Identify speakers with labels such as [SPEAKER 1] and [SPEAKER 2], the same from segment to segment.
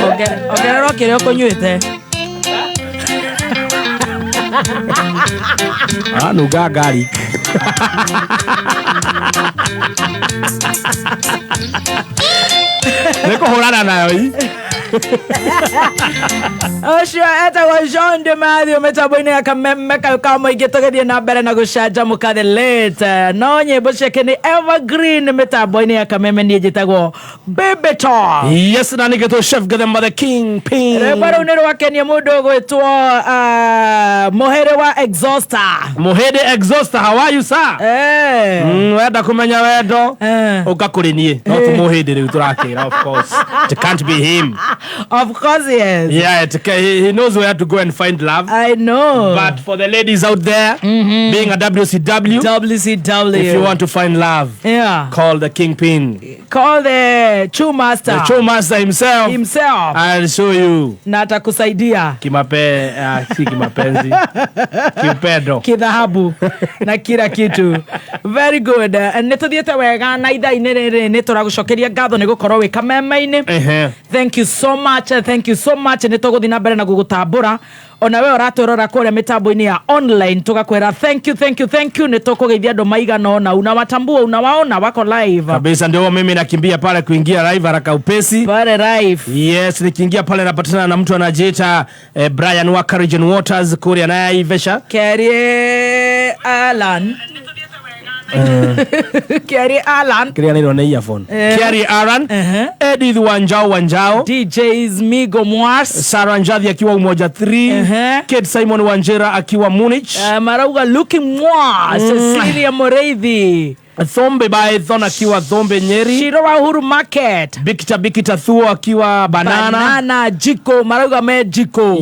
[SPEAKER 1] Ongerera kĩrĩa ũkũnyuĩte.
[SPEAKER 2] Aranunga garlic. Nĩ kũhũrana nayo i.
[SPEAKER 1] Ũcio etagwo John de Mathew mĩtambo-inĩ ya Kameme kayũ ka mũingĩ, tũgĩthiĩ na mbere na gũcanjamũka the late, no nyĩmbo ciake nĩ evergreen mĩtambo-inĩ ya Kameme. Niĩ njĩtagwo Baby Talk.
[SPEAKER 2] Yes, na nĩgetwo Chef Gathemba the King Pin.
[SPEAKER 1] Rwĩmbo rũu nĩ rwakenia mũndũ ũgwĩtwo Mũhĩrĩ wa Exhauster.
[SPEAKER 2] Mũhĩndĩ Exhauster, how are you, sir? Wenda kũmenya wendo, ũka kũrĩ niĩ. No ti mũhĩndĩ rĩu tũrakĩra, of course. It can't be him.
[SPEAKER 1] Of course, yes.
[SPEAKER 2] Yeah, he knows where to go and find love.
[SPEAKER 1] I know.
[SPEAKER 2] But for the ladies out there, being a WCW,
[SPEAKER 1] WCW,
[SPEAKER 2] if you want to find love, call the Kingpin.
[SPEAKER 1] Call the True Master.
[SPEAKER 2] The True Master himself.
[SPEAKER 1] Himself.
[SPEAKER 2] I'll show you.
[SPEAKER 1] Na atakusaidia.
[SPEAKER 2] Kimape, si kimapenzi. Kiupendo.
[SPEAKER 1] Kidhahabu na kila kitu. Very good. Nĩ tũthiĩte wega na ithaa-inĩ rĩrĩ nĩ tũragũcokeria ngatho nĩ gũkorwo wĩ Kameme-inĩ. Thank you so much. Thank you so much. Nĩ tũgũthiĩ na mbere na gũgũtambũra, ona we ũratwĩrora kũrĩa mĩtambo-inĩ ya online, tũgakwĩra thank you, thank you, thank you. Nĩ tũkũgeithia andũ maigana ũna, unawatambua, unawaona wako live.
[SPEAKER 2] Kabisa, ndio mimi nakimbia pale kuingia live haraka upesi.
[SPEAKER 1] Pale live.
[SPEAKER 2] Yes, nikiingia pale napatana na mtu anajiita Brian wa Carrigan Waters kuria Naivasha.
[SPEAKER 1] Kerry Alan, Kerry Alan.
[SPEAKER 2] Kiria nä nä earphone. Kerry Aaron, Edith Wanjao Wanjao,
[SPEAKER 1] DJs Migo Mwas,
[SPEAKER 2] Sarah Njathi akiwa Umoja 3, Kate Simon Wanjera akiwa Munich,
[SPEAKER 1] marauga looking mwa Cecilia Moreithi,
[SPEAKER 2] Thombe Baethon akiwa Thombe Nyeri,
[SPEAKER 1] Shiro wa Uhuru Market,
[SPEAKER 2] Bikita Bikita Thuo akiwa Banana,
[SPEAKER 1] Banana Jiko, marauga me Jiko.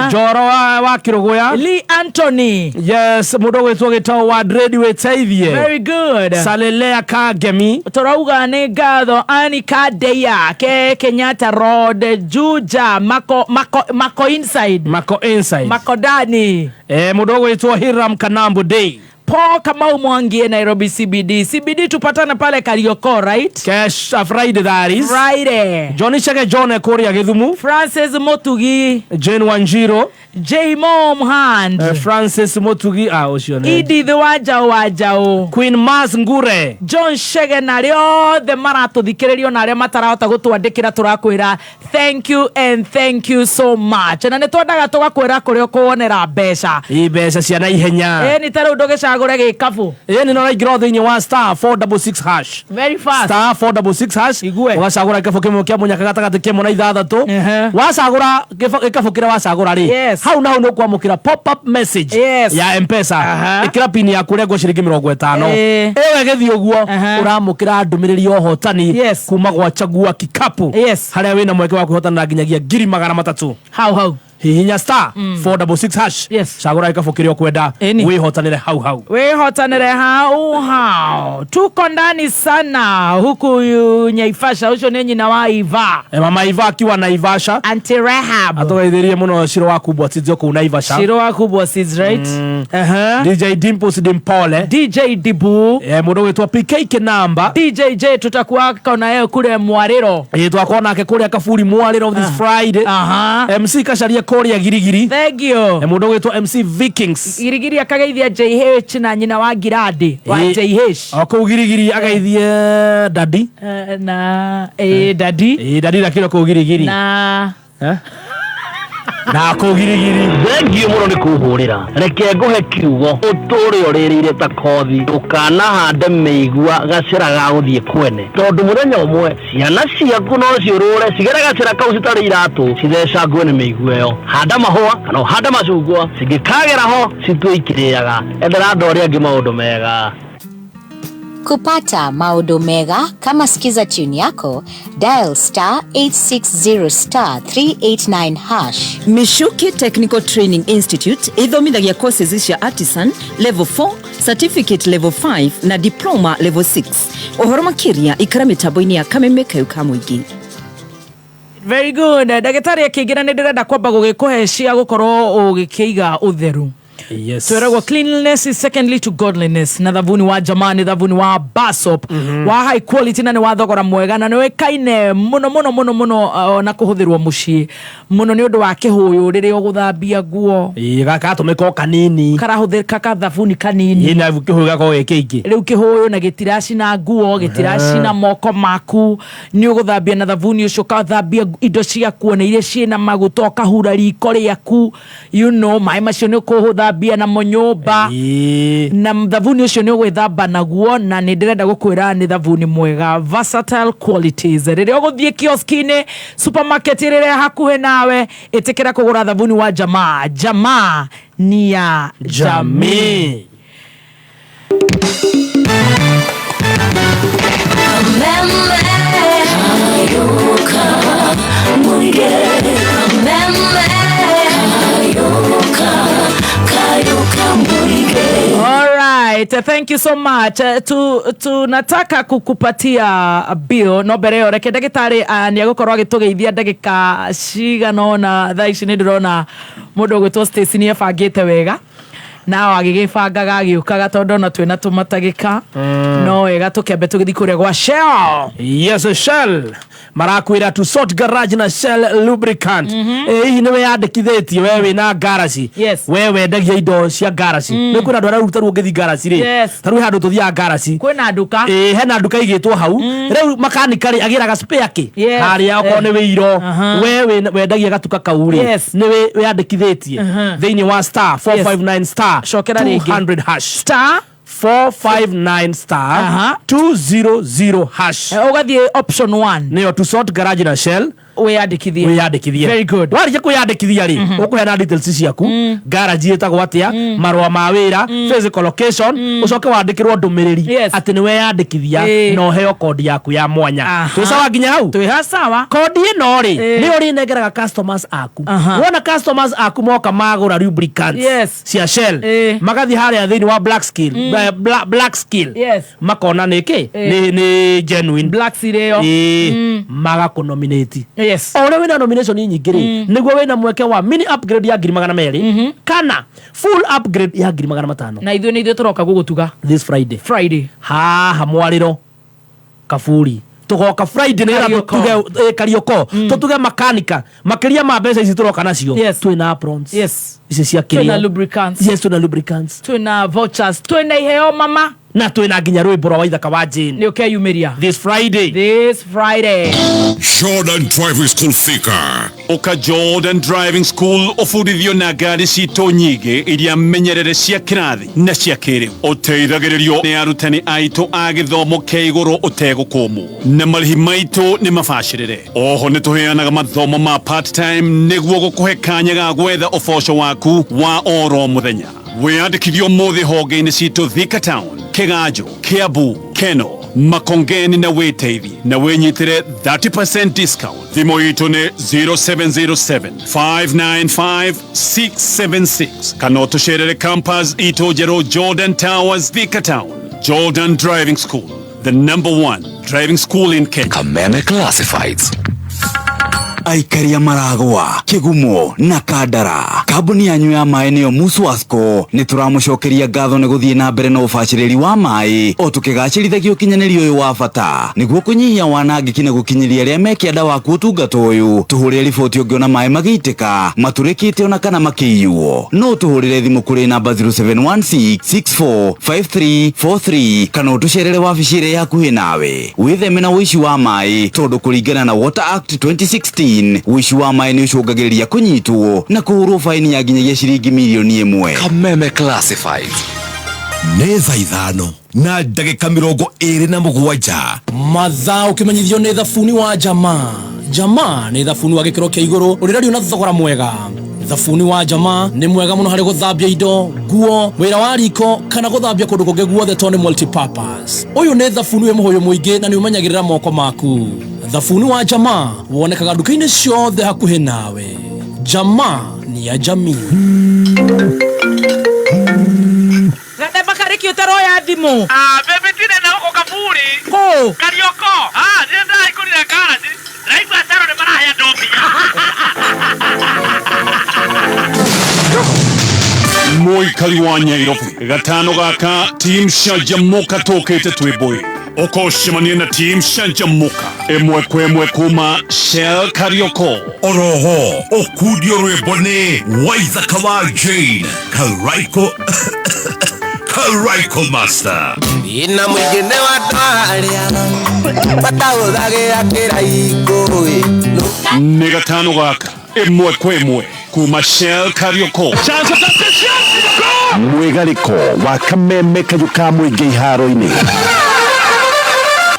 [SPEAKER 2] Njoro wa Kiruguya,
[SPEAKER 1] Lee Anthony.
[SPEAKER 2] Yes, mundu gwitwo gitao wa Dread witeithie.
[SPEAKER 1] Very good.
[SPEAKER 2] Salelea Kagemi.
[SPEAKER 1] Tũrauga nĩ ngatho Ani Kadeya ke Kenyatta Road, Juja Mako, Mako, Mako Inside.
[SPEAKER 2] Mako Inside.
[SPEAKER 1] Makodani.
[SPEAKER 2] Mundu gwitwo Hiram Kanambo Day.
[SPEAKER 1] Paul Kamau Mwangi, Nairobi CBD. CBD tupatane pale Karioko, right?
[SPEAKER 2] Cash Friday, that is.
[SPEAKER 1] Friday.
[SPEAKER 2] Johnny Chege John kuria Githumu.
[SPEAKER 1] Francis Mutugi.
[SPEAKER 2] Jane Wanjiro.
[SPEAKER 1] J Mom Hand.
[SPEAKER 2] Francis Mutugi, ah, ucio nĩ
[SPEAKER 1] Edith Wanjao Wanjao.
[SPEAKER 2] Queen Mas Ngure.
[SPEAKER 1] John Shege na arĩa othe maratũthikĩrĩria na arĩa matarahota gũtwandĩkĩra, tũrakwĩra thank you and thank you so much, na nĩ twendaga tũgakwĩra kũrĩa ũkũwonera mbeca.
[SPEAKER 2] I mbeca cia na ihenya.
[SPEAKER 1] Ĩ nĩ ta rĩu ndũgĩcagũre gĩkabu.
[SPEAKER 2] Ĩ nĩ ũraingĩra thĩinĩ wa *466#.
[SPEAKER 1] Very fast.
[SPEAKER 2] *466#.
[SPEAKER 1] Igue.
[SPEAKER 2] Ũgacagũra gĩkabũ kĩmwe kĩa mũnyaka gatagatĩ kĩmwe na ithathatũ. Wacagũra gĩkabũ kĩrĩa wacagũra rĩ, hau na hau nĩ ũkwamũkĩra pop up message ya Mpesa. Ĩkĩra pin yaku, ũrengwo ciringi 50. Ĩyo ĩgĩthiĩ ũguo, ũramũkĩra ndũmĩrĩri ya ũhotani kuma gwa Chagua Kikapu, harĩa wĩna mweke wa kwĩhotanĩra nginyagia 300,000.
[SPEAKER 1] Hau hau.
[SPEAKER 2] Hihinya *466#. Cagũra gĩkabũ kĩrĩa ũkwenda, wĩhotanĩre hau hau.
[SPEAKER 1] Wĩhotanĩre hau hau. Tuko ndani sana huku Nyaivasha. Ũcio nĩ nyina wa Iva.
[SPEAKER 2] Mama Iva akiwa Naivasha.
[SPEAKER 1] Auntie Rehab.
[SPEAKER 2] Atũgeithĩrie mũno Ciro wa Kubwa Tidzo kũu Naivasha.
[SPEAKER 1] Shiro wa Kubwa Seeds, right?
[SPEAKER 2] DJ Dimples Dimpole.
[SPEAKER 1] DJ Dibu.
[SPEAKER 2] Mũndũ gwĩtwo PK Kinamba.
[SPEAKER 1] DJ J, tutakuwa na yeye kule Mwarĩro.
[SPEAKER 2] Ĩ twakorwo nake kũrĩa Kaburi Mwarĩro this Friday. MC Kacaria kũrĩa Girigiri.
[SPEAKER 1] Thank you.
[SPEAKER 2] Mũndũ gwĩtwo MC Vikings.
[SPEAKER 1] Girigiri akageithia JH na nyina wa Girandi wa JH.
[SPEAKER 2] O kũu Girigiri ageithie Dadi.
[SPEAKER 1] Na Dadi.
[SPEAKER 2] Ĩ Dadi nakĩro kũu Girigiri.
[SPEAKER 1] Na
[SPEAKER 2] Eh? Na kũu Girigiri.
[SPEAKER 3] Thengiũ mũno nĩ kũhũrĩra, reke ngũhe kiugo ũtũre ũrĩrĩire ta kothi. Ndũkanahande mĩigua gacĩra ga gũthiĩ kwene, tondũ mũthenya ũmwe ciana ciaku no ciũrũre cigere gacĩra kau citarĩ iratũ, cithecangwe nĩ mĩigua ĩyo. Handa mahũa kana ũhande macungwa, cingĩkagera ho citue ikĩrĩaga. Endera andũ arĩa angĩ maũndũ mega.
[SPEAKER 4] Kupata maodo mega kama Skiza tune yako, dial *860*389#.
[SPEAKER 5] Michuki Technical Training Institute ithomithagia courses cia artisan level 4, certificate level 5 na diploma level 6. Ũhoro makĩria ikara mĩtambo-inĩ ya Kameme kayũ ka mũingĩ.
[SPEAKER 1] Very good. Ndagĩtarĩ akĩingĩra nĩ ndĩrenda kwamba gũgĩkũhe cia gũkorwo ũgĩkĩiga ũtheru.
[SPEAKER 2] Yes.
[SPEAKER 1] Twĩragwo cleanliness is secondly to godliness, na thabuni wa Jamaa nĩ thabuni wa basop wa high quality na nĩ wa thogora mwega na nĩ ũĩkaine mũno mũno mũno mũno na kũhũthĩrwo mũciĩ mũno nĩ ũndũ wa kĩhũyũ rĩrĩa ũgũthambia nguo.
[SPEAKER 2] Ĩĩ, gaka gatũmĩka o kanini.
[SPEAKER 1] Karahũthĩka kathabuni kanini.
[SPEAKER 2] Ĩĩ, na kĩhũyũ gakorwo gĩ kĩingĩ.
[SPEAKER 1] Rĩu kĩhũyũ na gĩtiracina nguo, gĩtiracina moko maku, nĩ ũgũthambia na thabuni ũcio, ũkathambia indo ciaku ona iria ciĩna maguta, ũkahura riko rĩaku, maĩ macio nĩ ũkũthambia namo nyũmba.
[SPEAKER 2] Ĩĩ.
[SPEAKER 1] Na thabuni ũcio nĩ ũgwĩthamba naguo, na nĩ ndĩrenda gũkwĩra nĩ thabuni mwega, versatile qualities. Rĩrĩa ũgũthiĩ kioski-inĩ, supermarket ĩrĩa hakuhĩ nawe, ĩtĩkĩra kũgũra thabuni wa Jamaa. Jamaa ni ya jamii.
[SPEAKER 2] Jamii.
[SPEAKER 1] All right, thank you so much. Tunataka kukupatia bill, no mbere ĩyo reke ndagĩtarĩ nĩ egũkorwo agĩtũgeithia ndagĩka cigana ũna. Thaa ici nĩ ndĩrona mũndũ ũgwĩtwo Stacy nĩ ebangĩte wega, nao agĩgĩbangaga agĩũkaga, tondũ ona twĩna tũmatagĩka no wega tũkĩambe tũgĩthiĩ kũrĩa gwa Shell.
[SPEAKER 2] Yes, Shell marakwĩra to sort garage na Shell lubricant. Hihi nĩ weyandĩkithĩtie we wĩna garaci?
[SPEAKER 1] Yes.
[SPEAKER 2] We wendagia indo cia garaci? Nĩ kwĩna andũ arĩa rĩu tarĩu ũngĩthiĩ garaci rĩ,
[SPEAKER 1] Yes.
[SPEAKER 2] tarĩu he handũ tũthiaga garaci,
[SPEAKER 1] Kwĩna nduka.
[SPEAKER 2] Ĩĩ, hena nduka igĩtwo hau rĩu makanika rĩ agĩraga spare kĩ
[SPEAKER 1] Yes.
[SPEAKER 2] harĩa okorwo nĩ wĩiro.
[SPEAKER 1] Aha.
[SPEAKER 2] We wendagia gatuka kau rĩ,
[SPEAKER 1] Yes.
[SPEAKER 2] nĩ wĩyandĩkithĩtie thĩinĩ wa star 459 star
[SPEAKER 1] Cokera rĩngĩ.
[SPEAKER 2] 200 hash.
[SPEAKER 1] Star
[SPEAKER 2] 459 star
[SPEAKER 1] Aha.
[SPEAKER 2] 200 hash.
[SPEAKER 1] Ũgathiĩ option 1.
[SPEAKER 2] Nĩyo to sort garage na Shell.
[SPEAKER 1] Wĩyandĩkithie.
[SPEAKER 2] Wĩyandĩkithie.
[SPEAKER 1] Very good.
[SPEAKER 2] Warĩkia kwĩyandĩkithia rĩ, ũkũheana details ciaku, garage ĩtagwo atĩa, marũa ma wĩra, physical location, ũcoke wandĩkĩrwo ndũmĩrĩri
[SPEAKER 1] Yes.
[SPEAKER 2] atĩ nĩ weyandĩkithia na ũheo kondi yaku ya mwanya.
[SPEAKER 1] Aha.
[SPEAKER 2] Twĩ sawa nginya hau?
[SPEAKER 1] Twĩ sawa.
[SPEAKER 2] Kondi ĩno rĩ,
[SPEAKER 1] Ĩĩ.
[SPEAKER 2] nĩ ũrĩnengeraga customers aku.
[SPEAKER 1] Aha.
[SPEAKER 2] Wona customers aku moka magũra lubricants
[SPEAKER 1] Yes.
[SPEAKER 2] cia Shell,
[SPEAKER 1] Ĩĩ.
[SPEAKER 2] magathiĩ harĩa thĩinĩ wa Black Skill, Black Skill,
[SPEAKER 1] Yes.
[SPEAKER 2] makona nĩ kĩ,
[SPEAKER 1] Ĩĩ.
[SPEAKER 2] nĩ genuine.
[SPEAKER 1] Black Seal ĩyo.
[SPEAKER 2] Ĩĩ, magakũnominate.
[SPEAKER 1] Yes.
[SPEAKER 2] O ũrĩa wĩna nomination nyingĩ rĩ, nĩguo wĩna mweke wa mini upgrade ya 200,000 kana full upgrade ya 500,000.
[SPEAKER 1] Na ithuĩ nĩ ithuĩ tũroka gũgũtuga.
[SPEAKER 2] This Friday.
[SPEAKER 1] Friday.
[SPEAKER 2] Haha mwarĩro kaburi tũgoka Friday nĩgetha
[SPEAKER 1] Kariũko.
[SPEAKER 2] tũtuge Kariũko, tũtuge makanika makĩria ma mbeca ici tũroka nacio.
[SPEAKER 1] Yes.
[SPEAKER 2] Twĩna aprons
[SPEAKER 1] Yes.
[SPEAKER 2] ici cia
[SPEAKER 1] Twĩna
[SPEAKER 2] kĩrĩo.
[SPEAKER 1] lubricants.
[SPEAKER 2] Yes, twĩna lubricants.
[SPEAKER 1] Twĩna vouchers, twĩna iheo mama.
[SPEAKER 2] Na twĩna nginya rwĩmbo rwa Waithaka wa Jane.
[SPEAKER 1] Nĩ ũkeyumĩria.
[SPEAKER 2] This Friday.
[SPEAKER 1] This Friday.
[SPEAKER 6] Jordan Driving School Thika.
[SPEAKER 7] Ũka Jordan Driving School ũbundithio na ngari citũ nyingĩ iria menyerere cia kĩrathi na cia kĩrĩu, ũteithagĩrĩrio nĩ arutani aitũ a gĩthomo kĩa igũrũ ũtegũkũmwo, na marĩhi maitũ nĩ mabacĩrĩre. Oho nĩ tũheanaga mathomo ma part time nĩguo gũkũhe kanya ga gwetha ũboco waku wa oro mũthenya. Wĩyandĩkithio ũmũthĩ honge-inĩ citũ Thika Town, Kĩganjo, Kiambu, Keno, Makongeni na wĩteithie na wĩnyitĩre 30% discount. Thimũ itũ nĩ 0707 595 676 kana ũtũcerere campus itũ njerũ, Jordan Towers, Thika Town. Jordan Driving School, the number one driving school in Kenya.
[SPEAKER 8] Kameme Classifieds.
[SPEAKER 9] Aikaria maragwa kigumo na kandara, kambuni yanyu ya maĩ nĩyo Muswasco nĩ tũramũcokeria ngatho nĩ gũthiĩ na mbere na ũbacĩrĩri wa maĩ o tũkĩgacĩrithagia ũkinyanĩria ũyũ wa bata nĩguo kũnyihia wanangĩki na gũkinyĩria arĩa me kĩanda waku ũtungata ũyũ. Tũhũrĩre riboti ũngĩona maĩ magĩitĩka, matũrĩkĩte ona kana makĩiywo. No ũtũhũrĩre thimũ kũrĩ namba 0716645343 kana ũtũcerere wabici ĩrĩa ĩ hakuhĩ nawe. Wĩtheme na ũici wa maĩ tondũ kũringana na Water Act 2016 ũici wa maĩ nĩ ũcũngagĩrĩria kũnyitwo na kũhũrwo baini ya nginyagia ciringi 1,000,000.
[SPEAKER 8] Kameme Classifieds.
[SPEAKER 10] Nĩ thaa 5:27.
[SPEAKER 2] Mathaa ũkĩmenyithio nĩ thabuni wa Jamaa. Jamaa nĩ thabuni wa gĩkĩro kĩa igũrũ ũrĩrario na thogora mwega. Thabuni wa Jamaa nĩ mwega mũno harĩ gũthambia indo, nguo, wĩra wa riko kana gũthambia kũndũ kũngĩ guothe tondũ nĩ multipurpose. Ũyũ nĩ thabuni wĩ mũhũyũ mũingĩ na nĩ ũmenyagĩrĩra moko maku. Thabuni wa Jamaa wonekaga nduka-inĩ ciothe hakuhĩ nawe. Jamaa ni ya jamii.
[SPEAKER 1] Gathemba karĩki ũtaroya thimũ.
[SPEAKER 3] Ah, baby, ndire na gũkũ kaburi.
[SPEAKER 1] Kũ?
[SPEAKER 3] Karioko. Ah, ndire ndahingũrire garage. Ndĩraigua Caro nĩ marahe andũ mbia.
[SPEAKER 7] Mũikari wa Nyairobi gatano gaka team Canjamũka tũkĩte twĩ ũkũcemania na team Canjamũka ĩmwe kwa ĩmwe kuma Shell Karioko.
[SPEAKER 10] Oroho ũkundio rwĩmbo nĩ Waithaka wa Jane Karaiko Karaiko Master.
[SPEAKER 11] Ina mũingĩ nĩ wa andũ arĩa matahũthagĩra kĩraikũ.
[SPEAKER 7] Nĩ gatano gaka ĩmwe kwa ĩmwe kuma Shell Karioko.
[SPEAKER 12] Mwĩgarĩko wa kameme kayũ ka mũingĩ iharo-inĩ.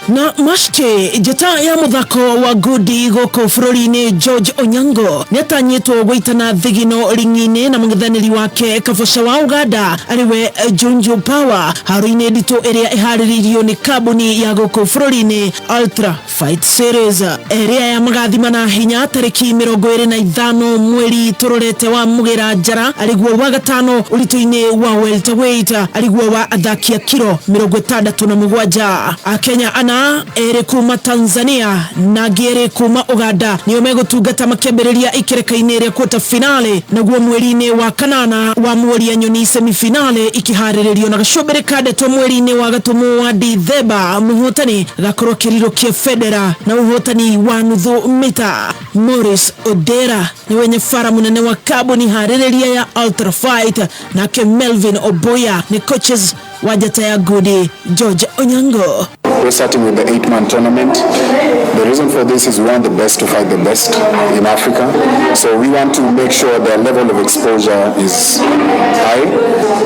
[SPEAKER 13] Na Mashke, njata ya muthako wa ngundi gũkũ bũrũri-inĩ George Onyango nĩatanyĩtwo gũitana thigino ringi-inĩ na mũng'ethanĩri wake Kaboca wa Uganda arĩwe Junju Power haro-inĩ nditũ ĩrĩa ĩharĩrĩirio nĩ kambuni ya gũkũ bũrũri-inĩ Ultra Fight Series ĩrĩa ya magathimana hinya tarĩki 25 mweri tũrorete wa Mũgĩra Njara arĩguo wa gatano ũritũ-inĩ wa welterweight arĩguo wa athaki a kiro 67. Akenya ana erĩ kuma Tanzania na angĩ erĩ kuma Uganda nĩo megũtungata makĩambĩrĩria ikereka-inĩ rĩa quarter finale, naguo mweri-inĩ wa kanana wa Mworia Nyoni semifinale ikĩharĩrĩrio na gacũmbĩrĩ ka ndeto mweri-inĩ wa Gatumu wa Dithemba mũhotani agakorwo akĩrirũkia bendera na ũhotani wa nuthu mita. Morris Odera nĩ wenye bara mũnene wa kambuni harĩrĩria ya Ultra Fight, nake Melvin Oboya nĩ coaches wa njata ya ngundi George Onyango.
[SPEAKER 14] We're starting with the 8-man tournament. The reason for this is we want the best to fight the best in Africa. So we want to make sure their level of exposure is high.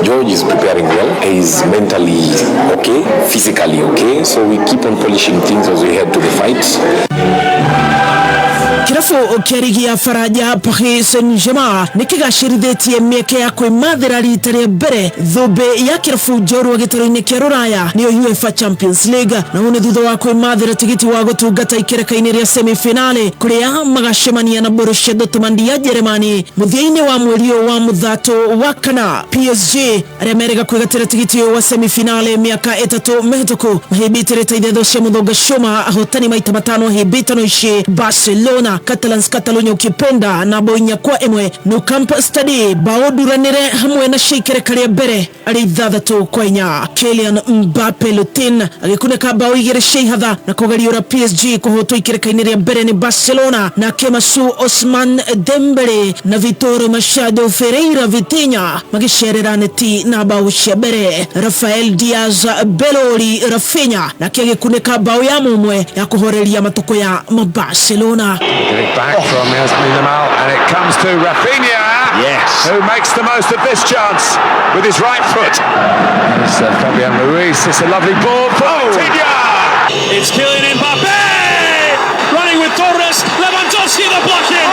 [SPEAKER 15] George is preparing well. He's mentally okay, physically okay. So we keep on polishing things as we head to the fight.
[SPEAKER 13] Kirabu kĩa rigi ya Faranja Paris Saint-Germain nĩ kĩgacĩrithĩtie mĩeke ya kwĩmathĩra rita rĩa mbere thũmbĩ ya kĩrabu njorua gĩtarũ-inĩ kĩa Rũraya nĩyo UEFA Champions League, na ũũ nĩ thutha wa kwĩmathĩra tigiti wa gũtungata ikereka-inĩ rĩa semifinale kũrĩa magacemania na Borussia Dortmund ya Jeremani mũthia-inĩ wa mweri ũyũ wa Mũthatũ wa kana. PSG arĩa merĩga kwĩgatĩra tigiti ũyũ wa semifinale mĩaka 3 mĩhĩtũku mahĩmbĩte ithetho cia Mũthonga Cuma ahotani maita 5 hĩmbĩtano ici Barcelona Catalans Catalonia ukipenda na bao 4-1 Nou Camp Stade bao nduranĩre hamwe na cia ikereka rĩa mbere arĩ 6-4. Kylian Mbappe Lutin agĩkunĩka bao 2 cia ihatha na kũgariũra PSG kũhotwo ikereka-inĩ rĩa mbere nĩ Barcelona, nake Masu Osman Dembele na Vitor Machado Ferreira Vitinha magĩcerera neti na bao cia mbere. Rafael Diaz Belori Rafinha nake agĩkunĩka bao ya mũmwe ya kũhoreria matũkũ ya Barcelona.
[SPEAKER 16] Get it back from Yasmin Yamal, and it comes to Rafinha, yes, who makes the most of this chance with his right foot. It's Fabian Ruiz. It's a lovely ball for Vitinha.
[SPEAKER 17] It's Kylian Mbappe running with Torres. Lewandowski the blocking,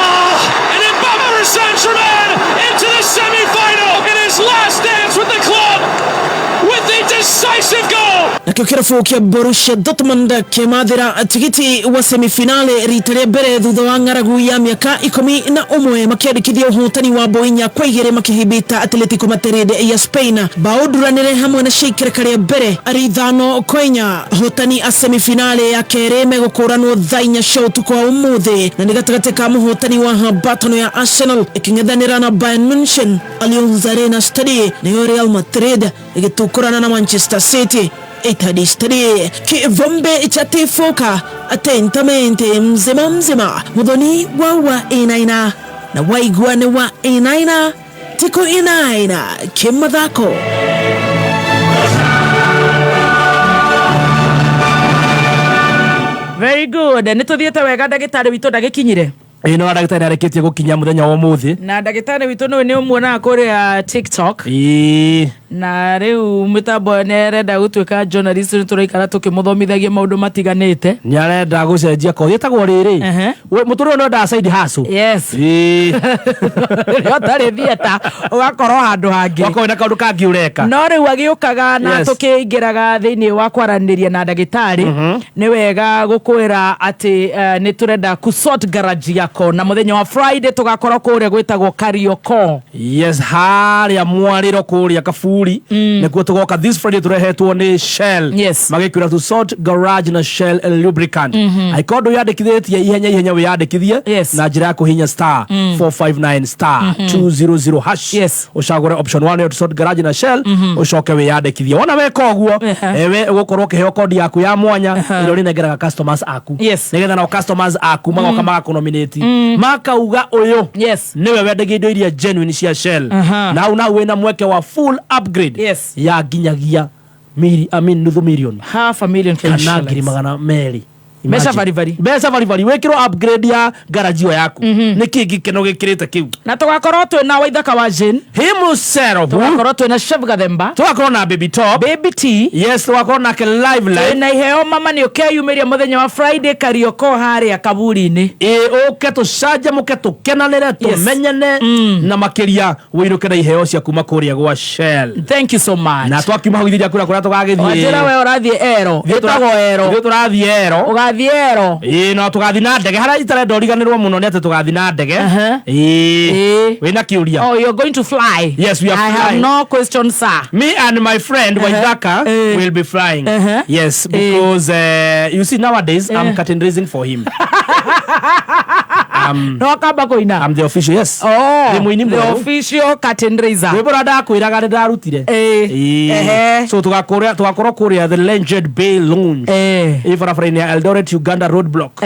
[SPEAKER 17] and Mbappe Saint-Germain into the semi-final in his last dance with the club with the decisive goal.
[SPEAKER 13] Nakĩo kĩrabu kĩa Borussia Dortmund kĩmathĩra tigiti wa semifinale rita rĩa mbere thutha wa ng'aragu ya mĩaka 11 makĩandĩkithia ũhotani wa bao 4-2 makĩhĩmbĩta Atletico Madrid ya Spain bao nduranĩre hamwe na cia ikereka rĩa mbere arĩ 5-4. Ahotani a semifinale ya kerĩ megũkũranwo thaa 4 cia ũtukũ wa ũmũthĩ, na nĩ gatagatĩ ka mũhotani wa hambatano ya Arsenal ĩkĩng'ethanĩra na Bayern Munchen Allianz Arena Stadium, nayo Real Madrid ĩgĩtũkũrana na Manchester City Etihad Stadium. Kivumbi chatifuka atentamente mzima mzima muthoni wa wa inaina na waigua nĩ wa inaina tiko inaina kimathako.
[SPEAKER 1] Very good. Nĩ tũthiĩte wega ndagĩtarĩ witũ ndagĩkinyire.
[SPEAKER 2] Ĩĩ no ndagĩtarĩ nĩarĩkĩtie gũkinya mũthenya wa ũmũthĩ.
[SPEAKER 1] Na ndagĩtarĩ witũ nĩwe nĩ ũmuonaga kũrĩa TikTok.
[SPEAKER 2] Ĩĩ.
[SPEAKER 1] Na rĩu mĩtambo nĩ arenda gũtuĩka journalist, nĩ tũraikara tũkĩmũthomithagia maũndũ matiganĩte.
[SPEAKER 2] Nĩ arenda gũcenjia kothi ĩtagwo rĩrĩ. Mũtũrĩre ũyũ nĩwendaga side hustle.
[SPEAKER 1] Yes.
[SPEAKER 2] Ĩĩ.
[SPEAKER 1] Rĩrĩa ũtarĩ theatre ũgakorwo handũ hangĩ.
[SPEAKER 2] Ũgakorwo wĩna kaũndũ kangĩ ũreka.
[SPEAKER 1] No rĩu agĩũkaga na
[SPEAKER 2] Yes.
[SPEAKER 1] tũkĩingĩraga thĩinĩ wa kwaranĩria na ndagĩtarĩ, nĩ wega gũkwĩra atĩ nĩ tũrenda kũsort garage yako, na mũthenya wa Friday tũgakorwo kũrĩa gwĩtagwo Karioko.
[SPEAKER 2] Yes, harĩa mwarĩro kũrĩa Kaburi. Kaburi nĩkuo tũgoka this Friday tũrehetwo nĩ Shell.
[SPEAKER 1] Yes.
[SPEAKER 2] Magĩkwĩra tu Salt Garage na Shell Lubricant. Angĩkorwo ndwĩyandĩkithĩtie ihenya ihenya wĩyandĩkithie
[SPEAKER 1] Yes.
[SPEAKER 2] na njĩra ya kũhihinya star 459 star 200 hash.
[SPEAKER 1] Yes.
[SPEAKER 2] Ũcagũre option 1 ya Salt Garage na Shell ũcoke wĩyandĩkithie. Wona weka ũguo ewe ũgũkorwo ũkĩheo kodi yaku ya mwanya ĩrĩa ũrĩnengeraga customers aku.
[SPEAKER 1] Yes.
[SPEAKER 2] Nĩgetha nao customers aku magoka magakũnominate makauga ũyũ
[SPEAKER 1] Yes.
[SPEAKER 2] nĩwe wendagia indo iria genuine cia Shell.
[SPEAKER 1] Aha.
[SPEAKER 2] Na hau nahu wĩna mweke wa full upgrade
[SPEAKER 1] Yes.
[SPEAKER 2] ya nginyagia miri, I mean, nuthu milioni
[SPEAKER 1] Half a million Kenya
[SPEAKER 2] kana ngiri
[SPEAKER 1] shillings.
[SPEAKER 2] magana merĩ.
[SPEAKER 1] Mbeca
[SPEAKER 2] Imagine.
[SPEAKER 1] baribari.
[SPEAKER 2] Mbeca baribari wĩkĩrwo upgrade ya garage ĩyo yaku nĩ kĩ gĩkeno gĩkĩrĩte kĩu
[SPEAKER 1] Na tũgakorwo twĩna Waithaka wa Jane.
[SPEAKER 2] Himself.
[SPEAKER 1] Tũgakorwo twĩna Chef Gathemba.
[SPEAKER 2] Tũgakorwo na Baby Top.
[SPEAKER 1] Baby T.
[SPEAKER 2] Yes, tũgakorwo nake live live.
[SPEAKER 1] Twĩna iheo mama nĩ ũkeyumĩria mũthenya wa Friday Karioko harĩa kaburi-inĩ.
[SPEAKER 2] Ĩ ũke tũcanjamũke tũkenanĩre tũmenyane na makĩria wĩinũke na iheo cia kuma kũrĩa gwa Shell.
[SPEAKER 1] Thank you so much.
[SPEAKER 2] Na twakiuma hau ithiria kũrĩa kũrĩa tũgagĩthiĩ.
[SPEAKER 1] Wanjĩra we ũrathiĩ Ero. Ĩtagwo Ero.
[SPEAKER 2] Ithuĩ tũrathiĩ Ero.
[SPEAKER 1] Ũgathiĩ Ero.
[SPEAKER 2] Ĩĩ no tũgathiĩ na ndege harĩa itarenda ũriganĩrwo mũno nĩ atĩ tũgathiĩ na ndege. Ĩĩ. Wĩna kĩũria?
[SPEAKER 1] Oh, you're going to fly.
[SPEAKER 2] Yes, we are
[SPEAKER 1] I have
[SPEAKER 2] flying.
[SPEAKER 1] no question, sir.
[SPEAKER 2] Me and my friend Waithaka will be flying. Yes, because you see nowadays I'm curtain raising for him.
[SPEAKER 1] No akamba kũina.
[SPEAKER 2] I'm the official, yes.
[SPEAKER 1] Oh,
[SPEAKER 2] Ndĩ mũini
[SPEAKER 1] the
[SPEAKER 2] mwerũ.
[SPEAKER 1] official curtain raiser.
[SPEAKER 2] Rwĩmbo rũrĩa ndakwĩraga nĩ ndarutire.
[SPEAKER 1] Ĩĩ. Ehe.
[SPEAKER 2] So tũgakorwo kũrĩa the Legend Bay Lounge. Ĩ barabara-inĩ ya Eldoret Uganda Roadblock.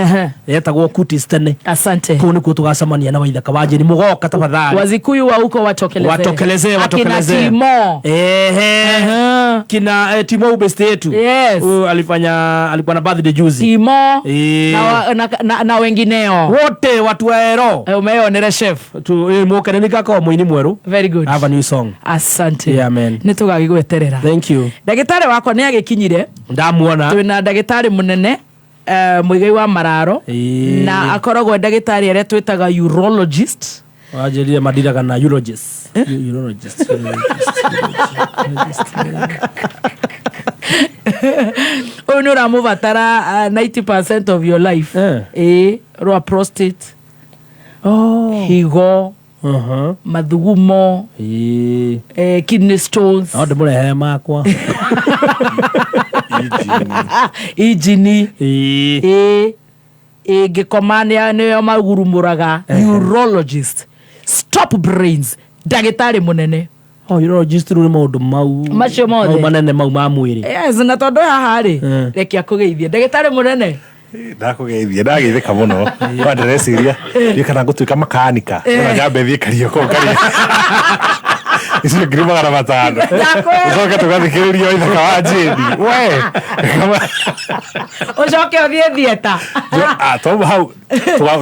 [SPEAKER 2] Yetagwo Kutis tene.
[SPEAKER 1] Asante.
[SPEAKER 2] Kũu nĩkuo tũgacemania na Waithaka wa Njeri mũgoka tafadhali.
[SPEAKER 1] Wazikuyu wa huko watokelezee.
[SPEAKER 2] Watokelezee,
[SPEAKER 1] Akina
[SPEAKER 2] watokelezee.
[SPEAKER 1] Timo.
[SPEAKER 2] Ehe. Kina Timo ubeste yetu.
[SPEAKER 1] Yes.
[SPEAKER 2] Huyu alifanya alikuwa na birthday juzi.
[SPEAKER 1] Timo
[SPEAKER 2] Ĩĩ.
[SPEAKER 1] na wengineo.
[SPEAKER 2] Wote watu wa Ero.
[SPEAKER 1] Umeonere chef.
[SPEAKER 2] Tu mũke nĩ ngakorwo mũini mwerũ.
[SPEAKER 1] Very good.
[SPEAKER 2] I have a new song.
[SPEAKER 1] Asante.
[SPEAKER 2] Yeah, man.
[SPEAKER 1] Nĩ tũgagĩgweterera.
[SPEAKER 2] Thank you.
[SPEAKER 1] Ndagĩtarĩ wakwa nĩ agĩkinyire.
[SPEAKER 2] Ndamuona.
[SPEAKER 1] Twĩna ndagĩtarĩ mũnene Muigai wa Mararo na akoragwo ndagĩtarĩ arĩa twĩtaga urologist.
[SPEAKER 2] Wanjĩrire mandiraga na urologist. Urologist.
[SPEAKER 1] Ũyũ nĩ ũramũbatara 90% of your life. Ĩĩ, rwa prostate. Higo. Mathugumo. Kidney stones.
[SPEAKER 2] No ndĩmũrehere makwa.
[SPEAKER 1] Injini. Ĩĩ. Ĩngĩkoma nĩyo magurumũraga. Urologist. Stop brains. Ndagĩtarĩ mũnene.
[SPEAKER 2] Oh, urologist rĩu nĩ maũndũ mau
[SPEAKER 1] Macio mothe.
[SPEAKER 2] mau manene mau ma mwĩrĩ.
[SPEAKER 1] Yes, na tondũ haha rĩ reke akũgeithie ndagĩtarĩ mũnene.
[SPEAKER 18] Ndakũgeithia ndageithĩka mũno no ndĩreciria ndiũ kana ngũtuĩka makanika ona nyambe thiĩ Karioko karia icio 500,000 ũcoke tũgathikĩrĩria Waithaka wa Jane we
[SPEAKER 1] ũcoke ũthiĩ thieta.
[SPEAKER 18] To hau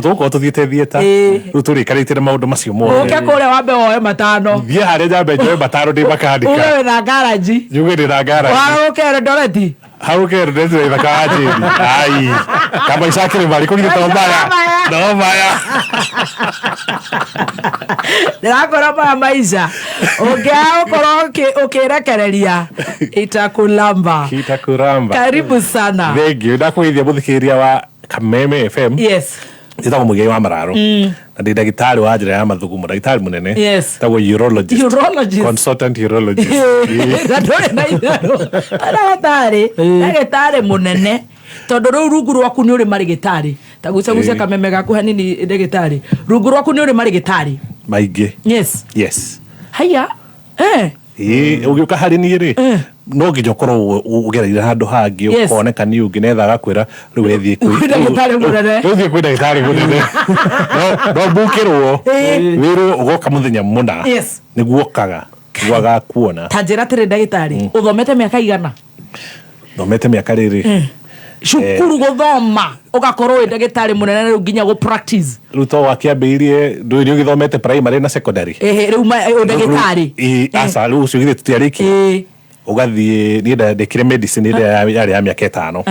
[SPEAKER 18] tũgũkorwo tũthiĩte thieta rĩu tũrĩkarĩte na maũndũ macio mothe
[SPEAKER 1] Ũke kũrĩa wambe woe 5.
[SPEAKER 18] thiĩ harĩa nyambe njoe 5 ndĩ makanika
[SPEAKER 1] Uge wĩna ngaraji.
[SPEAKER 18] njuge ndĩ na ngaraji.
[SPEAKER 1] Warũke Eldoret.
[SPEAKER 18] Harũke Eldoret na Waithaka wa Jane ai kamaica akĩrĩ marĩkũ githĩ to maya no maya
[SPEAKER 1] Ndĩrakwĩra maya maica ũngĩaga gũkorwo ũkĩrekereria itakulamba.
[SPEAKER 18] Itakuramba.
[SPEAKER 1] Karibu sana.
[SPEAKER 18] Thank you. Ndakũgeithia mũthikĩrĩria wa Kameme FM.
[SPEAKER 1] Yes.
[SPEAKER 18] Njĩtagwo Mũigai wa Mararo. Na ndĩ ndagĩtarĩ wa njĩra ya mathugumo, ndagĩtarĩ mũnene.
[SPEAKER 1] Yes.
[SPEAKER 18] Njĩtagwo urologist.
[SPEAKER 1] Urologist.
[SPEAKER 18] Consultant urologist.
[SPEAKER 1] Na ndũrĩ na itherũ. Ndagĩtarĩ, ndagĩtarĩ mũnene tondũ rĩu rungu rwaku nĩ ũrĩ marĩgĩtarĩ ta gucagucia kameme gaku hanini ndagĩtarĩ rungu rwaku nĩ ũrĩ marĩgĩtarĩ.
[SPEAKER 18] Maingĩ.
[SPEAKER 1] Yes.
[SPEAKER 18] Yes.
[SPEAKER 1] Haiya.
[SPEAKER 18] Ĩĩ ũgĩũka harĩ niĩ rĩ no nginya ũkorwo ũgereire handũ hangĩ ũkoneka nĩ ũngĩ netha agakwĩra rĩu wethiĩ
[SPEAKER 1] kwĩ ndagĩtarĩ mũnene.
[SPEAKER 18] Rĩu thiĩ kwĩ ndagĩtarĩ mũnene. No mbukĩrwo wĩrwo ũgoka mũthenya mũna.
[SPEAKER 1] Yes.
[SPEAKER 18] Nĩguo ũkaga nĩguo agakuona.
[SPEAKER 1] Ta njĩra atĩrĩ ndagĩtarĩ ũthomete mĩaka igana?
[SPEAKER 18] Thomete mĩaka rĩrĩ.
[SPEAKER 1] Cukuru gũthoma ũgakorwo wĩ ndagĩtarĩ mũnene rĩu nginya gũ practice.
[SPEAKER 18] Rĩu to wakĩambĩrĩirie ndũĩ nĩ ũgĩthomete primary na secondary.
[SPEAKER 1] Ĩhĩ rĩu ũndagĩtarĩ.
[SPEAKER 18] Ĩĩ aca rĩu ũcio githĩ tũtiarĩkia. Ũgathiĩ niĩ ndekire medicine ĩrĩa yarĩ ya mĩaka 5.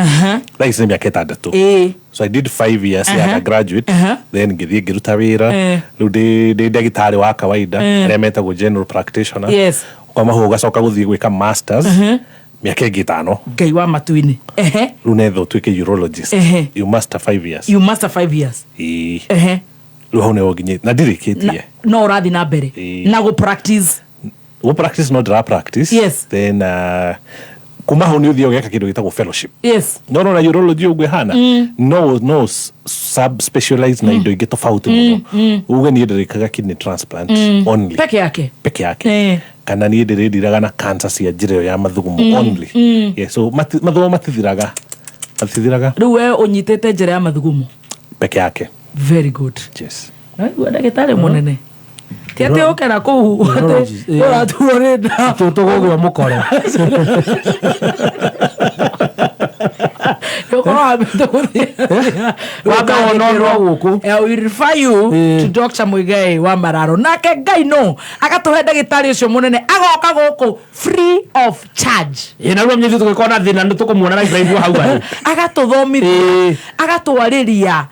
[SPEAKER 18] Thaa ici nĩ mĩaka 6. So I did 5 years ya graduate then ngĩthiĩ ngĩruta wĩra rĩu ndĩ ndagĩtarĩ wa kawaida arĩa metagwo general practitioner.
[SPEAKER 1] Yes.
[SPEAKER 18] Ũkauma hau ũgacoka gũthiĩ gwĩka masters mĩaka ĩngĩ 5.
[SPEAKER 1] Ngai wa matu-inĩ. Ehe.
[SPEAKER 18] Rĩu netha ũtuĩke urologist. You master 5 years.
[SPEAKER 1] You master 5 years.
[SPEAKER 18] Ĩĩ.
[SPEAKER 1] Ehe.
[SPEAKER 18] Rĩu hau nĩho nginyĩte na ndirĩkĩtie.
[SPEAKER 1] No ũrathiĩ na mbere na gũ practice.
[SPEAKER 18] Gũ practice no ndĩra practice.
[SPEAKER 1] Yes.
[SPEAKER 18] Then kuma hau nĩ ũthiaga ũgeka kĩndũ gĩtagwo fellowship.
[SPEAKER 1] Yes.
[SPEAKER 18] No no na urology ũguo ĩhana. No sub specialize na indo ingĩ tofauti mũno. Uge niĩ ndĩrĩkaga kidney transplant only.
[SPEAKER 1] Peke yake.
[SPEAKER 18] Peke yake. Kana niĩ ndĩrĩndiraga na cancer cia njĩra ĩyo ya mathugumo only. Yeah, so mathomo matithiraga. Matithiraga.
[SPEAKER 1] Rĩu we ũnyitĩte njĩra ya mathugumo.
[SPEAKER 18] Peke yake.
[SPEAKER 1] Very good.
[SPEAKER 18] Yes.
[SPEAKER 1] Naigua ndagĩtarĩ mũnene. Ti atĩ ũke na kũu atĩ ũraturwo nĩ nda.
[SPEAKER 2] Tũgũgwa mũkore.
[SPEAKER 1] Ũkorwo wambĩte gũthiĩ.
[SPEAKER 2] Wambe wonwo gũkũ.
[SPEAKER 1] We refer you to Dr. Muigai wa Mararo. Nake Ngai no agatũhe ndagĩtarĩ ũcio mũnene agoka gũkũ free of charge.
[SPEAKER 2] Ĩ na rĩu mnyithu tũgĩkorwo na thĩna nĩ tũkũmuona na Ibrahim hau arĩ.
[SPEAKER 1] Agatũthomithia, agatwarĩria.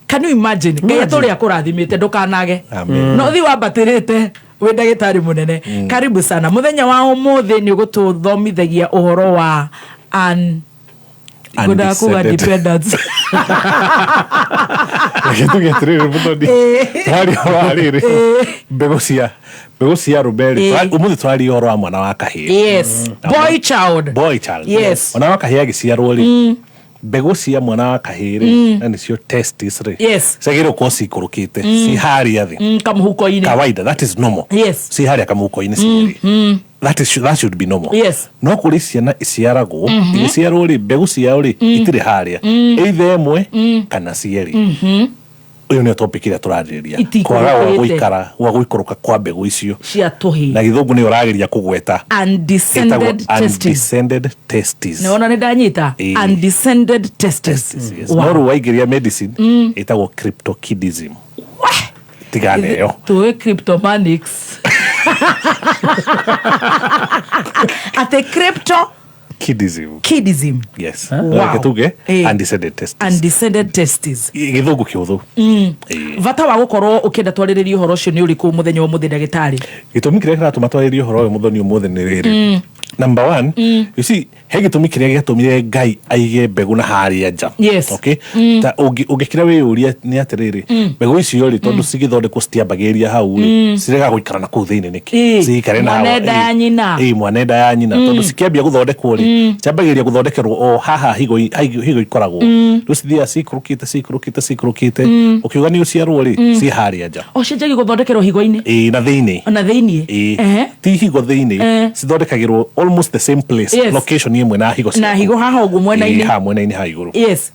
[SPEAKER 1] Can you imagine? Ngai atũrĩa kũrathimĩte ndũkanage. No thi wambatĩrĩte wĩ ndagĩtarĩ mũnene. Karibu sana. Mũthenya wa ũmũthĩ nĩ ũgũtũthomithagia ũhoro wa an ngwendaga kuga dependence.
[SPEAKER 18] Reke tuge atĩrĩrĩ Mũthoni, tũraria ũhoro wa rĩrĩ, mbegũ cia arũme rĩ, ũmũthĩ tũraria ũhoro wa mwana wa kahĩĩ.
[SPEAKER 1] Yes. Boy child.
[SPEAKER 18] Boy child.
[SPEAKER 1] Yes.
[SPEAKER 18] Mwana wa kahĩĩ agĩciarwo rĩ, mbegũ cia mwana wa kahĩĩ rĩ, na nĩcio testis rĩ,
[SPEAKER 1] Yes.
[SPEAKER 18] ciagĩrĩirwo gũkorwo ciikũrũkĩte, ci harĩa thĩ.
[SPEAKER 1] Kamũhuko-inĩ.
[SPEAKER 18] Kawaida, that is normal.
[SPEAKER 1] Yes.
[SPEAKER 18] Ci harĩa kamũhuko-inĩ cierĩ. That should be normal.
[SPEAKER 1] Yes.
[SPEAKER 18] No kũrĩ ciana iciaragwo, igĩciarwo rĩ, mbegũ ciao rĩ, itirĩ harĩa. Either ĩmwe kana cierĩ. Ũyũ nĩyo topic ĩrĩa tũrarĩrĩria. Kwaga gwa gũikara, gwa gũikũrũka kwa mbegũ icio.
[SPEAKER 1] Cia tũhĩĩ.
[SPEAKER 18] Na gĩthũngũ nĩyo ũrageria kũgweta.
[SPEAKER 1] Undescended testes.
[SPEAKER 18] Undescended testes.
[SPEAKER 1] Nĩwona nĩ ndanyita? Undescended testes.
[SPEAKER 18] Yes. No rĩu waingĩria medicine, ĩtagwo cryptorchidism. Tigane ĩyo.
[SPEAKER 1] Tũĩ cryptomanics. Ate crypto
[SPEAKER 18] Kidism.
[SPEAKER 1] Kidism.
[SPEAKER 18] Yes.
[SPEAKER 1] Wow.
[SPEAKER 18] Reke tuge undescended testes.
[SPEAKER 1] Undescended testes.
[SPEAKER 18] Gĩthũngũ kĩhũthũ.
[SPEAKER 1] Bata wa gũkorwo ũkĩenda twarĩrĩrie ũhoro ũcio nĩ ũrĩkũ mũthenya wa ũmũthĩ ndagĩtarĩ?
[SPEAKER 18] Gĩtũmi kĩrĩa kĩratũma twarĩrĩrie ũhoro ũyũ mũthoni ũmũthĩ nĩ rĩrĩ. Number one, you see, he gĩtũmi kĩrĩa gĩatũmire Ngai aige mbegũ na harĩa nja.
[SPEAKER 1] Yes.
[SPEAKER 18] Okay? Ta ũngĩkira wĩyũrie nĩ atĩrĩrĩ, mbegũ icio rĩ, tondũ cigĩthondekwo citiambagĩrĩria hau rĩ, ciregaga gũikara na kũu thĩinĩ nĩkĩ? Cigĩikare na hau.
[SPEAKER 1] Mwana nda ya nyina.
[SPEAKER 18] Mwana nda ya nyina. Tondũ cikĩambia gũthondekwo rĩ, ciambagĩrĩria gũthondekerwo o haha higo ikoragwo. Rĩu cithiaga ciikũrũkĩte, ciikũrũkĩte, ciikũrũkĩte. Ũkiuga nĩ ũciarwo rĩ, ciĩ harĩa nja.
[SPEAKER 1] O cianjagia gũthondekerwo higo-inĩ?
[SPEAKER 18] Ĩĩ, na thĩinĩ.
[SPEAKER 1] Na thĩinĩ?
[SPEAKER 18] Ti higo thĩinĩ, cithondekagĩrwo almost the same place.
[SPEAKER 1] Yes.
[SPEAKER 18] Location ĩmwe na higo
[SPEAKER 1] Na higo haha ũguo mwena-inĩ.
[SPEAKER 18] Haha mwena-inĩ ha igũrũ.
[SPEAKER 1] Yes.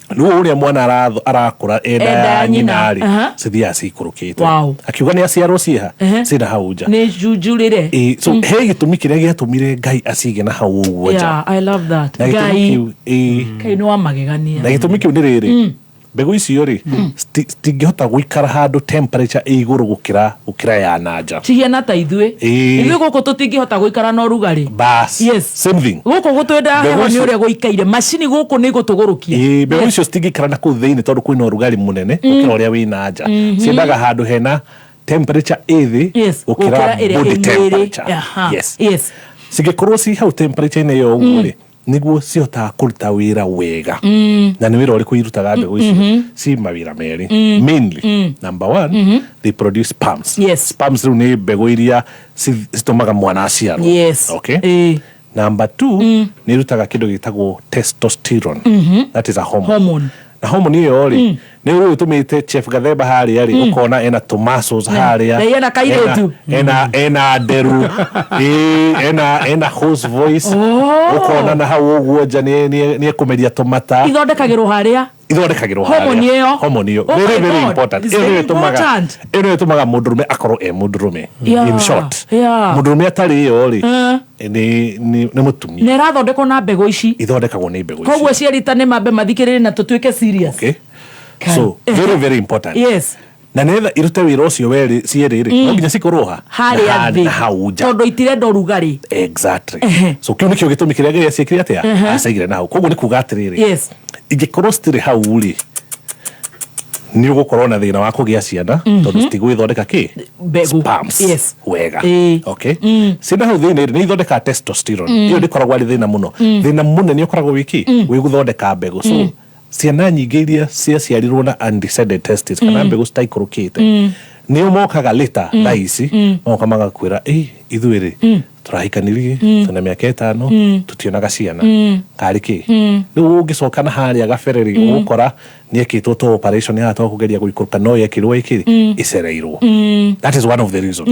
[SPEAKER 18] Rĩu ũrĩa mwana arakũra enda
[SPEAKER 1] ya
[SPEAKER 18] ya
[SPEAKER 1] nyina
[SPEAKER 18] nyina rĩ, cithiaga ciikũrũkĩte.
[SPEAKER 1] Wow.
[SPEAKER 18] Akiuga nĩ aciarwo ciĩha, ciĩna hau nja.
[SPEAKER 1] Nĩ njunjurĩre.
[SPEAKER 18] So he gĩtũmi kĩrĩa gĩatũmire Ngai acige na hau ũguo nja.
[SPEAKER 1] Yeah, I love that.
[SPEAKER 18] Na gĩtũmi
[SPEAKER 1] Ngai.
[SPEAKER 18] kĩu,
[SPEAKER 1] Ngai nĩ wa magegania.
[SPEAKER 18] Na gĩtũmi kĩu nĩ rĩrĩ, mbegũ icio rĩ, citingĩhota gũikara handũ temperature ĩ igũrũ gũkĩra ya na nja.
[SPEAKER 1] Cihiana ta ithuĩ. Ithuĩ gũkũ tũtingĩhota gũikara na ũrugarĩ.
[SPEAKER 18] Bas.
[SPEAKER 1] Yes.
[SPEAKER 18] Same thing.
[SPEAKER 1] Gũkũ gũtwendaga
[SPEAKER 18] Mbegũ
[SPEAKER 1] heho nĩ
[SPEAKER 18] icio-
[SPEAKER 1] ũrĩa gũikaire. Macini gũkũ nĩ igũtũgũrũkia.
[SPEAKER 18] Mbegũ icio citingĩikara na kũu thĩinĩ tondũ kwĩna ũrugarĩ mũnene gũkĩra ũrĩa wĩ na nja. Ciendaga handũ hena temperature ĩ thĩ
[SPEAKER 1] Gũkĩra
[SPEAKER 18] gũkĩra
[SPEAKER 1] ĩrĩa
[SPEAKER 18] body
[SPEAKER 1] ĩ mwĩrĩ.
[SPEAKER 18] temperature.
[SPEAKER 1] Aha.
[SPEAKER 18] Yes.
[SPEAKER 1] Yes.
[SPEAKER 18] Cingĩkorwo ci hau temperature-inĩ ĩyo ũguo rĩ, nĩguo cihotaga kũruta wĩra wega. Na nĩ wĩra ũrĩkũ irutaga mbegũ icio? Ci mawĩra merĩ. Mainly. Number one, they produce sperms.
[SPEAKER 1] Yes.
[SPEAKER 18] Sperms rĩu nĩ mbegũ iria citũmaga mwana aciarwo.
[SPEAKER 1] Yes.
[SPEAKER 18] Okay? Number two, nĩ irutaga kĩndũ gĩtagwo testosterone. That is a hormone.
[SPEAKER 1] Hormone.
[SPEAKER 18] Na hormone ĩyo rĩ, nĩ ũrĩa ũtũmĩte Chef Gathemba harĩa rĩ, ũkona ena tũ muscles harĩa.
[SPEAKER 1] Na ena kairĩtu.
[SPEAKER 18] Ena nderu. Ena hoarse voice. Ũkona na hau ũguo nja nĩ ekũmeria tũmata.
[SPEAKER 1] Ithondekagĩrwo harĩa.
[SPEAKER 18] Ithondekagĩrwo
[SPEAKER 1] Hormone
[SPEAKER 18] harĩa.
[SPEAKER 1] ĩyo.
[SPEAKER 18] Hormone ĩyo.
[SPEAKER 1] Oh
[SPEAKER 18] Very,
[SPEAKER 1] my
[SPEAKER 18] very
[SPEAKER 1] God.
[SPEAKER 18] important.
[SPEAKER 1] It's
[SPEAKER 18] Ĩyo nĩyo
[SPEAKER 1] very
[SPEAKER 18] ĩtũmaga-
[SPEAKER 1] important.
[SPEAKER 18] ĩyo nĩyo ĩtũmaga mũndũrũme akorwo e mũndũrũme.
[SPEAKER 1] Yeah.
[SPEAKER 18] In short.
[SPEAKER 1] Yeah.
[SPEAKER 18] Mũndũrũme atarĩ ĩyo rĩ, nĩ mũtumia.
[SPEAKER 1] Na ĩrathondekwo na mbegũ ici.
[SPEAKER 18] Ithondekagwo nĩ mbegũ ici.
[SPEAKER 1] Koguo aciari ta nĩ mambe mathikĩrĩrie na tũtuĩke serious.
[SPEAKER 18] Okay. So, very, very important.
[SPEAKER 1] Yes.
[SPEAKER 18] Na nĩgetha irute wĩra ũcio werĩ cierĩ rĩ, no nginya cikorwo ha?
[SPEAKER 1] Harĩa thĩ.
[SPEAKER 18] Na hau nja.
[SPEAKER 1] Tondũ itirenda ũrugarĩ.
[SPEAKER 18] Exactly. So kĩu nĩkĩo gĩtũmi kĩrĩa Ngai aciĩkire atĩa? Acaigire na hau. Koguo nĩ kuga atĩrĩrĩ.
[SPEAKER 1] Yes.
[SPEAKER 18] Ingĩkorwo citirĩ hau rĩ, nĩ ũgũkorwo na thĩna wa kũgĩa ciana, tondũ citigwĩthondeka kĩ?
[SPEAKER 1] Mbegũ.
[SPEAKER 18] Sperms.
[SPEAKER 1] Yes.
[SPEAKER 18] Wega. Okay. Ciĩna hau thĩinĩ rĩ, nĩ ithondekaga testosterone. Ĩyo ndĩkoragwo arĩ thĩna mũno. Thĩna mũnene nĩ ũkoragwo wĩ kĩ? Wĩ gũthondeka mbegũ. So, ciana nyingĩ iria ciaciarirwo na undescended testes kana mbegũ citaikũrũkĩte, Nĩo mokaga later thaa ici, moka magakwĩra, "Ĩ ithuĩ rĩ, tũrahikanirie, twĩna mĩaka 5, tũtionaga ciana, karĩ kĩ?" Rĩu ũngĩcoka na harĩa gabere rĩ, ũgũkora nĩ ekĩtwo to operation ya to kũgeria gũikũrũka, no yekĩrwo ĩkĩrĩ ĩcereirwo. That is one of the reason.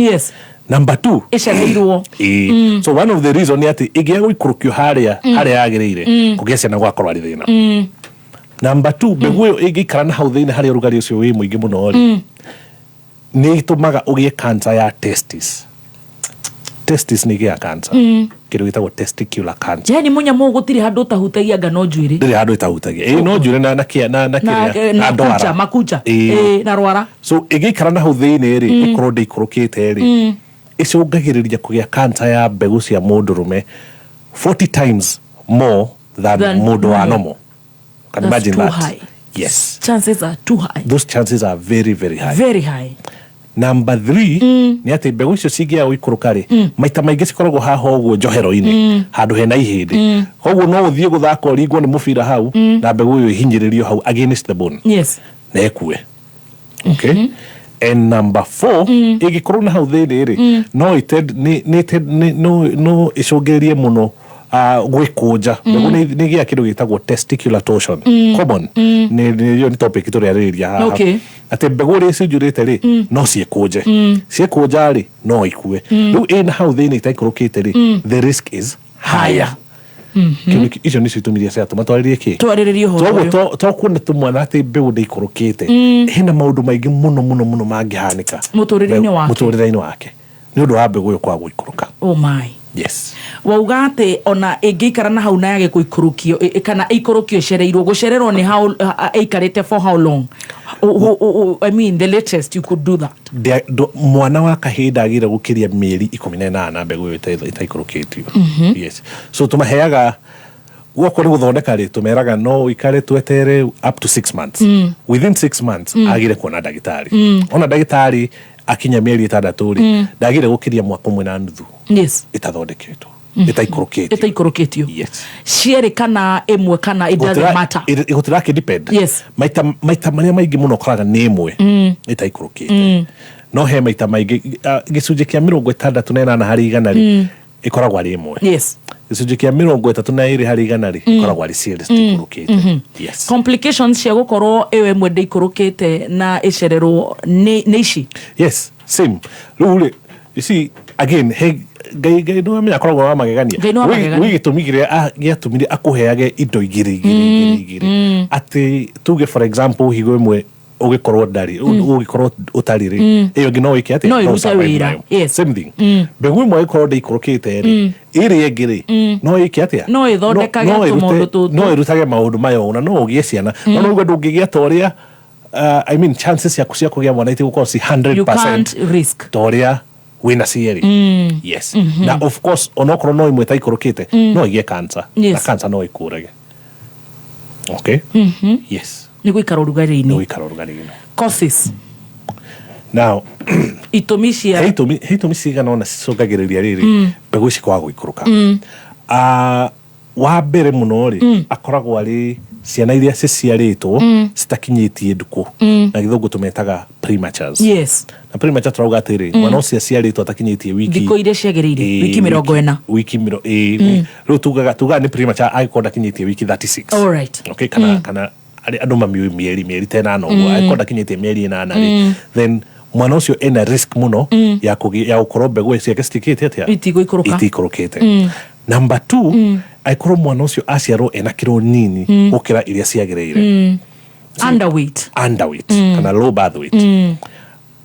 [SPEAKER 18] Number two,
[SPEAKER 1] Ĩcereirwo.
[SPEAKER 18] Ĩĩ. So one of the reason nĩ atĩ ĩngĩaga gũikũrũkio harĩa harĩa yagĩrĩire, kũgĩa ciana gũgakorwo arĩ thĩna. Number two, mbegũ ĩyo ĩngĩikara na hau thĩinĩ harĩa ũrugarĩ ũcio wĩ mũingĩ mũno rĩ, nĩ ĩtũmaga ũgĩe cancer ya testis. Testis nĩ ĩgĩaga cancer, kĩndũ gĩtagwo testicular cancer.
[SPEAKER 1] Yani mũnyamũ gũtirĩ handũ ũtahutagia anga no njuĩrĩ.
[SPEAKER 18] Ndĩrĩ handũ ĩtahutagia. Ĩĩ, no njuĩrĩ na na kĩa na na
[SPEAKER 1] na
[SPEAKER 18] kĩrĩa
[SPEAKER 1] na
[SPEAKER 18] na ndwara.
[SPEAKER 1] kucha, makucha.
[SPEAKER 18] Ĩĩ.
[SPEAKER 1] Ĩĩ, na rwara.
[SPEAKER 18] So ĩngĩikara na hau thĩinĩ rĩ, ĩkorwo ndĩikũrũkĩte rĩ, ĩcũngagĩrĩria kũgĩa cancer ya mbegũ cia mũndũrũme 40 times more than
[SPEAKER 1] Than
[SPEAKER 18] mũndũ wa
[SPEAKER 1] normal.
[SPEAKER 18] normal. Can
[SPEAKER 1] That's
[SPEAKER 18] imagine
[SPEAKER 1] too
[SPEAKER 18] that.
[SPEAKER 1] high.
[SPEAKER 18] Yes.
[SPEAKER 1] Chances are too high.
[SPEAKER 18] Those chances are very very high.
[SPEAKER 1] Very high.
[SPEAKER 18] Number three, nĩ atĩ mbegũ icio cingĩaga gũikũrũka rĩ, maita maingĩ cikoragwo haha ũguo njohero-inĩ, handũ hena ihĩndĩ. Koguo no ũthiĩ gũthaka ũringwo nĩ mũbira hau, na mbegũ ĩyo ĩhinyĩrĩrio hau against the bone na ĩkue. Okay, and number four, ĩngĩkorwo na hau thĩinĩ rĩ, no ĩte- nĩ- nĩ ĩte- nĩ- no no ĩcũngĩrĩrie mũno gwĩkũnja. Mbegũ nĩ ĩgĩaga kĩndũ gĩtagwo testicular torsion. Common nĩ ĩyo nĩ topic tũrĩarĩrĩria haha, atĩ mbegũ ũrĩa cinjũrĩte rĩ, no ciĩkũnje. Ciĩkũnja rĩ, no ikue. Rĩu ĩna hau thĩinĩ ĩtaikũrũkĩte rĩ, the risk is higher. Kĩu icio nĩcio itũmi iria ciratũma twarĩrie kĩ.
[SPEAKER 1] Twarĩrĩrie ũhoro
[SPEAKER 18] Toguo
[SPEAKER 1] ũyũ.
[SPEAKER 18] To kuona tũmwana atĩ mbegũ ndĩikũrũkĩte, hena maũndũ maingĩ mũno mũno mũno mangĩhanĩka
[SPEAKER 1] Mũtũrĩre-inĩ wake.
[SPEAKER 18] Mũtũrĩre-inĩ wake nĩ ũndũ wa mbegũ ĩyo kwaga gũikũrũka.
[SPEAKER 1] Oh my.
[SPEAKER 18] Yes.
[SPEAKER 1] Wauga atĩ ona ĩngĩikara na hau na yage gũikũrũkio, kana ĩikũrũkio ĩcereirwo, gũcererwo nĩ how ĩikarĩte for how long? I mean, the latest you could do that?
[SPEAKER 18] Mwana wa kahĩĩ ndagĩrĩire gũkĩria mĩeri 18 mbegũ ĩyo ĩtaikũrũkĩtio. Yes, so tũmaheaga guoko nĩ gũthondeka rĩ, tũmeraga no ũikare twetere up to 6 months. Within 6 months agĩre kuona ndagĩtarĩ. Ona ndagĩtarĩ akinya mĩeri 6 rĩ, ndagĩrĩire gũkĩria mwaka ũmwe na nuthu ĩtathondeketwo, ĩtaikũrũkĩtio.
[SPEAKER 1] Ĩtaikũrũkĩtio.
[SPEAKER 18] Yes.
[SPEAKER 1] Cierĩ kana ĩmwe, kana it doesn't matter?
[SPEAKER 18] Gũtiraki depend. Maita marĩa maingĩ mũno ũkoraga nĩ ĩmwe ĩtaikũrũkĩte, no he maita maingĩ, gĩcunjĩ kĩa 68 harĩ igana rĩ, ĩkoragwo arĩ ĩmwe. Gĩcunjĩ kĩa 32 harĩ igana rĩ, ĩkoragwo arĩ cierĩ citiikũrũkĩte. Yes.
[SPEAKER 1] Complications cia gũkorwo ĩyo ĩmwe ndĩikũrũkĩte na ĩcererwo nĩ ici?
[SPEAKER 18] Yes, same. Rĩu rĩ, you see again, he Ngai nĩ wamenya akoragwo wa magegania.
[SPEAKER 1] Ngai nĩ wa magegania.
[SPEAKER 18] Gwĩ gĩtũmi kĩrĩa gĩatũmire akũheage indo igĩrĩ igĩrĩ igĩrĩ igĩrĩ, atĩ tuge for example higo ĩmwe ũgĩkorwo ndarĩ, ũgĩkorwo ũtarĩ rĩ, ĩyo ĩngĩ no ĩke atĩa?
[SPEAKER 1] No ĩrute
[SPEAKER 18] survive
[SPEAKER 1] wĩra.
[SPEAKER 18] nayo. Same thing, mbegũ ĩmwe ĩkorwo ndĩikũrũkĩte rĩ, ĩrĩa ĩngĩ rĩ, no ĩke atĩa?
[SPEAKER 1] No ĩthondekage tũmaũndũ tũtũ.
[SPEAKER 18] No ĩrutage maũndũ mayo, na no ũgĩe ciana, no no uge ndũngĩgĩa ta ũrĩa, I mean, chances ciaku cia kũgĩa mwana itigũkorwo ci 100%
[SPEAKER 1] You can't risk.
[SPEAKER 18] ta ũrĩa wĩna cierĩ. Yes. Na of course onokorwo no ĩmwe ĩtaikũrũkĩte, no ĩgĩe cancer. Na cancer no ĩkũrage. Okay, yes.
[SPEAKER 1] Nĩ gũikara
[SPEAKER 18] Nĩ
[SPEAKER 1] ũrugarĩ-inĩ.
[SPEAKER 18] Gũikara ũrugarĩ-inĩ.
[SPEAKER 1] Causes.
[SPEAKER 18] Now,
[SPEAKER 1] Itũmi cia
[SPEAKER 18] he itũmi cigana ona cicũngagĩrĩria rĩrĩ mbegũ ici kwaga gũikũrũka. Ah, wa mbere mũno rĩ, akoragwo arĩ ciana iria ciciarĩtwo citakinyĩtie ndukũ, na gĩthũngũ tũmetaga prematures. Na premature tũrauga atĩrĩ, mwana ũcio aciarĩtwo atakinyĩtie wiki
[SPEAKER 1] Thikũ iria ciagĩrĩire. Wiki 40.
[SPEAKER 18] Wiki ĩĩ, rĩu tugaga nĩ premature angĩkorwo ndakinyĩtie wiki 36.
[SPEAKER 1] All right.
[SPEAKER 18] Okay, kana andũ mamiũĩ mĩeri ta ĩnana ũguo. Angĩkorwo ndakinyĩtie mĩeri 8 rĩ, then mwana ũcio ena risk mũno ya gũkorwo mbegũ ciake citikĩte atĩa?
[SPEAKER 1] Itigũikũrũka.
[SPEAKER 18] Itikũrũkĩte. Number two, angĩkorwo mwana ũcio aciarwo ena kiro nini gũkĩra iria ciagĩrĩire.
[SPEAKER 1] Underweight.
[SPEAKER 18] Underweight kana low birth weight.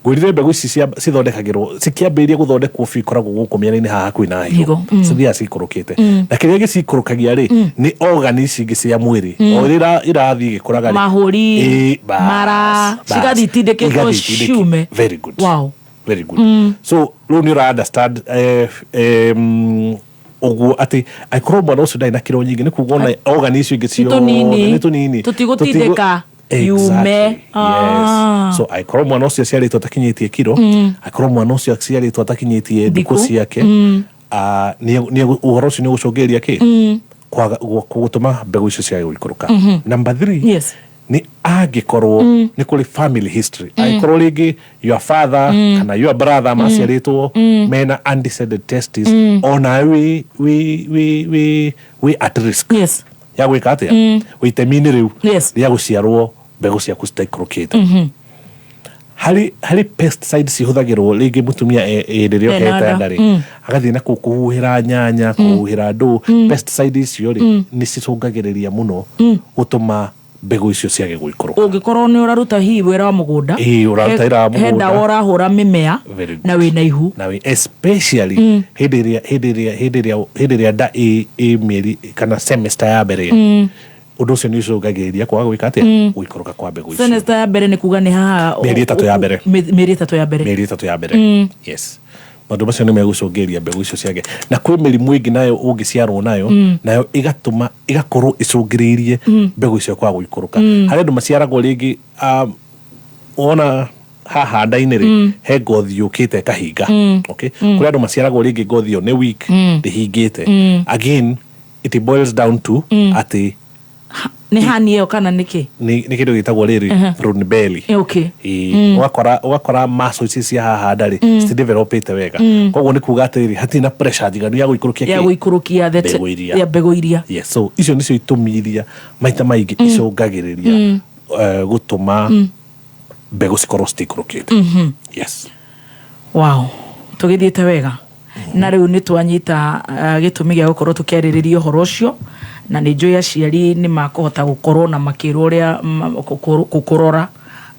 [SPEAKER 18] Ngwĩrire mbegũ ici cithondekagĩrwo cikĩambĩrĩria gũthondekwo biũ, ikoragwo gũkũ mĩena-inĩ haha hakuhĩ na higo.
[SPEAKER 1] Higo,
[SPEAKER 18] Cithiaga cikũrũkĩte, na kĩrĩa gĩcikũrũkagia rĩ, nĩ organ ici ingĩ cia mwĩrĩ o ũrĩa irathiĩ ĩgĩkũraga rĩ.
[SPEAKER 1] Mahũri,
[SPEAKER 18] Ĩĩ, bas,
[SPEAKER 1] mara,
[SPEAKER 18] bas.
[SPEAKER 1] cigathiĩ itindĩkĩtwo
[SPEAKER 18] Igathiĩ itindĩkĩ-
[SPEAKER 1] ciume.
[SPEAKER 18] Very good. Very good. So rĩu nĩ ũra understand ũguo atĩ angĩkorwo mwana ũcio ndarĩ na kiro nyingĩ, nĩ kuga ona organ icio ingĩ ciothe
[SPEAKER 1] Tũnini.
[SPEAKER 18] nĩ tũnini.
[SPEAKER 1] Tũtigũtindĩka
[SPEAKER 18] Exactly.
[SPEAKER 1] yume.
[SPEAKER 18] Yes. So angĩkorwo mwana ũcio aciarĩtwo atakinyĩtie kiro, angĩkorwo mwana ũcio aciarĩtwo atakinyĩtie ndukũ
[SPEAKER 1] Thikũ.
[SPEAKER 18] ciake, ũhoro ũcio nĩ ũgũcũngĩrĩria kĩ? Kwaga gũtũma mbegũ icio ciage gũikũrũka. Number three, Nĩ angĩkorwo nĩ kũrĩ family history, angĩkorwo rĩngĩ your father kana your brother maciarĩtwo mena undescended testis, ona wĩ at risk ya gwĩka atĩa, wĩ itemi-inĩ rĩu rĩa gũciarwo mbegũ ciaku citaikũrũkĩte. Harĩ pesticides cihũthagĩrwo rĩngĩ mũtumia hĩndĩ ĩrĩa
[SPEAKER 1] Ena
[SPEAKER 18] okete
[SPEAKER 1] nda.
[SPEAKER 18] nda rĩ, agathiĩ na kũu kũhuhĩra nyanya, kũhuhĩra ndũ, pesticide icio rĩ, nĩ cicũngagĩrĩria mũno gũtũma mbegũ icio ciage gũikũrũka.
[SPEAKER 1] Ũngĩkorwo nĩ ũraruta hihi wĩra wa mũgũnda,
[SPEAKER 18] Ĩĩ, ũraruta wĩra wa
[SPEAKER 1] he
[SPEAKER 18] mũgũnda.
[SPEAKER 1] ndawa ũrahũra mĩmea
[SPEAKER 18] Very good.
[SPEAKER 1] na wĩna ihu.
[SPEAKER 18] Na especially hĩndĩ ĩrĩa nda ĩ mĩeri kana semester ya mbere, ũndũ ũcio nĩ ũcũngagĩrĩria kwaga gwĩka atĩa, gũikũrũka kwa mbegũ icio.
[SPEAKER 1] Semester ya mbere nĩ kuga nĩ haha?
[SPEAKER 18] Mĩeri 3 ya mbere.
[SPEAKER 1] Mĩeri 3 ya mbere.
[SPEAKER 18] Mĩeri 3 ya mbere, yes. Maũndũ macio nĩ megũcũngĩrĩria mbegũ icio ciage. Na kwĩ mĩrimũ ĩngĩ nayo ũngĩciarwo nayo, nayo ĩgatũma ĩgakorwo ĩcũngĩrĩirie mbegũ icio kwaga gũikũrũka. Harĩ andũ maciaragwo rĩngĩ, wona haha nda-inĩ rĩ, he ngothi yũkĩte ĩkahinga. Okay, kũrĩ andũ maciaragwo rĩngĩ ngothi ĩyo nĩ weak, ndĩhingĩte. Again, it boils down to atĩ
[SPEAKER 1] Nĩ hani ĩyo kana nĩkĩ?
[SPEAKER 18] Nĩ kĩndũ gĩtagwo rĩrĩ, round belly. Ĩĩ, ũgakora muscle ici cia haha nda rĩ, citidevelopĩte wega. Koguo nĩ kuga atĩrĩrĩ, hatirĩ na pressure njiganu ya gũikũrũkia
[SPEAKER 1] Ya
[SPEAKER 18] kĩ?
[SPEAKER 1] gũikũrũkia
[SPEAKER 18] Mbegũ iria.
[SPEAKER 1] Ya mbegũ iria.
[SPEAKER 18] Yes, so icio nĩcio itũmi iria maita maingĩ icũngagĩrĩria gũtũma mbegũ cikorwo citiikũrũkĩte. Yes.
[SPEAKER 1] Wow, tũgĩthiĩte wega na rĩu nĩ twanyita gĩtũmi gĩa gũkorwo tũkĩarĩrĩria ũhoro ũcio, na nĩ njũĩ aciari nĩ makũhota gũkorwo na makĩrwo ũrĩa gũkũrora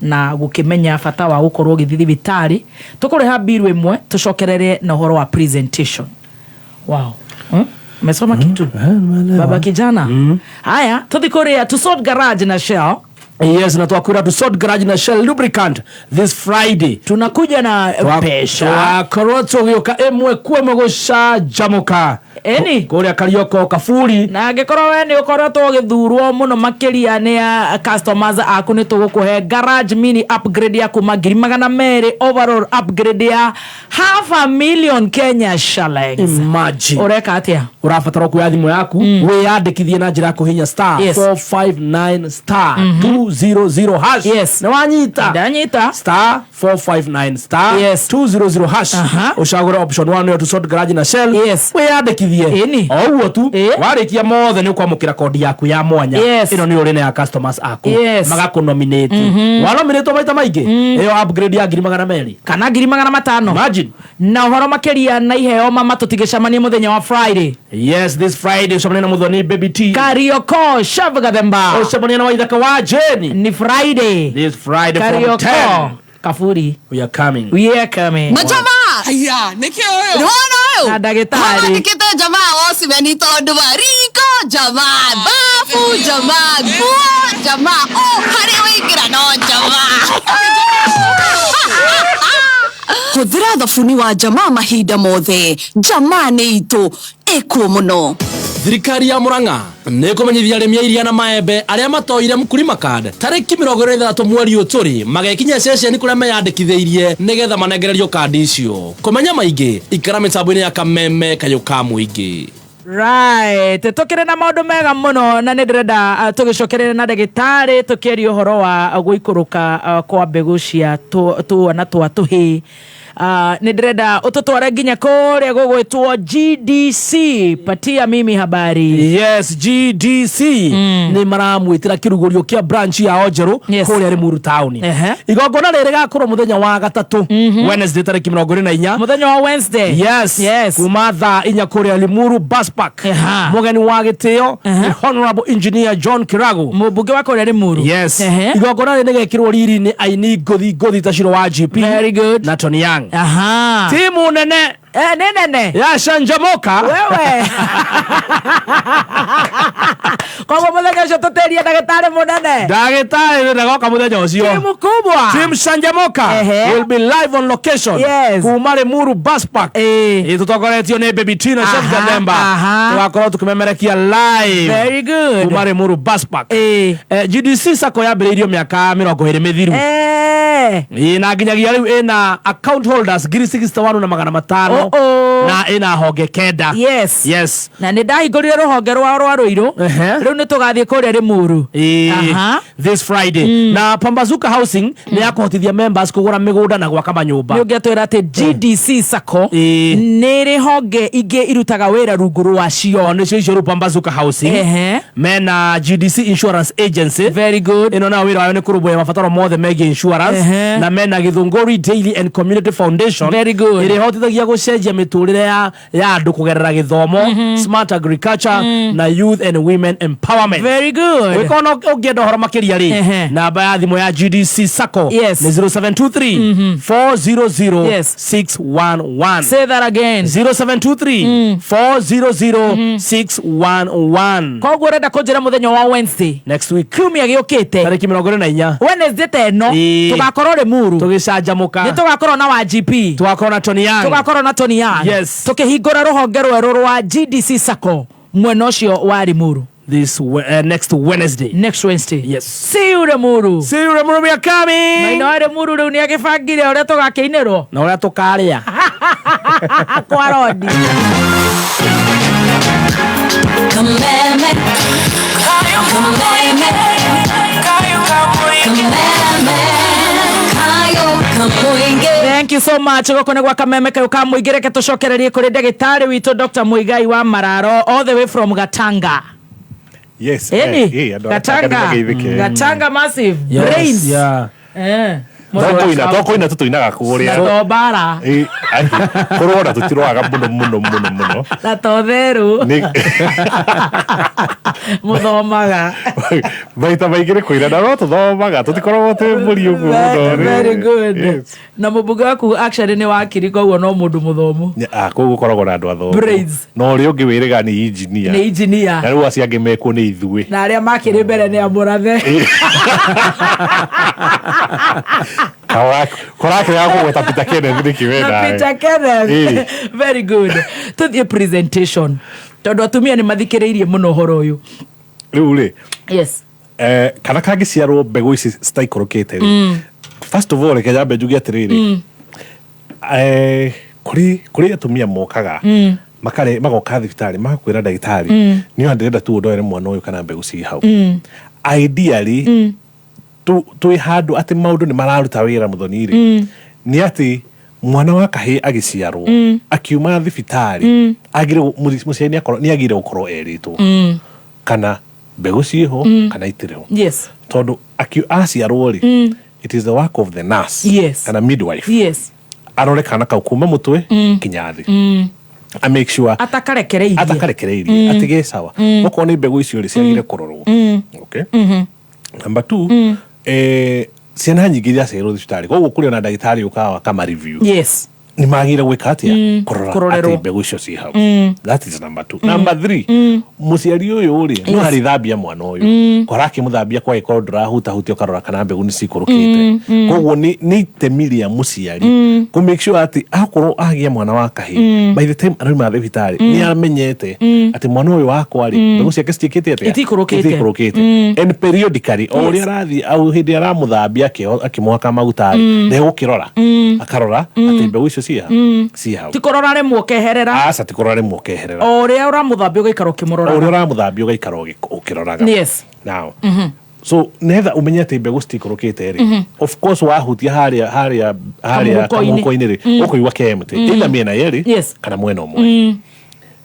[SPEAKER 1] na gũkĩmenya bata wa gũkorwo ũgĩthiĩ thibitarĩ. Tũkũrĩha mbiru ĩmwe, tũcokerere na ũhoro wa presentation. Wow. Umesoma kitu baba kijana. Haya, tũthi kũrĩa to Salt Garage na Shell.
[SPEAKER 2] Yes, na twakwira to Salt Garage na Shell Lubricant this Friday.
[SPEAKER 1] Tunakuja na pesha.
[SPEAKER 2] Twakorwo tũgĩũka ĩmwe kwa ĩmwe gũcanjamũka
[SPEAKER 1] Ĩni.
[SPEAKER 2] Kũrĩa Karioko Kaburi.
[SPEAKER 1] Na angĩkorwo we nĩ ũkoretwo ũgĩthurwo mũno makĩria nĩ a customers aku, nĩ tũgũkũhe garage mini upgrade ya kuma 200,000, overall upgrade ya half a million Kenya shillings.
[SPEAKER 2] Imagine.
[SPEAKER 1] Ũreka atĩa?
[SPEAKER 2] Ũrabatara kuoya thimũ yaku, wĩyandĩkithie na njĩra ya kũhinya star 459 star 200 hash. Nĩ wanyita?
[SPEAKER 1] Ndanyita.
[SPEAKER 2] Star 459 star 200 hash, ũcagũre option 1 ĩyo Tusort Garage na Shell, wĩyandĩkithie.
[SPEAKER 1] Ĩni.
[SPEAKER 2] O ũguo tu, warĩkia mothe nĩ ũkwamũkĩra kodi yaku ya mwanya. Ĩno nĩ ũrĩ na ya customers aku, magakũnominate. Wanominatwo maita maingĩ, ĩyo upgrade ya 200,000
[SPEAKER 1] kana 500,000.
[SPEAKER 2] Imagine.
[SPEAKER 1] Na ũhoro makĩria na iheo mama, tũtigĩcemanie mũthenya wa Friday.
[SPEAKER 2] Yes, this Friday ũcemanie na Muthoni Baby T.
[SPEAKER 1] Karioko Chef Gathemba.
[SPEAKER 2] Ũcemanie na Waithaka wa Jane.
[SPEAKER 1] Ni Friday.
[SPEAKER 2] This Friday from
[SPEAKER 1] Karioko
[SPEAKER 2] 10.
[SPEAKER 1] Kaburi.
[SPEAKER 2] We are coming.
[SPEAKER 1] We are coming.
[SPEAKER 19] Majamaa! Aya, nĩkĩ ũyũ? Nĩwona ũyũ?
[SPEAKER 1] Na ndagĩtarĩ.
[SPEAKER 19] Mandĩkĩte jamaa Osimhen tondũ wa riko jamaa, bafu jamaa, nguo jamaa, o harĩa waingĩra no jamaa. Hũthĩra thabuni wa jamaa mahinda mothe. Jamaa nĩ itũ, ĩkuo mũno.
[SPEAKER 2] Thirikari ya Murang'a nĩ kũmenyithia arĩmi a iria na maembe arĩa matoire Mkulima Card tarĩki 26 mweri ũyũ tũrĩ magekinya ceceni kũrĩa meyandĩkithĩirie nĩgetha manengererio kandi icio. Kũmenya maingĩ, ikara mĩtambo-inĩ ya Kameme kayũ ka mũingĩ.
[SPEAKER 1] Right, tukire na maundu mega muno na nĩ ndĩrenda tũgĩcokerere na ndagĩtarĩ tũkĩaria ũhoro wa gũikũrũka kwa mbegũ cia twana twa tũhĩĩ. Nĩ ndĩrenda ũtũtware nginya kũrĩa gũgwĩtwo GDC. Patia mimi habari.
[SPEAKER 2] Yes, GDC nĩ maramwĩtĩra kĩrugũrio kĩa branch yao njerũ kũrĩa Limuru town. Igongona rĩrĩ rĩgakorwo mũthenya wa gatatũ, Wednesday, tarĩki 24.
[SPEAKER 1] Mũthenya wa Wednesday.
[SPEAKER 2] Yes. Kuma thaa 4 kũrĩa Limuru Bus Park. Mũgeni wa gĩtĩo nĩ Honorable Engineer John Kiragu,
[SPEAKER 1] mũmbunge wa kũrĩa Limuru.
[SPEAKER 2] Yes. Igongona rĩrĩ nĩgekĩrwo riri nĩ aini ngũthi ngũthi ta Shiro wa GP.
[SPEAKER 1] Very good.
[SPEAKER 2] Na Tony Young. Timu nene
[SPEAKER 1] Nĩ nene
[SPEAKER 2] ya Shanjamoka.
[SPEAKER 1] Wewe, koguo mũthenya ũcio tũtĩrie ndagĩtarĩ mũnene.
[SPEAKER 2] Ndagĩtarĩ ndagoka mũthenya ũcio.
[SPEAKER 1] Timu kubwa.
[SPEAKER 2] Team Shanjamoka will be live on location kuma Limuru Bus Park. Ĩ tũtongoretio nĩ Baby T na Chef Gathemba. Tũgakorwo tũkĩmemerekia live
[SPEAKER 1] Very good.
[SPEAKER 2] kuma Limuru Bus Park. GDC Sacco yambĩrĩirio mĩaka 20 mĩthiru. Ĩ na nginyagia rĩu ĩna account holders 61,500. Na ĩna honge 9.
[SPEAKER 1] Yes.
[SPEAKER 2] Yes.
[SPEAKER 1] Na nĩ ndahingũrire rũhonge rwao rwa Rũirũ. Rĩu nĩ tũgathiĩ kũrĩa Rĩmuru. Aha.
[SPEAKER 2] This Friday. Na Pambazuka Housing nĩ ya kũhotithia members kũgũra mĩgũnda na gwaka manyũmba.
[SPEAKER 1] Nĩ ũngĩatwĩra atĩ GDC Sacco nĩ ĩrĩ honge ingĩ irutaga wĩra rungu rwacio.
[SPEAKER 2] Nĩcio icio rĩu Pambazuka Housing. Mena GDC Insurance Agency.
[SPEAKER 1] Very good.
[SPEAKER 2] Ĩno nayo wĩra wayo nĩ kũrũmbũiya mabataro mothe megiĩ insurance. Na mena Githunguri Daily and Community Foundation.
[SPEAKER 1] Very good.
[SPEAKER 2] Ĩrĩa ĩhotithagia gũcenjia mĩtũrĩre ya andũ kũgerera gĩthomo, smart agriculture na youth and women empowerment.
[SPEAKER 1] Very good.
[SPEAKER 2] Ũngĩkorwo no ũngĩenda ũhoro makĩria rĩ, namba ya thimũ ya GDC Sacco
[SPEAKER 1] Yes.
[SPEAKER 2] nĩ 0723 400
[SPEAKER 1] Yes.
[SPEAKER 2] 611.
[SPEAKER 1] Say that again.
[SPEAKER 2] 0723 400 611.
[SPEAKER 1] Koguo ũrenda kũnjĩra mũthenya wa Wednesday
[SPEAKER 2] next week,
[SPEAKER 1] kiumia gĩũkĩte,
[SPEAKER 2] tarĩki 24,
[SPEAKER 1] Wednesday ta ĩno tũgakorwo Rĩmuru
[SPEAKER 2] tũgĩcanjamũka.
[SPEAKER 1] Nĩ tũgakorwo na wa GP,
[SPEAKER 2] tũgakorwo na Tony Young,
[SPEAKER 1] tũgakorwo na Tony Young.
[SPEAKER 2] Yes.
[SPEAKER 1] Tũkĩhingũra rũhonge rwerũ rwa GDC Sacco mwena ũcio wa Limuru
[SPEAKER 2] this next Wednesday.
[SPEAKER 1] Next Wednesday.
[SPEAKER 2] Yes.
[SPEAKER 1] See you Limuru.
[SPEAKER 2] See you Limuru, we are coming.
[SPEAKER 1] Maina wa Limuru rĩu nĩ agĩbangire ũrĩa tũgakĩinĩrwo
[SPEAKER 2] na ũrĩa tũkarĩa
[SPEAKER 1] kwa rodi.
[SPEAKER 20] Kameme, kameme, kameme, kayo kamuinge.
[SPEAKER 1] Thank you so much. Gũkũ nĩ gwa Kameme kayũ ka mũingĩ. Reke tũcokererie kũrĩ ndagĩtarĩ witũ Dr. Muigai wa Mararo all the way from Gatanga.
[SPEAKER 18] Yes.
[SPEAKER 1] Eni,
[SPEAKER 18] andũ a Gatanga
[SPEAKER 1] Gatanga.
[SPEAKER 18] nĩmageithĩke.
[SPEAKER 1] Gatanga massive.
[SPEAKER 18] Yes,
[SPEAKER 1] Brains.
[SPEAKER 2] yeah.
[SPEAKER 18] Tokoina tũtũinaga kũrĩa.
[SPEAKER 1] Na to mbara.
[SPEAKER 18] Kũrũa tũtirũaga mũno mũno mũno mũno.
[SPEAKER 1] Na to therũ. Mũthomaga.
[SPEAKER 18] Maita maingĩ nĩ kũina na no tũthomaga tũtikoragwo twĩ mbũri ũguo mũno.
[SPEAKER 1] Very good. Na mũmbunge waku actually nĩ wakiri koguo no mũndũ mũthomu.
[SPEAKER 18] Kũu gũkoragwo na andũ athomu.
[SPEAKER 1] Brains.
[SPEAKER 18] Na ũrĩa ũngĩ wĩrĩga nĩ engineer.
[SPEAKER 1] Nĩ engineer.
[SPEAKER 18] Na rĩu acio angĩ mekuo nĩ ithuĩ.
[SPEAKER 1] Na arĩa makĩrĩ mbere nĩ amũrathe.
[SPEAKER 18] Korakĩaga kũgweta Peter Kenneth nĩkĩ we
[SPEAKER 1] Na
[SPEAKER 18] nawe?
[SPEAKER 1] Peter Kenneth. Very good. Tũthiĩ presentation tondũ atumia nĩ mathikĩrĩirie mũno ũhoro ũyũ.
[SPEAKER 18] Rĩu rĩ,
[SPEAKER 1] Yes.
[SPEAKER 18] kana kangĩciarwo mbegũ ici citaikũrũkĩte rĩ, first of all reke nyambe njuge atĩrĩrĩ, kũrĩ atumia mokaga magoka thibitarĩ magakwĩra ndagĩtarĩ, nĩ ndĩrenda tu ũndorere mwana ũyũ kana mbegũ ciĩ hau. Ideally twĩ handũ atĩ maũndũ nĩ mararuta wĩra mũthoni rĩ, nĩ atĩ mwana wa kahĩĩ agĩciarwo akiuma thibitarĩ mũciari nĩ agĩrĩire gũkorwo erĩtwo kana mbegũ ciĩho kana itirĩ ho.
[SPEAKER 1] Yes.
[SPEAKER 18] Tondũ aciarwo rĩ, it is the work of the nurse.
[SPEAKER 1] Yes.
[SPEAKER 18] Kana midwife.
[SPEAKER 1] Yes.
[SPEAKER 18] Arore kana kau kuma mũtwe kinya thĩ. A make sure
[SPEAKER 1] atakarekereirie.
[SPEAKER 18] Atakarekereirie atige sawa. Okorwo nĩ mbegũ icio rĩ ciagĩrĩire kũrorwo. Okay. Number 2, ciana nyingĩ iria ciaciarĩirwo thibitarĩ koguo kũrĩ ona ndagĩtarĩ ũkaga akama review.
[SPEAKER 1] Yes.
[SPEAKER 18] Nĩ magĩrĩire gwĩka atĩa? Kũrora
[SPEAKER 1] Kũrorerwo.
[SPEAKER 18] atĩ mbegũ icio ciĩ hau. That is number 2. Number 3, mũciari ũyũ rĩ no arĩthambia mwana ũyũ. Kora akĩmũthambia kwagĩkorwo ndũrahutahutia ũkarora kana mbegũ nĩ cikũrũkĩte. Koguo nĩ itemi rĩa mũciari kũ make sure atĩ akorwo agĩa mwana wa kahĩĩ, by the time arauma thibitarĩ nĩ amenyete atĩ mwana ũyũ wakwa rĩ mbegũ ciake citiĩkĩte atĩa?
[SPEAKER 1] Itikũrũkĩte.
[SPEAKER 18] Itikũrũkĩte. And periodically o ũrĩa arathiĩ au hĩndĩ aramũthambia akĩmũhaka maguta rĩ, ndegũkĩrora. Akarora atĩ mbegũ icio ciĩ hau.
[SPEAKER 1] Ti kũrora rĩmwe ũkeherera.
[SPEAKER 18] Aca, ti kũrora rĩmwe ũkeherera.
[SPEAKER 1] O ũrĩa ũramũthambia ũgaikara ũkĩmũroraga.
[SPEAKER 18] O ũrĩa ũramũthambia ũgaikara ũkĩroraga.
[SPEAKER 1] Yes.
[SPEAKER 18] Now, so netha umenye atĩ mbegũ citikũrũkĩte rĩ, of course wahutia harĩa kamũhuko-inĩ rĩ, ũkũigua ke empty. Either mĩena yerĩ kana mwena ũmwe.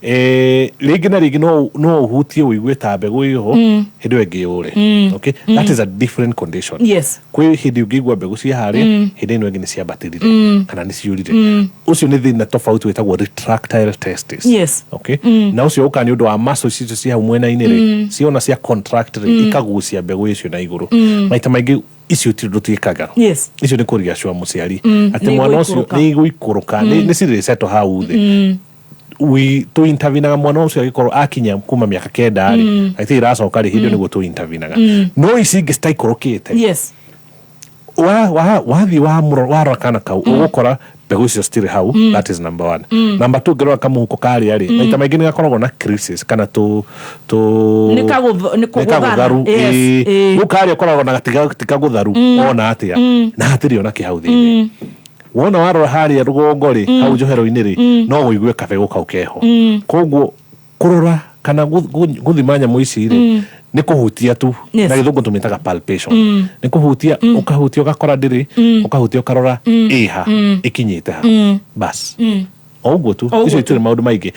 [SPEAKER 18] Rĩngĩ na rĩngĩ no ũhutie ũigue ta mbegũ ĩho, hĩndĩ ĩyo ĩngĩ yũre. Okay? That is a different condition.
[SPEAKER 1] Yes.
[SPEAKER 18] Kwĩ hĩndĩ ũngĩigua mbegũ ciĩ harĩa, hĩndĩ ĩno ĩngĩ nĩ ciambatĩrire kana nĩ ciũrire. Ũcio nĩ thĩna tofauti wĩtagwo retractile testis.
[SPEAKER 1] Yes.
[SPEAKER 18] Okay? Na ũcio ũkaga nĩ ũndũ wa muscles icio ciĩ hau mwena-inĩ rĩ, ciona cia contract rĩ, ikagucia mbegũ icio na igũrũ. Maita maingĩ icio ti ũndũ twĩkaga.
[SPEAKER 1] Yes.
[SPEAKER 18] Icio nĩ kũriacua mũciari atĩ mwana ũcio
[SPEAKER 1] Nĩ
[SPEAKER 18] nĩ igũikũrũka, nĩ cirĩ settle hau thĩ. Tũ intervenaga mwana ũcio agĩkorwo akinya kuma mĩaka 9 rĩ, aitĩ iracoka rĩ, hĩndĩ ĩyo nĩguo tũ intervenaga. No ici ingĩ citaikũrũkĩte.
[SPEAKER 1] Yes.
[SPEAKER 18] Wathiĩ warora kana kau, ũgũkora mbegũ icio citirĩ hau. That is number 1. Number 2, ngĩrora kamũhuko karĩa rĩ, maita maingĩ nĩ gakoragwo na creases kana tũ
[SPEAKER 1] Nĩ
[SPEAKER 18] kagũtharu.
[SPEAKER 1] Yes.
[SPEAKER 18] Rĩu karĩa ũkoragwo na tikagũtharu ona atĩa, na hatirĩ ona kĩ hau thĩinĩ. Wona warora harĩa rũgongo rĩ, hau njohero-inĩ rĩ, no ũigue kabegũ kau keho. Koguo kũrora kana gũthima nyamũ ici rĩ, nĩ kũhutia tu. Na gĩthũngũ tũmĩtaga palpation. Nĩ kũhutia, ũkahutia ũgakora ndĩrĩ, ũkahutia ũkarora ĩha, ĩkinyĩte ha. Bas. O ũguo tu, icio itirĩ maũndũ maingĩ.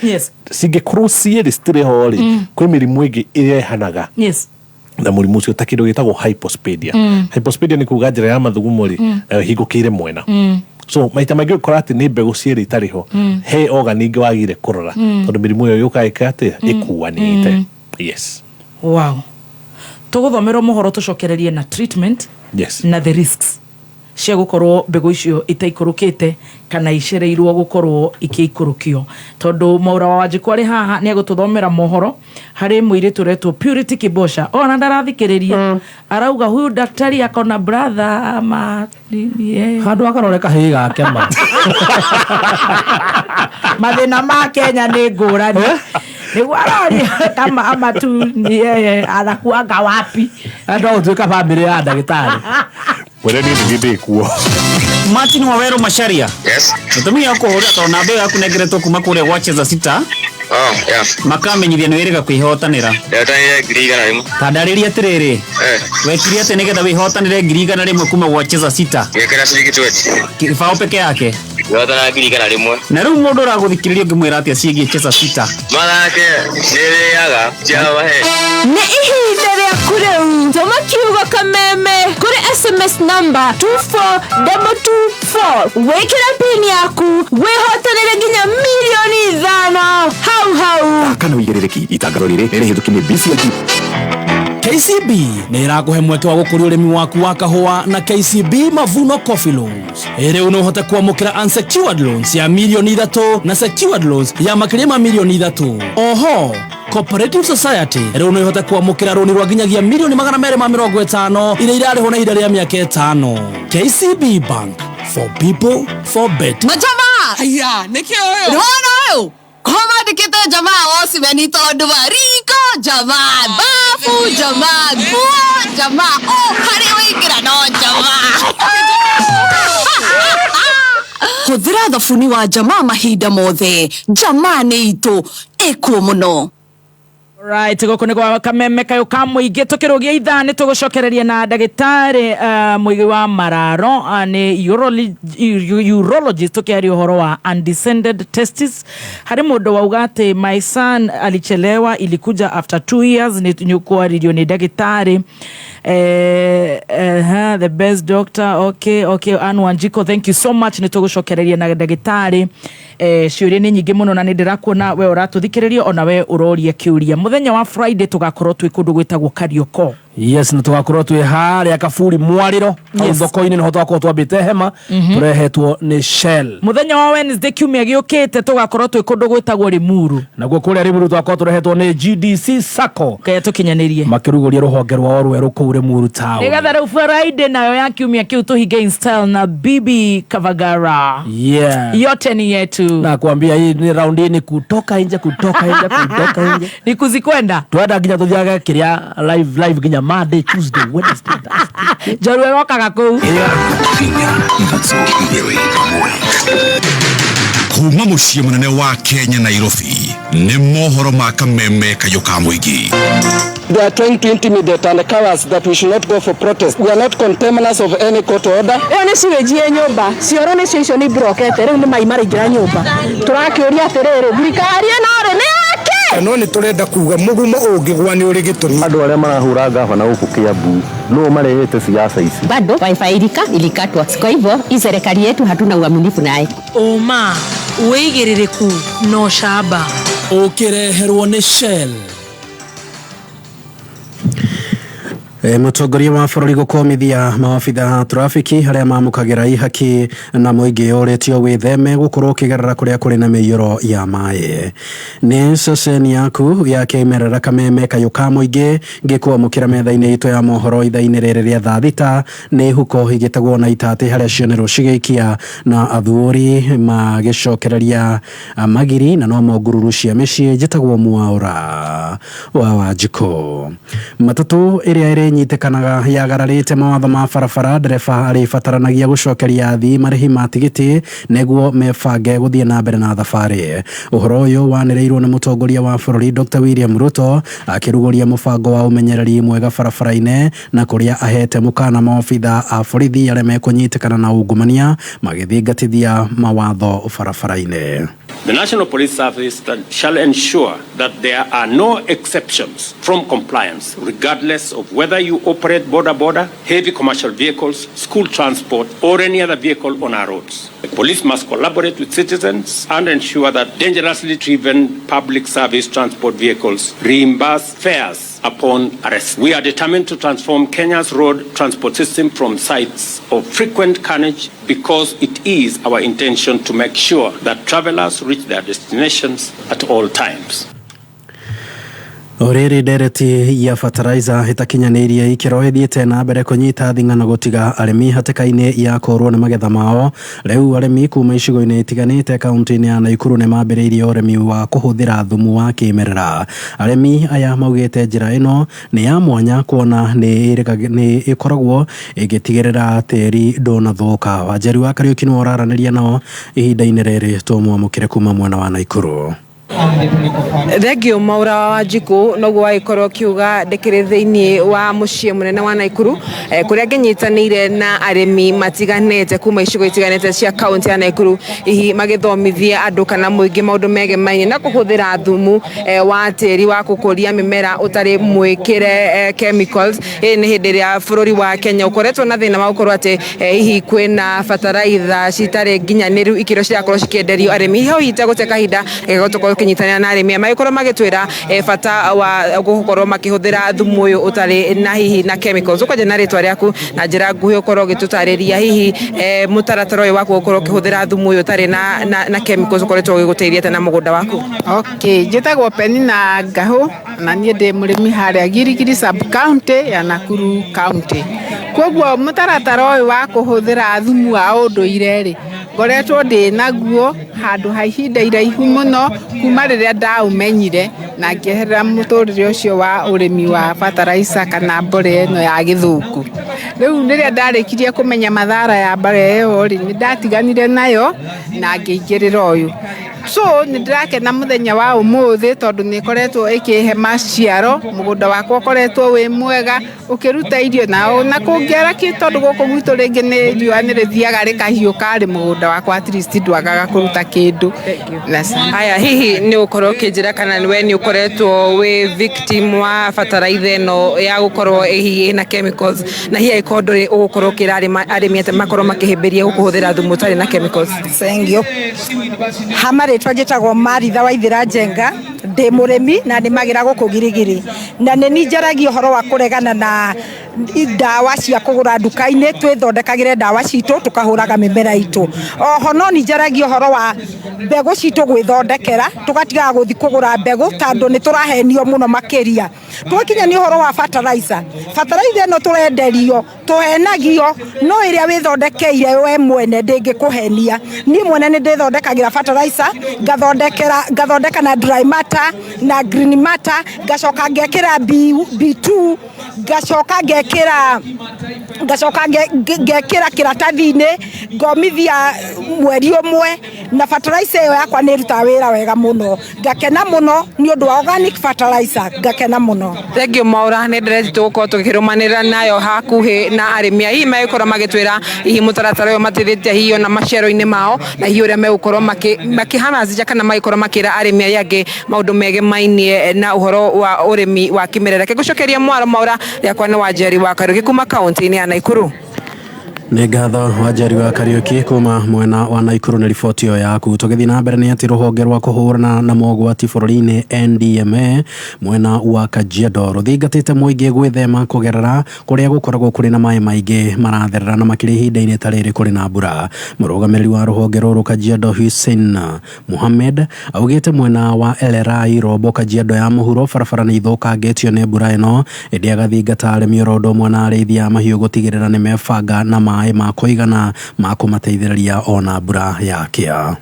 [SPEAKER 18] Cingĩkorwo cierĩ citirĩ ho rĩ, kwĩ mĩrimũ ĩngĩ ĩrehanaga. Na mũrimũ ũcio ta kĩndũ gĩtagwo hypospadia. Hypospadia nĩ kuga njĩra ya mathugumo rĩ, nayo ĩhingũkĩire mwena. So maita maingĩ ũkora atĩ nĩ mbegũ cierĩ itarĩ ho, he organ ĩngĩ wagire kũrora, tondũ mĩrimũ ĩyo yũkaga ĩka atĩa, ĩkuanĩte. Yes.
[SPEAKER 1] Wow. Tũgũthomerwo mohoro tũcokererie na treatment. Na the risks cia gũkorwo mbegũ icio itaikũrũkĩte kana icereirwo gũkorwo ikĩikũrũkio. Tondũ Mwaura wa Wanjikũ arĩ haha nĩ egũtũthomera mohoro harĩ mũirĩtu ũretwo Purity Kibosha. Ona ndarathikĩrĩria. Arauga huyu daktari akona brother ama nini.
[SPEAKER 2] Handũ akarore kahĩĩ gake ma.
[SPEAKER 1] Mathĩna ma Kenya nĩ ngũrani. Nĩguo aroria kama ama tu ni yeye anakuanga wapi.
[SPEAKER 2] Andũ a gũtuĩka bamĩrĩ ya ndagĩtarĩ.
[SPEAKER 18] Mwene niĩ nĩ ndĩ kuo.
[SPEAKER 21] Martin Waweru Macharia.
[SPEAKER 22] Yes.
[SPEAKER 21] Gĩtũmi gĩa kũhũrĩra tondũ namba ĩyo yaku nengeretwo kuma kũrĩa gwa Cheza Sita.
[SPEAKER 22] Oh, yeah.
[SPEAKER 21] Makamenyithia nĩ wĩrĩga kwĩhotanĩra.
[SPEAKER 22] Ndehotanĩire 100,000.
[SPEAKER 21] Ta ndarĩria atĩrĩrĩ. Wekire atĩa nĩgetha wĩhotanĩre 100,000 kuma gwa Cheza Sita?
[SPEAKER 22] Ngĩkĩra ciringi 20.
[SPEAKER 21] Kĩbaũ peke yake.
[SPEAKER 22] Ngĩhotana 100,000.
[SPEAKER 21] Na rĩu mũndũ ũragũthikĩrĩria ũngĩmwĩra atĩa ciĩgiĩ Cheza Sita?
[SPEAKER 22] Mathake nĩrĩaga njamahe.
[SPEAKER 23] Nĩ ihinda rĩaku rĩu. Tũma kiugo kameme kũrĩ SMS number 24224. Wĩkĩre pin yaku wĩhotanĩre nginya 5,000,000 hau hau.
[SPEAKER 24] Kana ũigĩrĩrĩki itangatho rĩrĩ nĩ rĩhĩtũki nĩ BCLG.
[SPEAKER 2] KCB nĩ ĩrakũhe mweke wa gũkũria ũrĩmi waku wa kahũa na KCB Mavuno Coffee Loans. Rĩu no ũhote kwamũkĩra unsecured loans ya 3,000,000 na secured loans ya makĩria ma 3,000,000. Oho, Cooperative Society rĩu no ĩhote kwamũkĩra rũni rwa nginyagia 250,000,000 iria irarĩhwo na ihinda rĩa mĩaka 5. KCB Bank, for people, for better.
[SPEAKER 19] Majamaa!
[SPEAKER 25] Haya, nĩkĩ ũyũ?
[SPEAKER 19] Nĩwona ũyũ? Komandĩkĩte jamaa Osimhen tondũ wa riko jamaa, bafu jamaa, nguo jamaa, o harĩa waingĩra no jamaa. Hũthĩra thabuni wa jamaa mahinda mothe. Jamaa nĩ itũ, ĩkuo mũno.
[SPEAKER 1] Right, gũkũ nĩ gwa kameme kayũ ka mũingĩ tũkĩrũgia ithaa nĩ tũgũcokereria na ndagĩtarĩ mũigi wa mararo, nĩ urologist tũkĩaria ũhoro wa undescended testis. Harĩ mũndũ wauga atĩ my son alichelewa, ilikuja after 2 years, nĩ ũkwarĩrio nĩ ndagĩtarĩ. The best doctor. Okay, okay, Ann Wanjiko, thank you so much. Nĩ tũgũcokereria na ndagĩtarĩ. Ciũria nĩ nyingĩ mũno na nĩ ndĩrakuona we ũratũthikĩrĩria ona we ũroria kĩũria. Mũthenya wa Friday tũgakorwo twĩ kũndũ gwĩtagwo Karioko.
[SPEAKER 2] Yes, na tũgakorwo twĩ harĩa Kaburi Mwarĩro, hau thoko-inĩ nĩho tũgakorwo twambĩte hema, tũrehetwo nĩ Shell.
[SPEAKER 1] Mũthenya wa Wednesday kiumia gĩũkĩte tũgakorwo twĩ kũndũ gwĩtagwo Limuru.
[SPEAKER 2] Naguo kũrĩa Limuru tũgakorwo tũrehetwo nĩ GDC Sacco.
[SPEAKER 1] Kaya tũkinyanĩrie.
[SPEAKER 2] Makĩrugũria rũhonge rwao rwerũ kũu Limuru town.
[SPEAKER 1] Nĩgetha rĩu Friday nayo ya kiumia kĩu tũhinge in style na Bibi Kavagara.
[SPEAKER 2] Yeah.
[SPEAKER 1] Yote ni yetu.
[SPEAKER 2] Nakwambia hii ni round hii ni kutoka nje, kutoka nje, kutoka nje.
[SPEAKER 1] Ni kuzikwenda.
[SPEAKER 2] Twenda nginya tuthiage kiria live, live nginya Monday, Tuesday, Wednesday, Thursday.
[SPEAKER 1] Njorua wokaga kũu.
[SPEAKER 6] Kuma mũciĩ mũnene wa Kenya Nairobi nĩ mohoro ma kameme kayũ ka mũingĩ.
[SPEAKER 26] They are trying to intimidate and cowards that we should not go for protest. We are not contemners of any court order.
[SPEAKER 27] Ĩyo nĩ sewage ĩ nyũmba, cioro nĩcio icio nĩ ibrokete, rĩu nĩ mai maraingĩra nyũmba. Tũrakĩũria atĩrĩrĩ, thirikari ĩno rĩ nĩ yake?
[SPEAKER 28] No nĩ tũrenda kuga mũgumo ũngĩgwa nĩ ũrĩ gĩtũmi.
[SPEAKER 29] Andũ arĩa marahũra gavana gũkũ Kiambu no marehete siasa ici.
[SPEAKER 30] Bado wifi ilikatwa. Kwa hivyo hii serikali yetu hatuna uaminifu naye.
[SPEAKER 31] Ũma, wĩigĩrĩrĩku na ũcamba.
[SPEAKER 2] Ũkĩreherwo nĩ Shell.
[SPEAKER 32] Mũtongoria wa bũrũri gũkomithia maabitha a trafiki arĩa mamũkagĩra ihaki na mũingĩ ũrĩtio wĩtheme gũkorwo ũkĩgerera kũrĩa kũrĩ na mĩiyũro ya maĩ. Nĩ ceceni yaku ya kĩmerera kameme kayũ ka mũingĩ ngĩkwamũkĩra metha-inĩ itũ ya mohoro ithaa-inĩ rĩrĩ rĩa thaa thita nĩ huko igĩtegwo na itatĩ harĩa cionerwo cigĩikia na athuri magĩcokereria magiri na no ngururu cia mĩciĩ njĩtagwo Mwaũra wa Wanjikũ. Matatũ ĩrĩa ĩrĩ ĩrĩnyitĩkanaga yagararĩte mawatho ma barabara ndereba arĩbataranagia gũcokeria athii marĩhi ma tigiti nĩguo mebange gũthiĩ na mbere na thabarĩ. Ũhoro ũyũ wanĩrĩirwo nĩ mũtongoria wa bũrũri Dr. William Ruto akĩrugũria mũbango wa ũmenyereri mwega barabara-inĩ na kũrĩa ahete mũkana maobitha a borithi arĩa mekũnyitĩkana na ungumania magĩthingatithia mawatho barabara-inĩ.
[SPEAKER 3] The National Police Service shall ensure that there are no exceptions from compliance, regardless of whether you operate border, heavy commercial vehicles, school transport, or any other vehicle on our roads. The police must collaborate with citizens and ensure that dangerously driven public service transport vehicles reimburse fares upon arrest. We are determined to transform Kenya's road transport system from sites of frequent carnage because it is our intention to make sure that travelers reach their destinations at all times.
[SPEAKER 32] Orĩrĩ ndereti ya fertilizer ĩtakinyanĩirie ikĩro ĩthiĩte na mbere kũnyita thing'ano gũtiga arĩmi hatĩka-inĩ ya kũrwo nĩ magetha mao. Rĩu arĩmi kuma icigo-inĩ itiganĩte kaunti-inĩ ya Naikuru nĩ mambĩrĩirie ũrĩmi wa kũhũthĩra thumu wa kĩmerera. Arĩmi aya maugĩte njĩra ĩno nĩ ya mwanya kuona nĩ ĩkoragwo ĩgĩtigĩrĩra tĩri ndũnathũka. Wanjeri wa Kariũki nĩwe ũraranĩria nao ihinda-inĩ rĩrĩ, tũmwamũkĩre kuma mwena wa Naikuru.
[SPEAKER 4] Thengio Mwaura wa Wanjikũ noguo wagĩkorwo ũkiuga ndĩkĩrĩ thĩinĩ wa mũciĩ mũnene wa Naikuru kũrĩa ngĩnyitanĩire na arĩmi matiganĩte kuma icigo itiganĩte cia kaunti ya Naikuru hihi magĩthomithia andũ kana mũingĩ maũndũ megemainie na kũhũthĩra thumu wa tĩri wa gũkũria mĩmera ũtarĩ mwĩkĩre chemicals. Ĩĩ nĩ hĩndĩ ĩrĩa bũrũri wa Kenya ũkoretwo na thĩna wa gũkorwo atĩ hihi kwĩna bataraitha citarĩ nginyanĩru ikĩro cirakorwo cikĩenderio arĩmi. Hihi itegũte kahinda gũtũkorwo tũkĩnyitanĩra na arĩmi magĩkorwo magĩtwĩra bata wa gũkorwo makĩhũthĩra thumu ũyũ ũtarĩ na hihi na chemicals. Ũkwanja na rĩtwa rĩaku na njĩra nguhĩ ũkorwo ũgĩtũtarĩria hihi mũtaratara ũyũ waku gũkorwo ũkĩhũthĩra thumu ũyũ ũtarĩ na chemicals ũkoretwo ũgĩgũteithia atĩa na mũgũnda waku?
[SPEAKER 5] Okay, njĩtagwo Penina Ngahũ na niĩ ndĩ mũrĩmi harĩa Girigiri sub county ya Nakuru county. Koguo mũtaratara ũyũ wa kũhũthĩra thumu wa ũndũire rĩ, ngoretwo ndĩ naguo handũ ha ihinda iraihu mũno kuma rĩrĩa ndaũmenyire na ngĩeherera mũtũrĩre ũcio wa ũrĩmi wa fertilizer kana mborera ĩno ya gĩthũngũ. Rĩu rĩrĩa ndarĩkirie kũmenya mathara ya mborera ĩyo rĩ, nĩ ndatiganire nayo na ngĩingĩrĩra ũyũ. So nĩ ndĩrakena mũthenya wa ũmũthĩ tondũ nĩ ĩkoretwo ĩkĩhe maciaro, mũgũnda wakwa ũkoretwo wĩ mwega ũkĩruta irio na kũngĩara kĩ tondũ gũkũ gwitũ rĩngĩ nĩ riũa nĩ rĩthiaga rĩkahiũka rĩ, mũgũnda wakwa at least ndwagaga kũruta kĩndũ.
[SPEAKER 4] Haya, hihi nĩ ũkorwo ũkĩnjĩra kana we nĩ ũkoretwo wĩ victim wa bataraitha ĩno ya gũkorwo hihi ĩna chemicals, na hihi angĩkorwo ndũrĩ ũgũkorwo ũkĩra arĩmi atĩ makorwo makĩhĩmbĩria gũkũhũthĩra thumu ũtarĩ na chemicals?
[SPEAKER 7] Thengio. Hama rĩtwa njĩtagwo Maritha Waithĩra Njenga, ndĩ mũrĩmi na nĩmagĩra gũkũ Girigiri, na nĩ niĩ njaragia ũhoro wa kũregana na ndawa cia kũgũra nduka-inĩ, twĩthondekagĩre ndawa citũ tũkahũraga mĩmera itũ. Oho no nĩ njaragia ũhoro wa mbegũ citũ gwĩthondekera, tũgatigaga gũthiĩ kũgũra mbegũ tondũ nĩ tũrahenio mũno makĩria. Twakinya nĩ ũhoro wa fertilizer, fertilizer ĩno tũrenderio tũhenagio, no ĩrĩa wĩthondekeire we mwene ndĩngĩkũhenia. Niĩ mwene nĩ ndĩthondekagĩra fertilizer, ngathondeka na dry matter na green matter, ngacoka ngekĩra B2, ngacoka ngekĩra kĩratathi-inĩ, ngomithia mweri ũmwe, na fertilizer ĩyo yakwa nĩ ĩrutaga wĩra wega mũno. Ngakena mũno nĩ ũndũ wa organic fertilizer, ngakena mũno.
[SPEAKER 4] Thengio Mwaura, nĩ ndereti tũgũkorwo tũkĩrũmanĩrĩra nayo hakuhĩ na arĩmi aya hihi magĩkorwo magĩtwĩra hihi mũtaratara ũyũ mateithĩtie hihi ona maciaro-inĩ mao, na hihi ũrĩa megũkorwo makĩhamasisha kana magĩkorwo makĩra arĩmi arĩa angĩ maũndũ megemainie na ũhoro wa ũrĩmi wa kĩmerera. Reke ngũcokerie mwaro Mwaura, rĩakwa nĩ Wanjeri wa Kariũki kuma kaunti-inĩ ya Naikuru.
[SPEAKER 32] Nĩ ngatho Wanjeri wa Kariũki kuma mwena wa Naikuru nĩ riboti ĩyo yaku. Tũgĩthiĩ na mbere nĩ atĩ rũhonge rwa kũhũrana na mogwati bũrũri-inĩ NDMA mwena wa Kajiado rũthingatĩte mũingĩ gwĩthema kũgerera kũrĩa gũkoragwo kũrĩ na maĩ maingĩ maratherera na makĩria ihinda-inĩ ta rĩrĩ kũrĩ na mbura. Mũrũgamĩrĩri wa rũhonge rũrũ Kajiado Hussein Mohamed augĩte mwena wa Elerai Robo Kajiado ya mũhuro barabara nĩ ithũkangĩtio nĩ mbura ĩno, ĩndĩ agathingata arĩmi oro ũndũ ũmwe na arĩithi a mahiũ gũtigĩrĩra nĩ mebanga na maĩ ma kũigana ma kũmateithĩrĩria ona mbura yakĩa.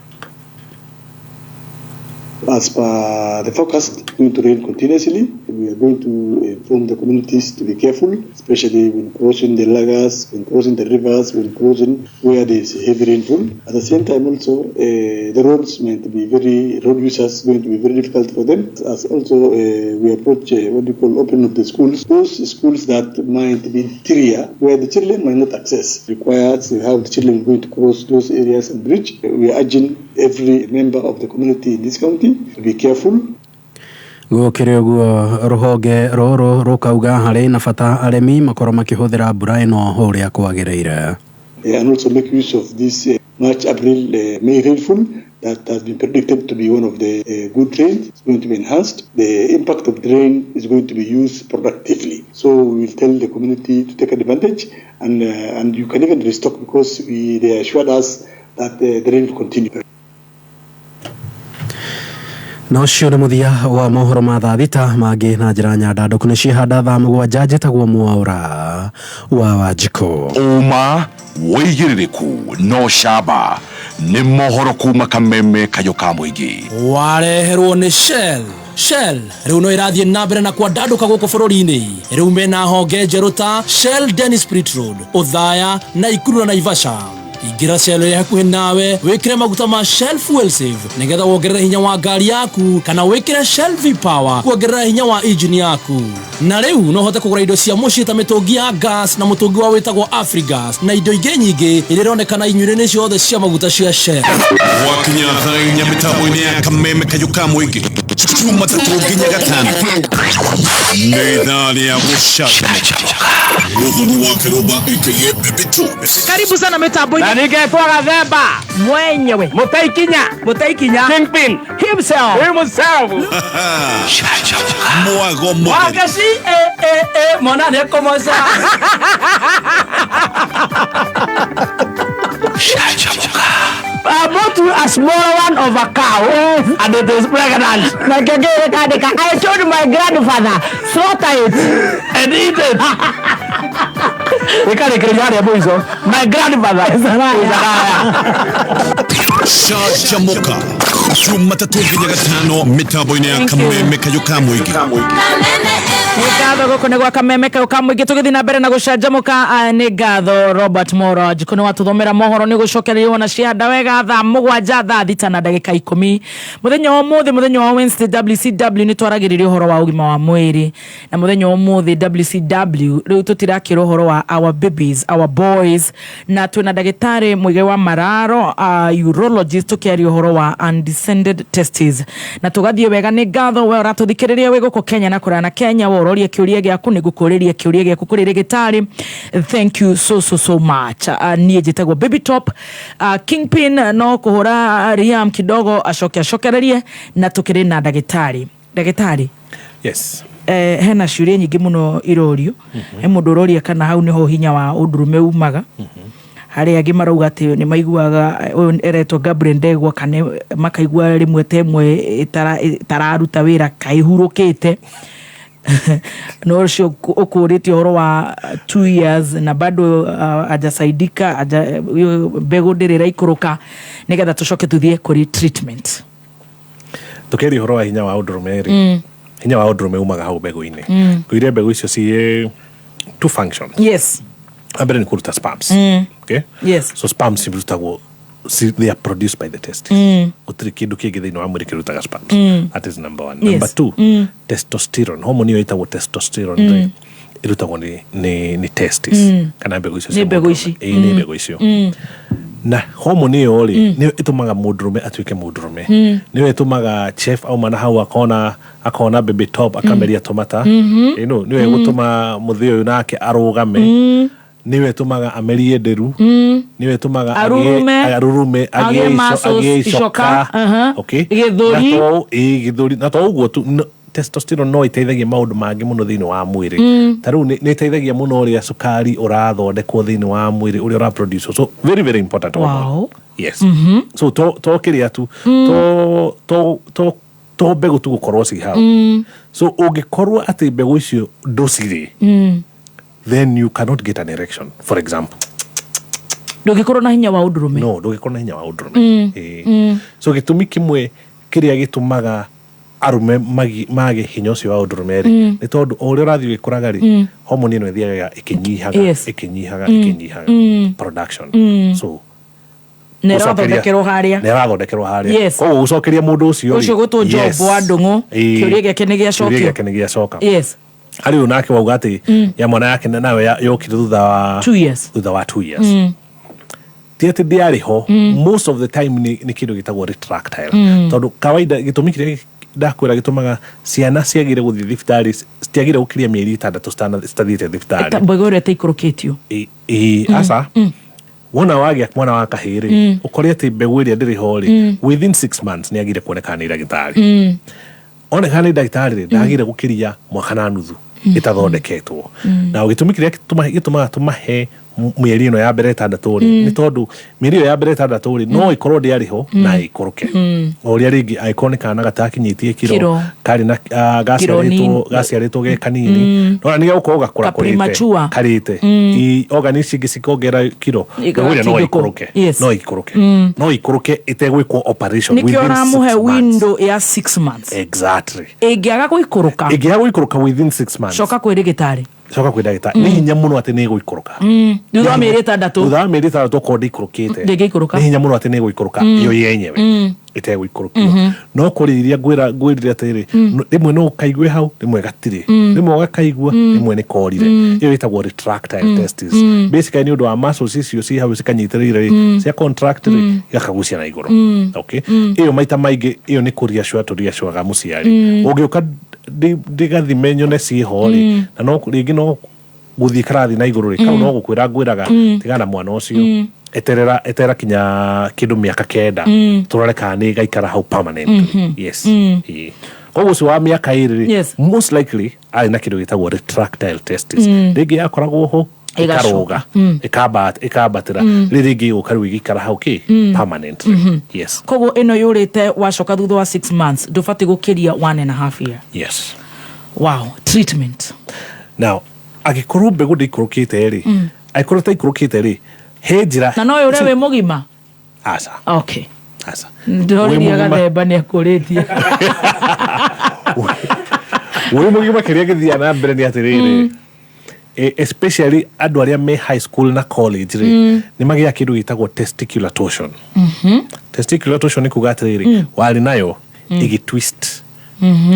[SPEAKER 8] As per the forecast, it's going to rain continuously. We are going to inform the communities to be careful, especially when crossing the lagers, when crossing the rivers, when crossing where there is heavy rainfall. At the same time also, the roads might be very, road users going to be very difficult for them. As also we approach what we call opening of the schools, those schools that might be interior, where the children might not access, requires how the children are going to cross those areas and bridge. We are urging every member of the community in this county to be careful.
[SPEAKER 32] Gũkĩrĩ ũguo rũhonge rũrũ rũkauga harĩ na bata arĩmi makorwo makĩhũthĩra mbura ĩno ũrĩa kwagĩrĩire.
[SPEAKER 8] And also make use of this March, April, May rainfall that has been predicted to be one of the good rains. It's going to be enhanced. The impact of the rain is going to be used productively. So we will tell the community to take advantage, and you can even restock because they assured us that the rain will continue.
[SPEAKER 32] Na ũcio nĩ mũthia wa mohoro ma thaa thita mangĩ na njĩra nyandandũku nĩ ciehanda thaa mũgwanja njĩtagwo Mwaũra wa Wanjikũ.
[SPEAKER 6] Ũma wĩigĩrĩrĩku no camba nĩ mohoro kuma Kameme kayũ ka mũingĩ.
[SPEAKER 2] Wareherwo nĩ Shell. Shell rĩu no ĩrathiĩ na mbere na kwandandũka gũkũ bũrũri-inĩ. Rĩu mena honge njerũ ta Shell Dennis Spirit Road, Othaya, Naikuru na Naivasha. Ingĩra Shell ĩrĩa hakuhĩ nawe wĩkĩre maguta ma Shell Fuel Save nĩgetha wongerere hinya wa ngari yaku, kana wĩkĩre Shell V Power kuongerera hinya wa engine yaku. Na rĩu no ũhote kũgũra indo cia mũciĩ ta mĩtũngi ya gas na mũtũngi wa wĩtagwo Afrigas na indo ingĩ nyingĩ iria ironekana inyuĩro-inĩ ciothe cia maguta cia Shell.
[SPEAKER 6] Gwakinya thaa inya mĩtambo-inĩ ya Kameme kayũ ka mũingĩ Jumatatũ nginya Gatano nĩ ithaa rĩa gũcanjamũka. Mũthoni wa Kĩrũmba aka Baby Top.
[SPEAKER 1] Karibu sana mĩtambo-inĩ.
[SPEAKER 2] Na ningetwo Gathemba
[SPEAKER 1] mwenyewe,
[SPEAKER 2] Mũteikinya,
[SPEAKER 1] Mũteikinya
[SPEAKER 2] Kingpin
[SPEAKER 1] himself,
[SPEAKER 2] himself.
[SPEAKER 6] Mwago mũtheri.
[SPEAKER 2] Wagaci mwana nĩekũmoca. I bought you a small one of a cow and it is pregnant.
[SPEAKER 27] I told my grandfather, slaughter it
[SPEAKER 2] and eat it. My grandfather is a liar.
[SPEAKER 6] Canjamuka Jumatatũ nginya Gatano mĩtambo-inĩ ya Kameme kayũ ka mũingĩ.
[SPEAKER 1] Nĩ ngatho gũkũ nĩ gwa Kameme kayũ ka mũingĩ tũgĩthiĩ na mbere na gũcanjamũka. Nĩ ngatho Robert Moro Wanjikũ nĩ watũthomera mohoro nĩ gũcokererio ona cianda wega thaa mũgwanja thaa thita na ndagĩka ikũmi mũthenya wa ũmũthĩ, mũthenya wa Wednesday WCW nĩ twaragĩrĩria ũhoro wa ũgima wa mwĩrĩ, na mũthenya wa ũmũthĩ WCW rĩu tũtirakĩra ũhoro wa our babies, our boys, na twĩna ndagĩtarĩ Muigai wa Mararo, urologist, tũkĩaria ũhoro wa undescended testes na tũgathiĩ wega. Nĩ ngatho we ũratũthikĩrĩria wĩ gũkũ Kenya na kũraya na Kenya, we ũroria kĩũria gĩaku nĩ ngũkũrĩria kĩũria gĩaku kũrĩ ndagĩtarĩ. Thank you so so so much. Niĩ njĩtagwo Baby Top. Kingpin no kũhũra Riam kidogo acoke acokererie na tũkĩrĩ na ndagĩtarĩ. Ndagĩtarĩ.
[SPEAKER 18] Yes.
[SPEAKER 1] Hena ciũria nyingĩ mũno irorio. He mũndũ ũroria kana hau nĩho hinya wa ũndũrũme umaga. Harĩa angĩ marauga atĩ nĩ maiguaga ũyũ eretwo Gabriel Ndegwa, kana makaigua rĩmwe ta ĩmwe ĩtararuta wĩra kaihurũkĩte. No ũcio ũkũrĩtie ũhoro wa 2 years na bado hajasaidika, mbegũ ndĩrĩ ĩraikũrũka, nĩgetha tũcoke tũthiĩ kũrĩ treatment.
[SPEAKER 18] Tũkĩaria ũhoro wa hinya wa ũndũrũme rĩ, hinya wa ũndũrũme umaga hau mbegũ-inĩ. Ngũire mbegũ icio ciĩ two functions.
[SPEAKER 1] Yes.
[SPEAKER 18] Wa mbere nĩ kũruta sperms. Okay?
[SPEAKER 1] Yes.
[SPEAKER 18] So sperms cirutagwo, they are produced by the testes. Gũtirĩ kĩndũ kĩngĩ thĩinĩ wa mwĩrĩ kĩrutaga sperms. That is number one.
[SPEAKER 1] Yes.
[SPEAKER 18] Number two, testosterone. Hormone ĩyo ĩtagwo testosterone rĩ, ĩrutagwo nĩ testes. Kana mbegũ icio
[SPEAKER 1] Nĩ
[SPEAKER 18] cia
[SPEAKER 1] mbegũ
[SPEAKER 18] mũndũrũme.
[SPEAKER 1] ici.
[SPEAKER 18] Ĩĩ, nĩ mbegũ icio. Na hormone ĩyo rĩ, nĩyo ĩtũmaga mũndũrũme atuĩke mũndũrũme. Nĩyo ĩtũmaga chef auma na hau akona Baby Top akameria tomata. You know, nĩyo ĩgũtũma mũthĩ ũyũ nake arũgame. Nĩyo ĩtũmaga amerie nderu. Nĩyo ĩtũmaga
[SPEAKER 1] Arurume.
[SPEAKER 18] arurume,
[SPEAKER 1] Agĩe muscles,
[SPEAKER 18] agĩe
[SPEAKER 1] icoka.
[SPEAKER 18] icoka. Okay.
[SPEAKER 1] Gĩthũri.
[SPEAKER 18] Na to, ĩĩ, gĩthũri. Na to ũguo tu, no, testosterone no ĩteithagia maũndũ mangĩ mũno thĩinĩ wa mwĩrĩ. Ta rĩu nĩ ĩteithagia mũno ũrĩa cukari ũrathondekwo thĩinĩ wa mwĩrĩ, ũrĩa ũraproduce. So very, very important hormone.
[SPEAKER 1] Wow.
[SPEAKER 18] Yes. So to kĩrĩa tu, to mbegũ tu gũkorwo ci hau. So ũngĩkorwo atĩ mbegũ icio ndũcirĩ, then you cannot get an erection, for example.
[SPEAKER 1] Ndũngĩkorwo na hinya wa ũndũrũme.
[SPEAKER 18] No, ndũngĩkorwo na hinya wa ũndũrũme. So gĩtũmi kĩmwe Kĩrĩa gĩtũmaga arũme mage hinya ũcio wa ũndũrũme rĩ, nĩ tondũ o ũrĩa ũrathiĩ ũgĩkũraga rĩ, hormone ĩno ĩthiaga ĩkĩnyihaga, ĩkĩnyihaga, ĩkĩnyihaga production. So
[SPEAKER 1] Na ĩrathondekerwo harĩa.
[SPEAKER 18] Na ĩrathondekerwo harĩa. Koguo gũcokeria mũndũ ũcio rĩ,
[SPEAKER 1] Ũcio gwĩtwo Job wa Ndung'u, kĩũria gĩake nĩ gĩacokio.
[SPEAKER 18] Kĩũria gĩake nĩ gĩacoka. Harĩ ũyũ nake wauga atĩ ya mwana yake nayo yokire thutha wa
[SPEAKER 1] 2 years.
[SPEAKER 18] Thutha wa 2 years. Ti atĩ ndĩarĩ ho. Most of the time nĩ kĩndũ gĩtagwo retractile, tondũ kawaida gĩtũmi kĩrĩa ndakwĩra gĩtũmaga ciana ciagĩre gũthiĩ thibitarĩ, citiagĩre gũkiria mĩeri 6 citathiĩte thibitarĩ.
[SPEAKER 1] Mbegũ ĩrĩa ĩtaikũrũkĩtio.
[SPEAKER 18] Ĩ, aca, wona wagĩa mwana wa kahĩĩ rĩ, ũkore atĩ mbegũ ĩrĩa ndĩrĩ ho rĩ, within 6 months nĩ agire kuonekana nĩ ndagĩtarĩ. Onekana nĩ ndagĩtarĩ rĩ, ndagire gũkĩria mwaka na nuthu ĩtathondeketwo. Na gĩtũmi kĩrĩa gĩtũmaga tũmahe mĩeri ĩno ya mbere 6 rĩ, nĩ tondũ mĩeri ĩyo ya mbere 6 rĩ, no ĩkorwo ndĩarĩ ho na ĩikũrũke o ũrĩa rĩngĩ, angĩkorwo nĩ kana gatakinyĩtie kiro,
[SPEAKER 1] Kiro.
[SPEAKER 18] karĩ na
[SPEAKER 1] Kiro nini.
[SPEAKER 18] gaciarĩtwo ge kanini, nona nĩ gegũkorwo gakũra
[SPEAKER 1] Ka premature.
[SPEAKER 18] karĩte organ ici ingĩ cikongera kiro, mbegũ ĩrĩa no
[SPEAKER 1] Ĩgatindĩkwo.
[SPEAKER 18] ĩikũrũke. No ĩikũrũke, no ĩikũrũke ĩtegwĩkwo operation
[SPEAKER 1] Nĩkĩo
[SPEAKER 18] within
[SPEAKER 1] ũramũhe
[SPEAKER 18] 6 months.
[SPEAKER 1] window ya 6 months.
[SPEAKER 18] Exactly.
[SPEAKER 1] Ĩngĩaga gũikũrũka,
[SPEAKER 18] Ĩngĩaga gũikũrũka within 6 months,
[SPEAKER 1] coka kwĩ rĩgĩtarĩ.
[SPEAKER 18] Coka kwĩ ndagĩtarĩ. Nĩ hinya mũno atĩ nĩ ĩgũikũrũka.
[SPEAKER 1] Thutha wa mĩeri 6.
[SPEAKER 18] Thutha wa mĩeri 6 okorwo ndĩikũrũkĩte,
[SPEAKER 1] Ndĩngĩikũrũka.
[SPEAKER 18] Nĩ hinya mũno atĩ nĩ ĩgũikũrũka yo yenyewe ĩtegũikũrũkio. No kũrĩ iria ngwĩra ngwĩrire atĩrĩ, rĩmwe no ũkaigue hau, rĩmwe gatirĩ, rĩmwe ũgakaigua, rĩmwe nĩ korire. Ĩyo ĩtagwo retractile testis. Basically nĩ ũndũ wa muscles icio ci hau cikanyitĩrĩire rĩ, cia contract rĩ, igakagucia na igũrũ. Okay, ĩyo maita maingĩ ĩyo nĩ kũriacua tũriacuaga mũciari. Ũngĩũka ndĩgathime nyone ciĩho rĩ, na no rĩngĩ no gũthiĩ karathi na igũrũ rĩ, kau no gũkwĩra ngwĩraga tigana na mwana ũcio, eterera, eterera kinya kĩndũ mĩaka 9, tũrore kana nĩ gaikara hau permanently. Yes. Ĩĩ. Koguo ũcio wa mĩaka 2 rĩ, most likely arĩ na kĩndũ gĩtagwo retractile testis. Rĩngĩ yakoragwo ho, ĩkarũga, ĩkambatĩra, rĩ rĩngĩ ĩgũka rĩu ĩgĩikara hau kĩ permanently. Yes.
[SPEAKER 1] Koguo ĩno yũrĩte wacoka thutha wa 6 months, ndũbatiĩ gũkĩria 1.5 year.
[SPEAKER 18] Yes.
[SPEAKER 1] Wow, treatment.
[SPEAKER 18] Now angĩkorwo mbegũ ndĩikũrũkĩte rĩ, angĩkorwo ĩtaikũrũkĩte rĩ, he njĩra.
[SPEAKER 1] Na no yũre wĩ mũgima?
[SPEAKER 18] Aca.
[SPEAKER 1] Okay.
[SPEAKER 18] Aca.
[SPEAKER 1] Ndĩroririe.
[SPEAKER 18] Wĩ mũgima.
[SPEAKER 1] Gathemba nĩ akũrĩtie.
[SPEAKER 18] Wĩ mũgima, kĩrĩa gĩthiaga na mbere nĩ atĩrĩrĩ, especially andũ arĩa me high school na college rĩ, nĩ magĩaga kĩndũ gĩtagwo testicular torsion. Testicular torsion nĩ kuga atĩrĩrĩ, warĩ nayo ĩgĩ twist,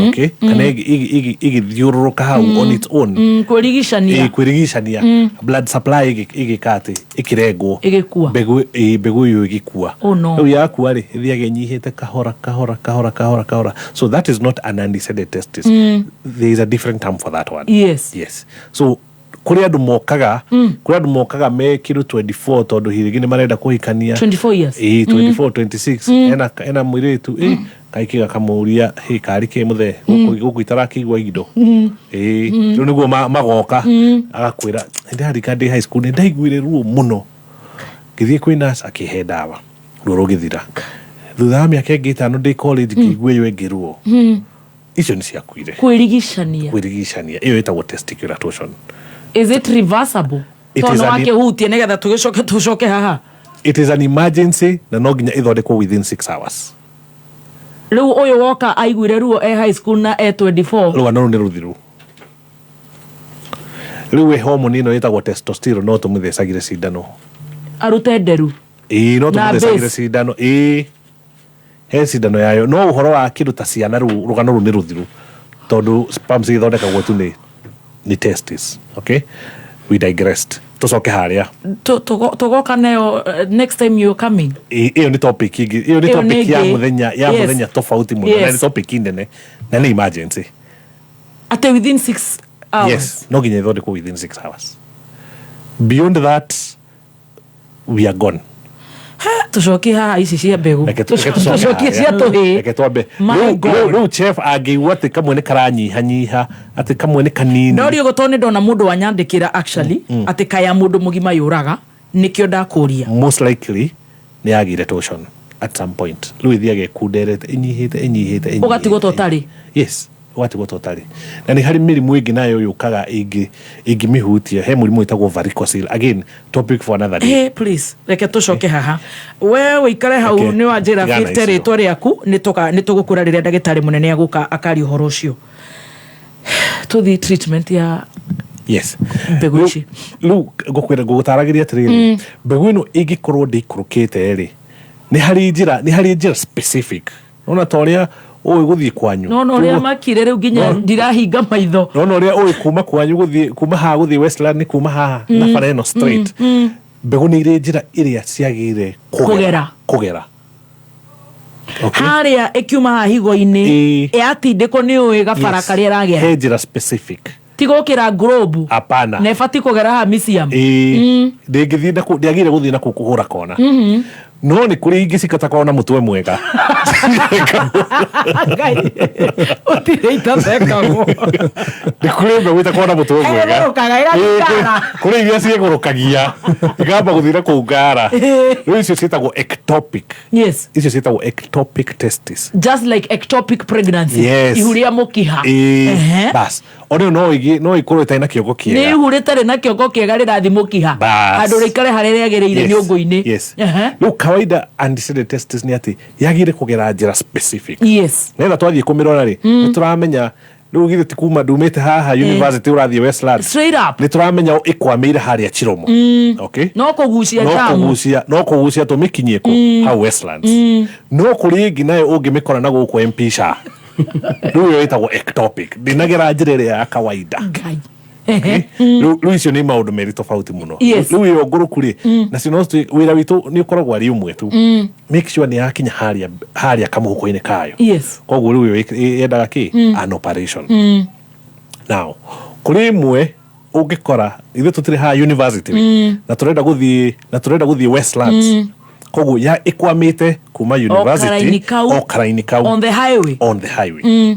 [SPEAKER 18] okay, kana ĩgĩthiũrũrũka hau on its own.
[SPEAKER 1] Kwĩrigicania.
[SPEAKER 18] Ĩ, kwĩrigicania. Blood supply ĩgĩka atĩ ĩkĩrengwo.
[SPEAKER 1] Ĩgĩkua.
[SPEAKER 18] Mbegũ, ĩ, mbegũ ĩyo ĩgĩkua.
[SPEAKER 1] Oh, no.
[SPEAKER 18] Rĩu yakua rĩ, ĩthiaga ĩnyihĩte kahora kahora kahora kahora kahora. So that is not an undescended testis. There is a different term for that one. Yes. So kũrĩ andũ mokaga me kĩndũ 24, tondũ hihi rĩngĩ nĩ marenda kũhikania.
[SPEAKER 1] 24 years.
[SPEAKER 18] Ĩ, 24, 26, ena mũirĩtu ĩ kaingĩ gakamũria, hĩ, karĩ kĩ mũthee gũkũ itarakĩigua indo ĩ. Rĩu nĩguo magoka agakwĩra, ndĩrarika ndĩ high school nĩ ndaiguire ruo mũno, ngĩthiĩ kwĩ nurse akĩhe ndawa, ruo rũgĩthira. Thutha wa mĩaka ĩngĩ 5 ndĩ college ngĩigua ĩyo ĩngĩ ruo. Icio nĩ ciakuire.
[SPEAKER 1] Kwĩrigicania.
[SPEAKER 18] Kwĩrigicania, ĩyo ĩtagwo testicular torsion.
[SPEAKER 1] Is it reversible?
[SPEAKER 18] It
[SPEAKER 1] Tondũ
[SPEAKER 18] is
[SPEAKER 1] wakĩhutia nĩgetha tũgĩcoke tũcoke haha.
[SPEAKER 18] It is an emergency na no nginya ĩthondekwo within 6 hours.
[SPEAKER 1] Rĩu ũyũ woka aiguire ruo e high school na e 24.
[SPEAKER 18] Rũgano rũu nĩ rũthiru. Rĩu ĩ hormone ĩno ĩtagwo testosterone, no tũmĩthecagire cindano.
[SPEAKER 1] Arute nderu.
[SPEAKER 18] Ĩĩ, no
[SPEAKER 1] Na
[SPEAKER 18] tũmĩthecagire
[SPEAKER 1] base.
[SPEAKER 18] cindano. Ĩĩ, he cindano yayo. No ũhoro wa kĩndũ ta ciana, rĩu rũgano rũu nĩ rũthiru, tondũ sperms ithondekagwo tu nĩ testis. Okay, we digressed, tũcoke harĩa.
[SPEAKER 1] Tũgoka nayo next time you're coming.
[SPEAKER 18] Ĩyo nĩ topic ĩngĩ. Ĩyo nĩ
[SPEAKER 1] Ĩyo nĩ
[SPEAKER 18] topic ya
[SPEAKER 1] ĩngĩ.
[SPEAKER 18] mũthenya ya mũthenya tofauti mũno, na nĩ topic nene na nĩ emergency.
[SPEAKER 1] Atĩ within 6 hours?
[SPEAKER 18] Yes, no nginya ithondekwo within 6 hours. Beyond that we are gone.
[SPEAKER 1] Tũcokie haha ici cia mbegũ.
[SPEAKER 18] Reke tũcoke
[SPEAKER 1] Tũcokie
[SPEAKER 18] harĩa.
[SPEAKER 1] cia tũhĩĩ.
[SPEAKER 18] Reke twambe.
[SPEAKER 1] My God.
[SPEAKER 18] Rĩu chef angĩigua atĩ kamwe nĩ karanyihanyiha, atĩ kamwe nĩ kanini.
[SPEAKER 1] No rĩu tondũ nĩ ndona mũndũ wanyandĩkĩra actually atĩ kaya mũndũ mũgima yũraga, nĩkĩo ndakũria.
[SPEAKER 18] Most likely nĩ yagĩire torsion at some point, rĩu ĩthiaga ĩkunderete, ĩnyihĩte, ĩnyihĩte, ĩnyihĩte.
[SPEAKER 1] Ũgatigwo ta ũtarĩ.
[SPEAKER 18] Yes. Ũgatigwo ta ũtarĩ. Na nĩ harĩ mĩrimũ ĩngĩ nayo yũkaga ĩngĩ ĩngĩmĩhutia. He mũrimũ wĩtagwo varicocele. Again, topic for another day.
[SPEAKER 1] Hey, please reke tũcoke haha we wĩikare hau
[SPEAKER 18] Reke,
[SPEAKER 1] nĩ wanjĩra
[SPEAKER 18] tigana
[SPEAKER 1] bĩte
[SPEAKER 18] icio.
[SPEAKER 1] rĩtwa rĩaku nĩ tũgũkwĩra rĩrĩa ndagĩtarĩ mũnene agũka akaria ũhoro ũcio tũthiĩ treatment ya
[SPEAKER 18] Yes.
[SPEAKER 1] Mbegũ ici.
[SPEAKER 18] Rĩu ngũkwĩra ngũgũtaragĩria atĩrĩrĩ, mbegũ ĩno ĩngĩkorwo ndĩikũrũkĩte rĩ, nĩ harĩ njĩra nĩ harĩ njĩra specific. Nona ta ũrĩa ũĩ gũthiĩ kwanyu.
[SPEAKER 1] Nona ũrĩa makire rĩu nginya
[SPEAKER 18] No.
[SPEAKER 1] ndirahinga maitho.
[SPEAKER 18] Nona ũrĩa ũĩ kuma kwanyu gũthiĩ kuma haha gũthiĩ Westland nĩ kuma haha na bara ĩno straight. Mbegũ nĩ irĩ njĩra ĩrĩa ciagĩrĩire
[SPEAKER 1] Kũgera.
[SPEAKER 18] Kũgera. Okay.
[SPEAKER 1] Harĩa ĩkiuma haha higo-inĩ yatindĩkwo nĩ ũĩ gabara
[SPEAKER 18] Yes.
[SPEAKER 1] karĩa ĩragera.
[SPEAKER 18] He njĩra specific.
[SPEAKER 1] Ti gũkĩra globe.
[SPEAKER 18] Hapana.
[SPEAKER 1] Na ĩbatiĩ kũgera haha museum.
[SPEAKER 18] Ĩĩ. Ndĩngĩthiĩ na kũu, ndĩagĩrĩire gũthiĩ na kũu kũhũra kona. No nĩ kũrĩ ingĩ cikatakorwo na mũtwe mwega.
[SPEAKER 1] Ngai, gũtirĩ itathekagwo.
[SPEAKER 18] Nĩ kũrĩ mbegũ itakorwo na mũtwe mwega.
[SPEAKER 1] Ĩgũrũkaga, ĩgathiĩ
[SPEAKER 18] Ĩĩ,
[SPEAKER 1] ngara.
[SPEAKER 18] kũrĩ iria ciĩgũrũkagia ikamba gũthiĩ na kũu ngara. Rĩu icio ciĩtagwo ectopic.
[SPEAKER 1] Yes.
[SPEAKER 18] Icio ciĩtagwo ectopic testis.
[SPEAKER 1] Just like ectopic pregnancy.
[SPEAKER 18] Yes.
[SPEAKER 1] Ihu rĩa mũkiha.
[SPEAKER 18] Ĩĩ.
[SPEAKER 1] Ehe.
[SPEAKER 18] Bas. Ona ĩyo no ĩgĩe no ĩkorwo ĩtarĩ na kĩongo
[SPEAKER 1] nĩ
[SPEAKER 18] kĩega.
[SPEAKER 1] ihu rĩtarĩ na kĩongo kĩega rĩrathiĩ mũkiha.
[SPEAKER 18] Bas.
[SPEAKER 1] Handũ rĩikare harĩa rĩagĩrĩire
[SPEAKER 18] Yes.
[SPEAKER 1] nyũngũ-inĩ.
[SPEAKER 18] Yes.
[SPEAKER 1] Ehe.
[SPEAKER 18] Rĩu kawaida undescended testis nĩ atĩ yagĩrĩire kũgera njĩra specific.
[SPEAKER 1] Yes.
[SPEAKER 18] Nĩgetha twathiĩ kũmĩrora rĩ, nĩ tũramenya rĩu githĩ ti kuma ndumĩte haha university ũrathiĩ Westlands.
[SPEAKER 1] Straight up.
[SPEAKER 18] Nĩ tũramenya ĩkwamĩire harĩa Chiromo. Okay.
[SPEAKER 1] No kũgucia
[SPEAKER 18] no
[SPEAKER 1] jamu.
[SPEAKER 18] kũgucia no kũgucia tũmĩkinyie kũ hau Westlands. No kũrĩ ĩngĩ nayo ũngĩmĩkora na gũkũ MP Shah. Rĩu ĩyo ĩtagwo ectopic. Ndĩnagera njĩra ĩrĩa ya kawaida.
[SPEAKER 1] Ngai.
[SPEAKER 18] Rĩu rĩu icio nĩ maũndũ merĩ tofauti mũno.
[SPEAKER 1] Yes.
[SPEAKER 18] Rĩu ĩyo ngũrũku rĩ, nacio no wĩra witũ nĩ ũkoragwo arĩ ũmwe tu. Make sure nĩ yakinya harĩa harĩa kamũhuko-inĩ kayo.
[SPEAKER 1] Yes.
[SPEAKER 18] Koguo rĩu ĩyo yendaga kĩ? An operation. Now, kũrĩ ĩmwe ũngĩkora ithuĩ tũtirĩ haha university rĩ, na tũrenda gũthiĩ na tũrenda gũthiĩ Westlands. Koguo ya ĩkwamĩte kuma university
[SPEAKER 1] karaini kau.
[SPEAKER 18] o karaini kau
[SPEAKER 1] On the highway.
[SPEAKER 18] on the highway.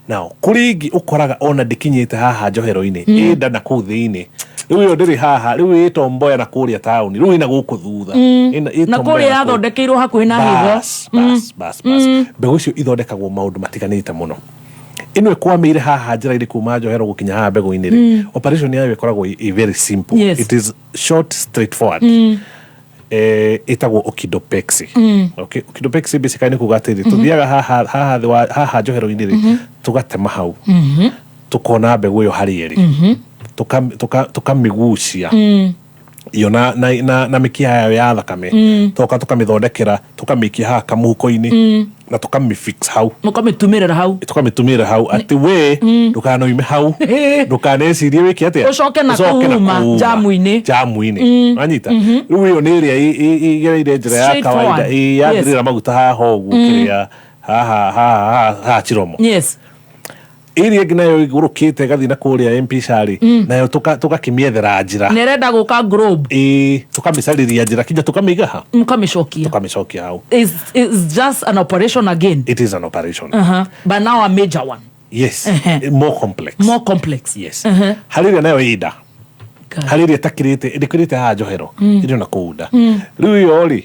[SPEAKER 18] Now, kũrĩ ĩngĩ ũkoraga ona ndĩkinyĩte haha njohero-inĩ ĩnda na kũu thĩinĩ rĩu ĩyo ndĩrĩ haha rĩu ĩ Tom Mboya na kũrĩa taũni rĩu ĩna gũkũ thutha Ĩna- ĩ
[SPEAKER 1] Na
[SPEAKER 18] Tom Mboya
[SPEAKER 1] kũrĩa
[SPEAKER 18] na kũu.
[SPEAKER 1] yathondekeirwo hakuhĩ na higo.
[SPEAKER 18] Bas, bas, bas, bas. Mbegũ icio ithondekagwo maũndũ matiganĩte mũno. Ĩno ĩkwamĩire haha njĩra-inĩ kuma njohero gũkinya haha mbegũ-inĩ rĩ, operation yayo ĩkoragwo ĩ very simple.
[SPEAKER 1] Yes.
[SPEAKER 18] It is short, straightforward. Ĩtagwo okidopexy. Okay, okidopexy basically nĩ kuga atĩrĩ, tũthiaga haha haha thĩ wa haha njohero-inĩ rĩ, tũgatema hau. Tũkona mbegũ ĩyo harĩa ĩrĩ. Tũkamĩgucia iyo na, na, na, na mĩkiha yayo ya thakame toka tũkamĩthondekera tũkamĩikia haha kamũhuko-inĩ na tũkamĩfix hau
[SPEAKER 1] Mũkamĩtumĩrĩra hau.
[SPEAKER 18] tũkamĩtumĩrĩra hau atĩ we ndũkanoime hau ndũkanecirie wĩke atĩa
[SPEAKER 1] Ũcoke na kũu uma, jamu-inĩ.
[SPEAKER 18] jamu-inĩ wanyita rĩu ĩyo nĩ ĩrĩa ĩgereire njĩra ya
[SPEAKER 1] Straightforward.
[SPEAKER 18] kawaida ĩ
[SPEAKER 1] Yes.
[SPEAKER 18] yathirĩra maguta haha ũguo kĩrĩa haha haha haha haha Chiromo
[SPEAKER 1] Yes.
[SPEAKER 18] ĩrĩa ĩngĩ nayo ĩgũrũkĩte ĩgathiĩ na kũrĩa MP Shah nayo tũgakĩmĩethera njĩra
[SPEAKER 1] Na ĩrenda gũka globe.
[SPEAKER 18] ĩĩ tũkamĩcarĩria njĩra kinya tũkamĩiga ha
[SPEAKER 1] Mũkamĩcokia.
[SPEAKER 18] tũkamĩcokia hau.
[SPEAKER 1] It's just an operation again.
[SPEAKER 18] It is an operation.
[SPEAKER 1] But now a major one.
[SPEAKER 18] Yes.
[SPEAKER 1] Ehe.
[SPEAKER 18] More complex.
[SPEAKER 1] More complex.
[SPEAKER 18] Yes. Harĩ ĩrĩa nayo ĩnda harĩ ĩrĩa ĩtakĩrĩte ĩrĩkĩrĩte haha njohero ĩrĩ ona kũu nda rĩu ĩyo rĩ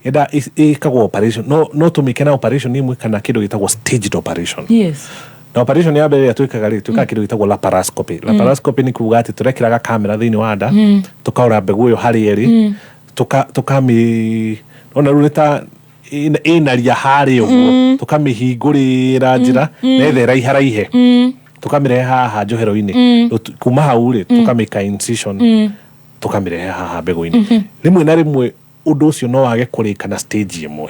[SPEAKER 18] ĩnda ĩkagwo operation no no tũmĩke na operation ĩmwe kana kĩndũ gĩtagwo staged operation.
[SPEAKER 1] Yes.
[SPEAKER 18] Na operation ya mbere ĩrĩa twĩkaga rĩ, twĩkaga kĩndũ gĩtagwo laparoscopy. Laparoscopy nĩ kuga atĩ tũrekĩraga kamera thĩinĩ wa nda, tũkarora mbegũ ĩyo harĩa ĩrĩ, tũkamĩ ona rĩu nĩ ta ĩna ria harĩa ũguo, tũkamĩhingũrĩra njĩra netha ĩraiharaihe, tũkamĩrehe haha njohero-inĩ. Rĩu kuma hau rĩ, tũkamĩka incision, tũkamĩrehe haha mbegũ-inĩ. Rĩmwe na rĩmwe ũndũ ũcio no wage kũrĩka na stage ĩmwe.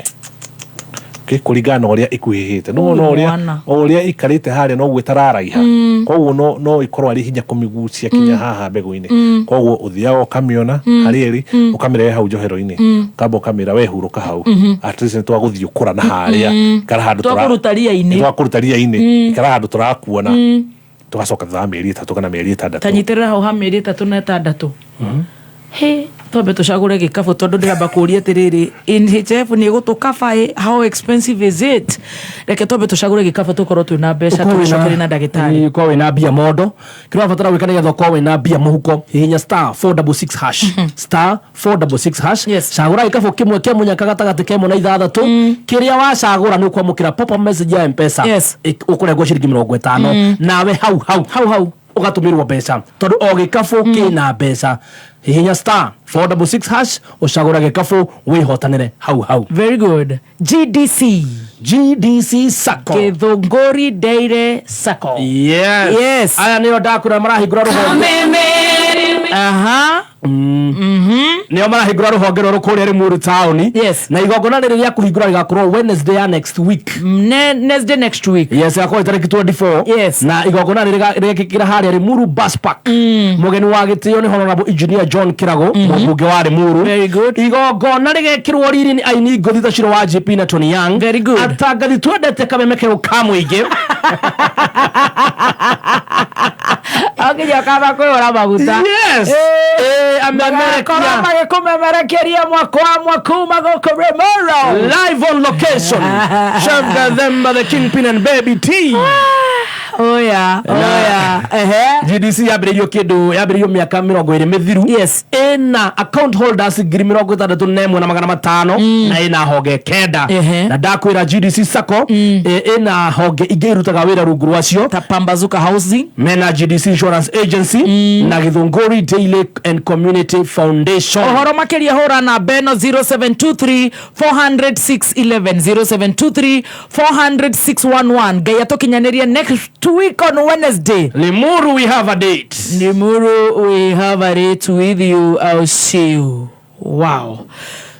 [SPEAKER 18] Okay, kũringana na ũrĩa ĩkuhĩhĩte no no ũrĩa
[SPEAKER 1] Mwana.
[SPEAKER 18] o ũrĩa ĩikarĩte harĩa noguo ĩtararaiha koguo no no ĩkorwo arĩ hinya kũmĩgucia kinya haha mbegũ-inĩ koguo ũthiaga ũkamĩona harĩa ĩrĩ ũkamĩrehe hau njohero-inĩ ũkamba ũkamĩra we hurũka hau at least nĩ twagũthiĩ ũkũra na harĩa ikara handũ
[SPEAKER 1] Twakũruta ria-inĩ.
[SPEAKER 18] twakũruta ria-inĩ ikara handũ tũrakuona tũgacoka thutha wa mĩeri 3 kana mĩeri 6
[SPEAKER 1] Tanyitĩrĩra hau ha mĩeri 3 na 6. He twambe tũcagũre gĩkabũ tondũ ndĩramba kũũria atĩrĩrĩ NHIF nĩ ĩgũtũkaba ĩ how expensive is it reke twambe tũcagũre gĩkabũ tũkorwo twĩna mbeca tũgĩcokerie na ndagĩtarĩ
[SPEAKER 2] Ũkorwo wĩna mbia mondo kĩrĩa ũrabatara gwĩka nĩgetha ũkorwo wĩna mbia mũhuko hihinya star 466 hash star 466 hash cagũra gĩkabũ kĩmwe kĩa mũnyaka gatagatĩ ka ĩmwe na ithathatũ kĩrĩa wacagũra nĩ ũkwamũkĩra pop up message ya mpesa ũkũrengwo ciringi mĩrongo ĩtano nawe hau hau
[SPEAKER 1] hau hau
[SPEAKER 2] ũgatũmĩrwo mbeca tondũ o gĩkabũ kĩna mbeca hihinya star 466 hash ũcagũra gĩkabũ wĩhotanĩre hau hau
[SPEAKER 1] very good GDC
[SPEAKER 2] GDC Sacco
[SPEAKER 1] Gĩthũngũri Dairy Sacco
[SPEAKER 2] yes
[SPEAKER 1] Yes.
[SPEAKER 2] aya nĩo ndakwĩra marahingũra rũhonge
[SPEAKER 1] aha
[SPEAKER 2] nĩo marahingũra rũhonge rwerũ kũrĩa Limuru taũni
[SPEAKER 1] yes.
[SPEAKER 2] Na igongona rĩrĩ rĩa kũhingũra rĩgakorwo Wednesday ya next week
[SPEAKER 1] Wednesday next week
[SPEAKER 2] yes yakorwo tarĩki 24
[SPEAKER 1] yes.
[SPEAKER 2] Na igongona rĩrĩ rĩgekĩkĩra harĩa Limuru Bus Park mũgeni wa gĩtĩo nĩ Honorable Engineer John Kĩrago mũmbunge wa Limuru
[SPEAKER 1] very good
[SPEAKER 2] igongona rĩgekĩrwo riri nĩ aini ngũthi ta Shiro wa JP na Tony Young
[SPEAKER 1] very good
[SPEAKER 2] atangathi twendete kameme keũ ka mũingĩ
[SPEAKER 1] Okinya ũkamba kwĩhũra maguta
[SPEAKER 2] Yes.
[SPEAKER 1] Magakorwo
[SPEAKER 2] amemerekia.
[SPEAKER 1] magĩkũmemerekeria mwaka wa mwakuma gũkũ Limuru
[SPEAKER 2] live on location Chef Gathemba the Kingpin and Baby T
[SPEAKER 1] oya oya ehe
[SPEAKER 2] GDC yambĩrĩirio kĩndũ yambĩrĩirio mĩaka mĩrongo ĩrĩ mĩthiru
[SPEAKER 1] yes
[SPEAKER 2] ĩna account holders 61,500 na ĩna honge kenda na ndakwĩra GDC Sacco ĩna honge ingĩ irutaga wĩra rungu rwacio
[SPEAKER 1] ta Pambazuka Housing
[SPEAKER 2] mena GDC Insurance Agency na Githunguri Daily and Community Foundation
[SPEAKER 1] ũhoro makĩria hũra namba ĩno 0723 400 611 0723 400 611 ngai atũkinyanĩrie next week on Wednesday
[SPEAKER 2] Limuru we have a date
[SPEAKER 1] Limuru we have a date with you I'll see you wow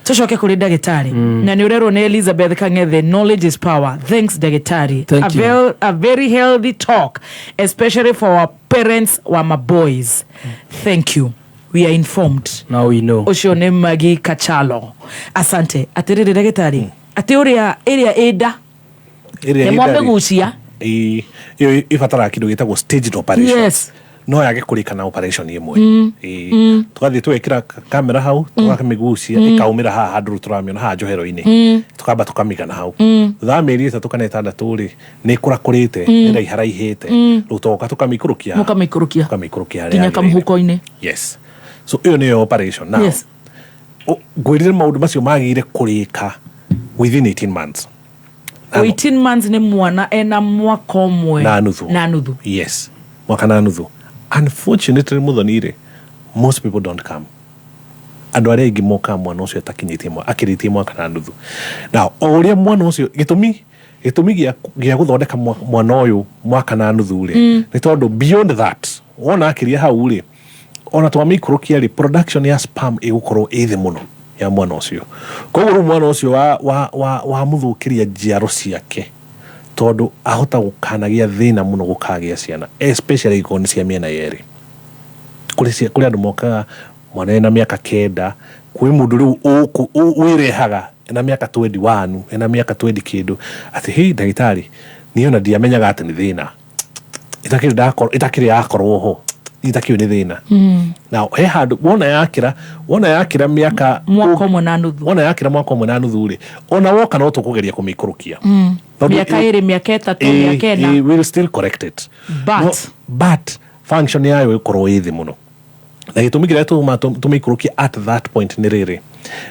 [SPEAKER 1] tucoke kũrĩ ndagĩtarĩ na nĩ ũrerwo nĩ Elizabeth Kang'ethe knowledge is power thanks ndagĩtarĩ
[SPEAKER 2] Thank
[SPEAKER 1] a,
[SPEAKER 2] you.
[SPEAKER 1] a very healthy talk especially for our parents wa maboys thank you we are informed
[SPEAKER 2] now we know
[SPEAKER 1] ũcio nĩ Magi Kachalo asante atĩrĩrĩ ndagĩtarĩ atĩ ũrĩa ĩrĩa ĩnda
[SPEAKER 18] Ĩrĩa
[SPEAKER 1] nĩ
[SPEAKER 18] ĩ nda rĩ,
[SPEAKER 1] mwamĩgucia
[SPEAKER 18] ĩ- ĩyo ĩbataraga kĩndũ gĩtagwo staged operation
[SPEAKER 1] Yes.
[SPEAKER 18] No yage kũrĩka na operation ĩmwe Ĩ. Tũgathiĩ tũgekĩra kamera hau tũkamĩgucia ĩkaumĩra haha handũ rĩu tũramĩona haha njohero-inĩ tũkamba tũkamĩiga na hau thutha wa mĩeri ĩtatũ kana ĩtandatũ rĩ nĩ ĩkũrakũrĩte nĩ raiharaihĩte rĩu tũgoka tũkamĩikũrũkia
[SPEAKER 1] mũkamĩikũrũkia
[SPEAKER 18] tũkamĩikũrũkia harĩa
[SPEAKER 1] nginya
[SPEAKER 18] yagĩrĩire.
[SPEAKER 1] kamũhuko-inĩ
[SPEAKER 18] yes so ĩyo nĩyo operation now
[SPEAKER 1] Yes.
[SPEAKER 18] Ngwĩrire maũndũ macio magĩrĩire kũrĩka within 18 months
[SPEAKER 1] 18 months nĩ mwana ena mwaka ũmwe
[SPEAKER 18] na nuthu
[SPEAKER 1] na nuthu
[SPEAKER 18] yes mwaka na nuthu unfortunately muthoni rĩ most people don't come andũ arĩa aingĩ mokaga mwana ũcio atakinyĩtie akĩrĩtie mwaka na nuthu now o ũrĩa mwana ũcio gĩtũmi gĩtũmi gĩa gũthondeka mwana ũyũ mwaka na nuthu rĩ nĩ tondũ beyond that wona akĩria hau rĩ ona twamĩikũrũkia rĩ production ya sperm ĩgũkorwo ĩ thĩ mũno ya mwana ũcio koguo rĩu mwana ũcio wamũthũkĩria njiaro ciake tondũ ahota gũkanagĩa thĩna mũno gũkagĩa ciana especially ingĩkorwo nĩ cia mĩena yerĩ kũrĩ kũrĩ andũ mokaga mwana ena mĩaka kenda kwĩ mũndũ rĩu wĩrehaga ena mĩaka 21 ena mĩaka 20 kĩndũ atĩ hei ndagĩtarĩ niĩ ona ndiamenyaga atĩ nĩ thĩna itakĩrĩ ndakorwo itakĩrĩ yakorwo ho itakĩũĩ nĩ thĩna na he handũ wona yakĩra wona yakĩra mĩaka
[SPEAKER 1] mwaka ũmwe na nuthu
[SPEAKER 18] wona yakĩra mwaka ũmwe na nuthu rĩ ona woka no tũkũgeria kũmĩikũrũkia Tondũ
[SPEAKER 1] mĩaka ĩrĩ mĩaka ĩtatũ mĩaka ĩna
[SPEAKER 18] will still correct it
[SPEAKER 1] But-
[SPEAKER 18] no, but function yayo ĩkorwo ĩ thĩ mũno na gĩtũmi kĩrĩa tũma tũmĩikũrũkie at that point nĩ rĩrĩ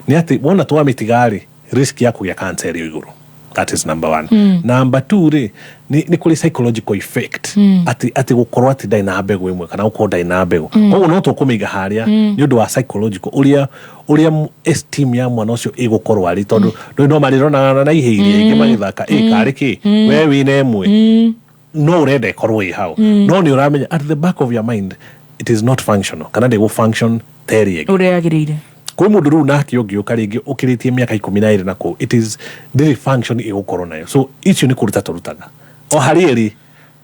[SPEAKER 18] nĩ atĩ wona twamĩtiga rĩ risk ya kũgĩa cancer ĩrĩ igũrũ that is number one number two rĩ nĩ kũrĩ psychological effect atĩ atĩ gũkorwo atĩ ndarĩ na mbegũ ĩmwe kana gũkorwo ndarĩ na mbegũ koguo no tũkũmĩiga harĩa nĩ ũndũ wa psychological ũrĩa ũrĩa esteem ya mwana ũcio ĩgũkorwo arĩ tondũ ndũĩ no marĩronaga na ihĩ iria ingĩ magĩthaka ĩ karĩ kĩ we wĩna ĩmwe no ũrenda ĩkorwo ĩ hau no nĩ ũramenya at the back of your mind it is not functional kana ndĩgũ function ta ĩrĩa ĩngĩ
[SPEAKER 1] ũrĩa yagĩrĩire
[SPEAKER 18] kwĩ mũndũ rĩu nake ũngĩũka rĩngĩ ũkĩrĩtie mĩaka 12 na kũu it is ndĩrĩ function ĩgũkorwo nayo so icio nĩ kũruta tũrutaga o harĩ ĩrĩ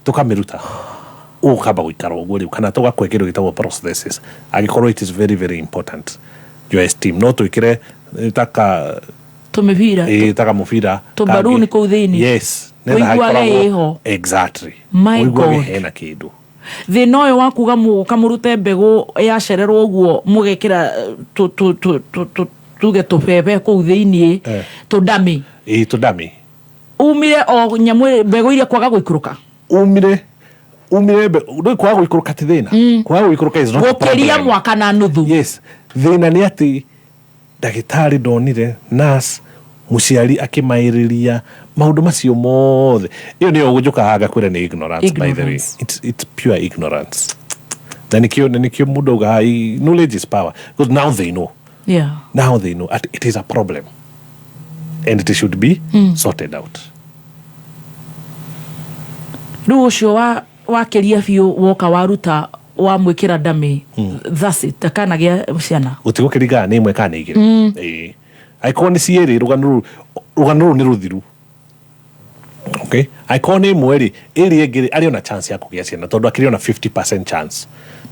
[SPEAKER 18] tũkamĩruta ũkamba gũikara ũguo rĩu kana tũgakwe kĩndũ gĩtagwo prosthesis angĩkorwo it is very very important your esteem no twĩkĩre taka
[SPEAKER 1] tũmĩbira
[SPEAKER 18] taka mũbira
[SPEAKER 1] Tũmbaruni kũu thĩinĩ.
[SPEAKER 18] yes nĩgetha
[SPEAKER 1] Ũiguage
[SPEAKER 18] hagĩkoragwo-
[SPEAKER 1] ĩho.
[SPEAKER 18] exactly
[SPEAKER 1] My
[SPEAKER 18] Ũiguage
[SPEAKER 1] God.
[SPEAKER 18] hena kĩndũ
[SPEAKER 1] Thĩna ũyũ wa kuga mũgũka mũrute mbegũ yacererwo ũguo mũgekĩra tuge tũbebe kũu thĩiniĩ, tũndami.
[SPEAKER 18] Ĩĩ, tũndami.
[SPEAKER 1] Umire o nyamũ mbegũ iria kwaga gũikũrũka.
[SPEAKER 18] Umire umire ndũĩ kwaga gũikũrũka ti thĩna. Kwaga gũikũrũka is not a
[SPEAKER 1] Gũkĩria
[SPEAKER 18] problem.
[SPEAKER 1] mwaka na nuthu.
[SPEAKER 18] Yes, thĩna nĩ atĩ ndagĩtarĩ ndonire, nurse, mũciari akĩmaĩrĩria maũndũ macio mothe. Ĩyo nĩyo njũkaga ngakwĩra nĩ ignorance, by the way.
[SPEAKER 1] Ignorance.
[SPEAKER 18] It's pure ignorance. Na nĩkĩo mũndũ augaga knowledge is power, because now they know. Now they know that it is a problem and it should be sorted out.
[SPEAKER 1] Rĩu ũcio wa wakĩria biũ woka waruta wamwĩkĩra ndamĩ, that's it, ndakanagĩa ciana.
[SPEAKER 18] Gũtigũkĩringana nĩ ĩmwe kana nĩ igĩrĩ. Ĩĩ, angĩkorwo nĩ cierĩ, rũgano rũu nĩ rũthiru. Okay, angĩkorwo nĩ ĩmwe rĩ, ĩrĩa ĩngĩ rĩ, arĩ ona chance ya kũgĩa ciana, tondũ akĩrĩ ona 50% chance,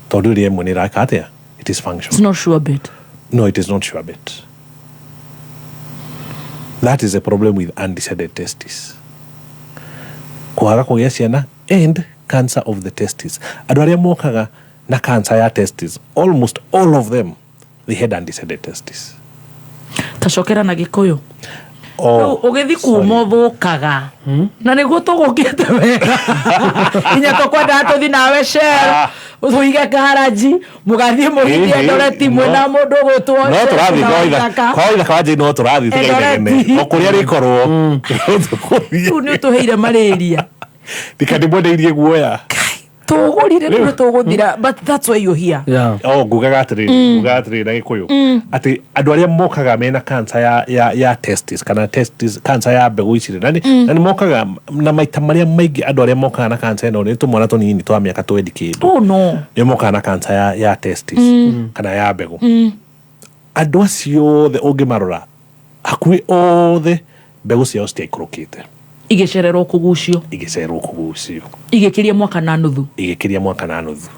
[SPEAKER 18] tondũ ĩrĩa ĩmwe nĩ ĩraka atĩa, it is function.
[SPEAKER 1] It's not sure bet.
[SPEAKER 18] No, it is not sure bet. That is a problem with undescended testis, kwaga kũgĩa ciana and cancer of the testis. Andũ arĩa mokaga na cancer ya testis, almost all of them, they had undescended testis.
[SPEAKER 1] Tacokera na Gĩkũyũ.
[SPEAKER 18] Oh,
[SPEAKER 1] Rĩu ũgĩthi kuma ũthũkaga na nĩguo tũgũkĩte wega, nginya tũkwendaga tũthi nawe Shell, tũige garaji, mũgathiĩ mũgĩthiĩ Eldoret mwĩna mũndũ ũgwĩtwo
[SPEAKER 18] no tũrathiĩ
[SPEAKER 1] na
[SPEAKER 18] kwa
[SPEAKER 1] Waithaka.
[SPEAKER 18] Kwa Waithaka wa Njei, no tũrathiĩ tigainegene.
[SPEAKER 1] Eldoret.
[SPEAKER 18] O kũrĩa rĩkorwo.
[SPEAKER 1] Rĩu nĩ ũtũheire malaria.
[SPEAKER 18] Ndikandĩmwendeirie guoya.
[SPEAKER 1] Tũgũrire rĩu nĩ tũgũthira, but that's why you're here.
[SPEAKER 18] Oh, ngugaga atĩrĩrĩ na Gĩkũyũ atĩ andũ arĩa mokaga mena cancer ya testis kana testis cancer ya mbegũ ici rĩ, na nĩ mokaga na maita marĩa maingĩ, andũ arĩa mokaga na cancer ĩno nĩ tũmwana tũnini twa mĩaka 20 kĩndũ.
[SPEAKER 1] Oh no.
[SPEAKER 18] Nĩ mokaga na cancer ya testis kana ya mbegũ. Andũ acio othe ũngĩmarora hakuhĩ othe, mbegũ ciao citiaikũrũkĩte.
[SPEAKER 1] Igĩcererwo kũgucio.
[SPEAKER 18] Igĩcererwo kũgucio.
[SPEAKER 1] Igĩkĩria mwaka na nuthu.
[SPEAKER 18] Igĩkĩria mwaka na nuthu.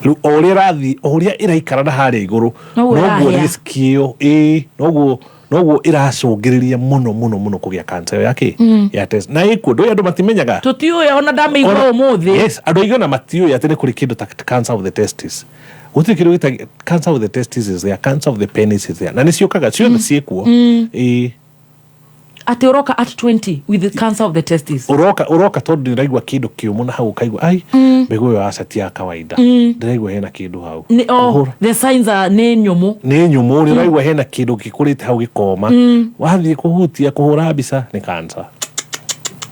[SPEAKER 18] Rĩu o ũrĩa ĩrathiĩ, o ũrĩa ĩraikara na harĩa igũrũ,
[SPEAKER 1] noguo
[SPEAKER 18] noguo
[SPEAKER 1] ĩrahĩa.
[SPEAKER 18] Risk ĩyo, ĩĩ, noguo ĩracũngĩrĩria mũno mũno mũno kũgĩa cancer ĩyo ya kĩ ya test na ĩkuo. Ndũĩ andũ matimenyaga.
[SPEAKER 1] Tũtiũĩ, ona ndamĩigua ũmũthĩ.
[SPEAKER 18] Yes, andũ aingĩ ona matiũĩ atĩ nĩ kũrĩ kĩndũ ta cancer of the testis. Gũtirĩ kĩndũ gĩta cancer of the testis is there, cancer of the penis is there, na nĩ ciũkaga ciothe ciĩkuo. Ĩĩ.
[SPEAKER 1] Atĩ ũroka at 20 with the cancer of the testis.
[SPEAKER 18] Ũroka tondũ ndĩraigua kĩndũ kĩũmũ na hau, ũkaigua ai, mbegũ ĩyo aca ti ya kawaida, ndĩraigua hena kĩndũ hau.
[SPEAKER 1] Nĩ, oh, the signs are nĩ nyũmũ.
[SPEAKER 18] Nĩ nyũmũ, nĩ ũraigua hena kĩndũ gĩkũrĩte hau gĩkoma. Wathiĩ kũhutia, kũhũra mbica, nĩ cancer.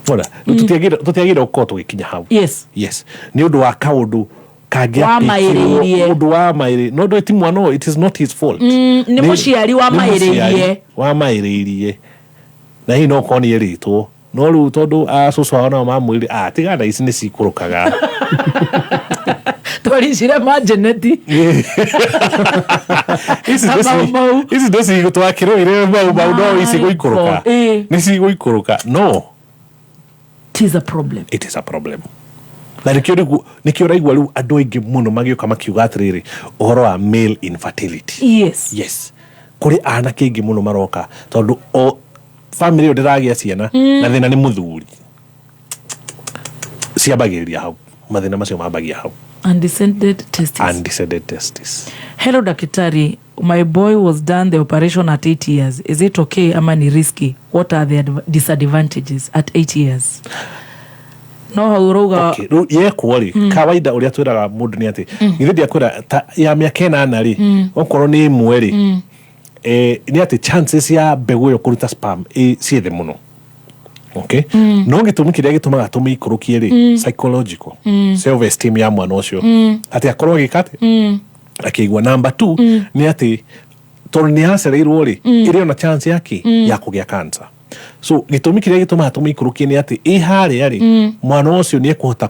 [SPEAKER 18] Ona tũtiagĩrĩire gũkorwo tũgĩkinya hau. Yes, nĩ ũndũ wa kaũndũ
[SPEAKER 1] Wamaĩrĩirie.
[SPEAKER 18] Ũndũ wa maĩrĩ, no ndũ ti mwana ũyũ, it is not his fault.
[SPEAKER 1] Nĩ mũciari
[SPEAKER 18] Nĩ
[SPEAKER 1] wamaĩrĩirie.
[SPEAKER 18] mũciari wamaĩrĩirie, na hihi no korwo nĩ erĩtwo, no rĩu tondũ acũcũ ao nao mamwĩrire, ah, tigana ici nĩ cikũrũkaga.
[SPEAKER 1] Twaricire majeneti.
[SPEAKER 18] Ici
[SPEAKER 1] Na Mau Mau.
[SPEAKER 18] Ici nĩ twakĩrũire Mau Mau, no ici gũikũrũka nĩ cigũikũrũka, no
[SPEAKER 1] It is a problem.
[SPEAKER 18] It is a problem, na nĩkĩo rĩu, nĩkĩo ũraigua rĩu andũ aingĩ mũno magĩũka makiuga atĩrĩrĩ, ũhoro wa male infertility. Yes, kũrĩ anake aingĩ mũno maroka tondũ o family ĩyo ndĩragĩa ciana, na thĩna nĩ mũthuri. Ciambagĩrĩria hau, mathĩna macio mambagia hau.
[SPEAKER 1] Undescended testis.
[SPEAKER 18] Undescended testis.
[SPEAKER 1] Hello daktari, my boy was done the operation at 8 years. Is it okay ama ni risky? What are the disadvantages at 8 years? No hau ũrauga.
[SPEAKER 18] Okay, rĩu yekwo rĩ, kawaida ũrĩa twĩraga mũndũ nĩ atĩ, githĩ ndiakwĩra ta ya mĩaka 8 rĩ, okorwo nĩ ĩmwe rĩ, nĩ atĩ chances ya mbegũ ĩyo kũruta sperm ciĩ thĩ mũno. Okay, no gĩtũmi kĩrĩa gĩtũmaga tũmĩikũrũkie rĩ, psychological self esteem ya mwana ũcio, atĩ akorwo agĩka atĩ akĩigua. Number two nĩ atĩ tondũ nĩ yacereirwo rĩ, ĩrĩ ona chance yake ya kũgĩa cancer. So gĩtũmi kĩrĩa gĩtũmaga tũmĩikũrũkie nĩ atĩ ĩ harĩa rĩ, mwana ũcio nĩ ekũhota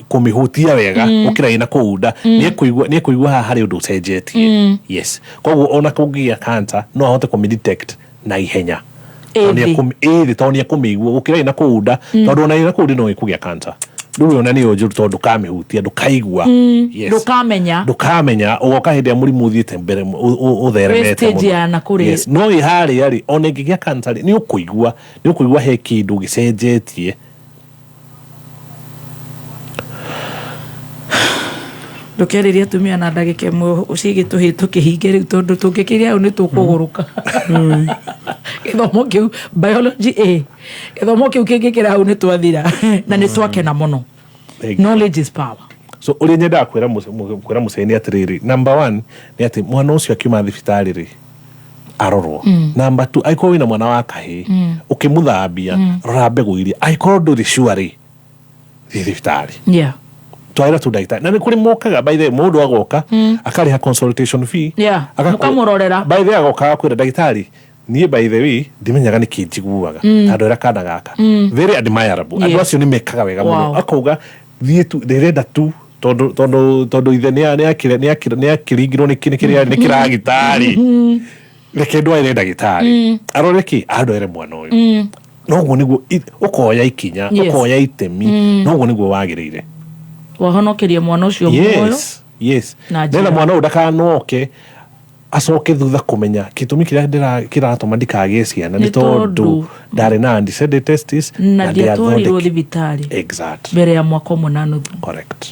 [SPEAKER 18] kũmĩhutia wega gũkĩra ĩna kũu nda. Nĩ ekũigua haha harĩ ũndũ ũcenjetie. Yes, koguo ona kũngĩgĩa cancer, no ahote kũmĩ detect na ihenya.
[SPEAKER 1] Ĩ
[SPEAKER 18] Tondũ
[SPEAKER 1] thĩ.
[SPEAKER 18] Ĩ thĩ, tondũ nĩ ekũmĩigua gũkĩra ĩna kũu nda, tondũ ona ĩna kũu nda no ĩkũgĩa cancer. Rĩu ona nĩyo njũru tondũ ndũkamĩhutia, ndũkaigua. Yes.
[SPEAKER 1] Ndũkamenya.
[SPEAKER 18] Ndũkamenya, ũgoka hĩndĩ ĩrĩa mũrimũ ũthiĩte mbere, ũtheremete
[SPEAKER 1] Stage
[SPEAKER 18] mũno.
[SPEAKER 1] ya nakũrĩ.
[SPEAKER 18] Yes. No ĩ harĩa rĩ, ona ĩngĩgĩa cancer rĩ, nĩ ũkũigua he kĩndũ gĩcenjetie.
[SPEAKER 1] Ndũkerĩrie atumia na ndagĩka ĩmwe ũciĩgĩ tũhĩ tũkĩhinge rĩu tondũ tũngĩkĩria hau nĩ tũkũgũrũka. Gĩthomo kĩu biology A gĩthomo kĩu kĩngĩkĩra hau nĩ twathira na nĩ twakena mũno.
[SPEAKER 18] Thank you.
[SPEAKER 1] Knowledge is power.
[SPEAKER 18] So ũrĩa nyendaga kwĩra kwĩra mũciari nĩ atĩrĩrĩ, number one nĩ atĩ mwana ũcio akiuma thibitarĩ rĩ arorwo. Number two, angĩkorwo wĩna mwana wa kahĩĩ ũkĩmũthambia rora mbegũ iria, angĩkorwo ndũrĩ sure rĩ thiĩ thibitarĩ, twarĩra tu ndagĩtarĩ. Na nĩ kũrĩ mokaga, by the way, mũndũ agoka akarĩha consultation fee,
[SPEAKER 1] Mũkamũrorera.
[SPEAKER 18] By the way, agoka agakwĩra, ndagĩtarĩ, niĩ by the way ndimenyaga nĩkĩ njiguaga, ta ndwĩra kana gaka. Very admirable. Andũ acio nĩ mekaga wega mũno. Akauga thiĩ tu, ndĩrenda tu tondũ ithe nĩ akĩringirwo nĩ kĩrĩa nĩ kĩragitari, reke ndwarĩre ndagĩtarĩ arore kĩ andwere mwana ũyũ. Noguo nĩguo ũkoya ikinya, ũkoya itemi, noguo nĩguo wagĩrĩire.
[SPEAKER 1] Wahonokeria mwana ũcio muoyo.
[SPEAKER 18] Yes.
[SPEAKER 1] Na
[SPEAKER 18] nĩgetha
[SPEAKER 1] njĩra.
[SPEAKER 18] Mwana ũyũ ndakanoke acoke thutha kũmenya gĩtũmi kĩrĩa kĩratũma ndikagĩe ciana nĩ
[SPEAKER 1] Nĩ tondũ
[SPEAKER 18] tondũ ndarĩ na undescended testis
[SPEAKER 1] na ndiatwarirwo
[SPEAKER 18] ndiathondeki-
[SPEAKER 1] thibitarĩ mbere ya mwaka ũmwe na nuthu.
[SPEAKER 18] Correct.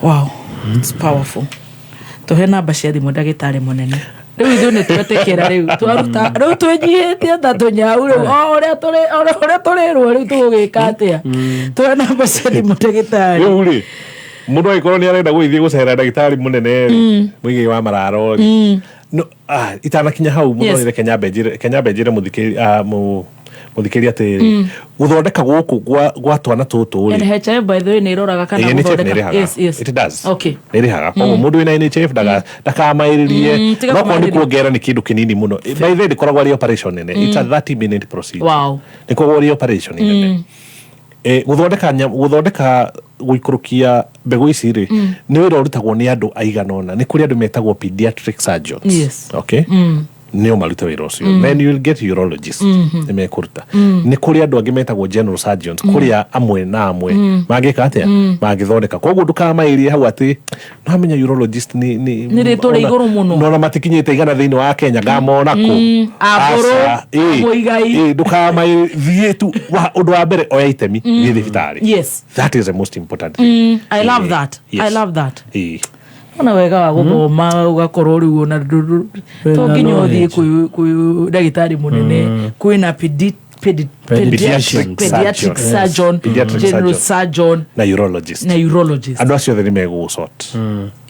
[SPEAKER 1] Wow, it's powerful. Tũhe namba cia thimũ, ndagĩtarĩ mũnene. Rĩu ithuĩ nĩ twetĩkĩra, rĩu twaruta, rĩu twĩnyihĩtie ta tũnyau, rĩu o ũrĩa o ũrĩa tũrĩrwo, rĩu tũgũgĩka atĩa? Tũhe namba cia thimũ, ndagĩtarĩ.
[SPEAKER 18] Rĩu rĩ, mũndũ angĩkorwo nĩ arenda gũgĩthiĩ gũcera ndagĩtarĩ mũnene rĩ, mũigei wa mararo rĩ, no, itanakinya hau mũno, rĩ, reke nyambe njĩre mũthikĩrĩria atĩrĩrĩ, gũthondeka gũkũ gwa twana tũtũ rĩ,
[SPEAKER 1] NHIF, by the way, nĩ ĩroraga kana
[SPEAKER 18] Ĩĩ, NHIF
[SPEAKER 1] gũthondeka?
[SPEAKER 18] nĩ ĩrĩhaga. It does. Nĩ ĩrĩhaga. Koguo mũndũ wĩna NHIF ndakamaĩrĩrie.
[SPEAKER 1] Tiga
[SPEAKER 18] No korwo nĩ
[SPEAKER 1] kũmaĩrĩria.
[SPEAKER 18] kuongerera nĩ kĩndũ kĩnini mũno. By the way, ndĩkoragwo arĩ operation nene. It's a 30 minute procedure. Nĩkoragwo arĩ operation nene. Gũthondeka gũikũrũkia mbegũ ici rĩ, nĩ wĩra ũrutagwo nĩ andũ aigana ũna. Nĩ kũrĩ andũ metagwo pediatric surgeons. Okay, nĩo marute wĩra ũcio. Then you will get urologist, nĩ mekũruta. Nĩ kũrĩ andũ angĩ metagwo general surgeons, kũrĩa amwe na amwe mangĩka atĩa, mangĩthondeka. Koguo ndũkamaĩrie hau atĩ namenya urologist nĩ
[SPEAKER 1] Nĩ rĩtwa rĩa igũrũ mũno.
[SPEAKER 18] Nona matikinyĩte 100 thĩinĩ wa Kenya, ngamona kũ?
[SPEAKER 1] Abũrũ,
[SPEAKER 18] Aca, ĩĩ,
[SPEAKER 1] Mũigai.
[SPEAKER 18] ĩĩ, ndũkamaĩrie, thiĩ tu. Ũndũ wa mbere, oya itemi, thiĩ thibitarĩ. That is the most important thing.
[SPEAKER 1] I love that. I love that. Ona wega wa gũthoma ũgakorwo rĩu ona to nginya ũthiĩ kwĩ ndagĩtarĩ mũnene, kwĩna
[SPEAKER 18] Pediatric
[SPEAKER 1] pediatric
[SPEAKER 18] surgeon.
[SPEAKER 1] surgeon,
[SPEAKER 18] Pediatric
[SPEAKER 1] general
[SPEAKER 18] surgeon.
[SPEAKER 1] surgeon
[SPEAKER 18] Na urologist.
[SPEAKER 1] Na urologist.
[SPEAKER 18] Andũ acio othe nĩ megũgũsort.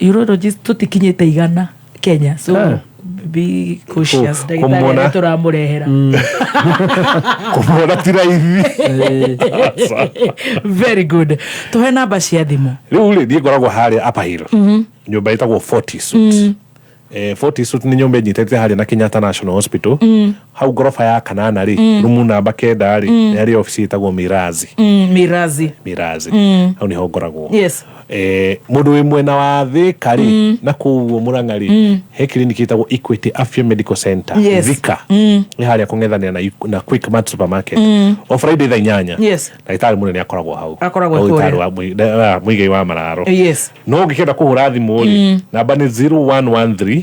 [SPEAKER 1] Urologist tũtikinyĩte 100 Kenya, so be cautious, ndagĩtarĩ arĩa tũramũrehera.
[SPEAKER 18] Kũmona ti raithi.
[SPEAKER 1] Very good. Tũhe namba cia thimũ.
[SPEAKER 18] Rĩu rĩ, niĩ ngoragwo harĩa Upper Hill, nyũmba ĩtagwo Forty Suit. Forty Suit nĩ nyũmba ĩnyitĩte harĩa na Kenyatta National Hospital, hau ngoroba ya kanana rĩ, rumu namba 9 rĩ, nĩ harĩ obici ĩtagwo Mirazi.
[SPEAKER 1] Mirazi.
[SPEAKER 18] Mirazi. Hau nĩho ngoragwo. Mũndũ wĩ mwena wa Thĩka rĩ, na kũu Mũrang'a rĩ, he clinic ĩtagwo Equity Afya Medical Center. Thika nĩ harĩa kũng'ethanĩra na Quickmart supermarket. O Friday thaa 8, ndagĩtarĩ mũnene akoragwo hau.
[SPEAKER 1] Akoragwo
[SPEAKER 18] Ndagĩtarĩ
[SPEAKER 1] kũrĩa.
[SPEAKER 18] wa Mũigai wa Mararo. No ũngĩkenda kũhũra thimũ rĩ, namba nĩ 0113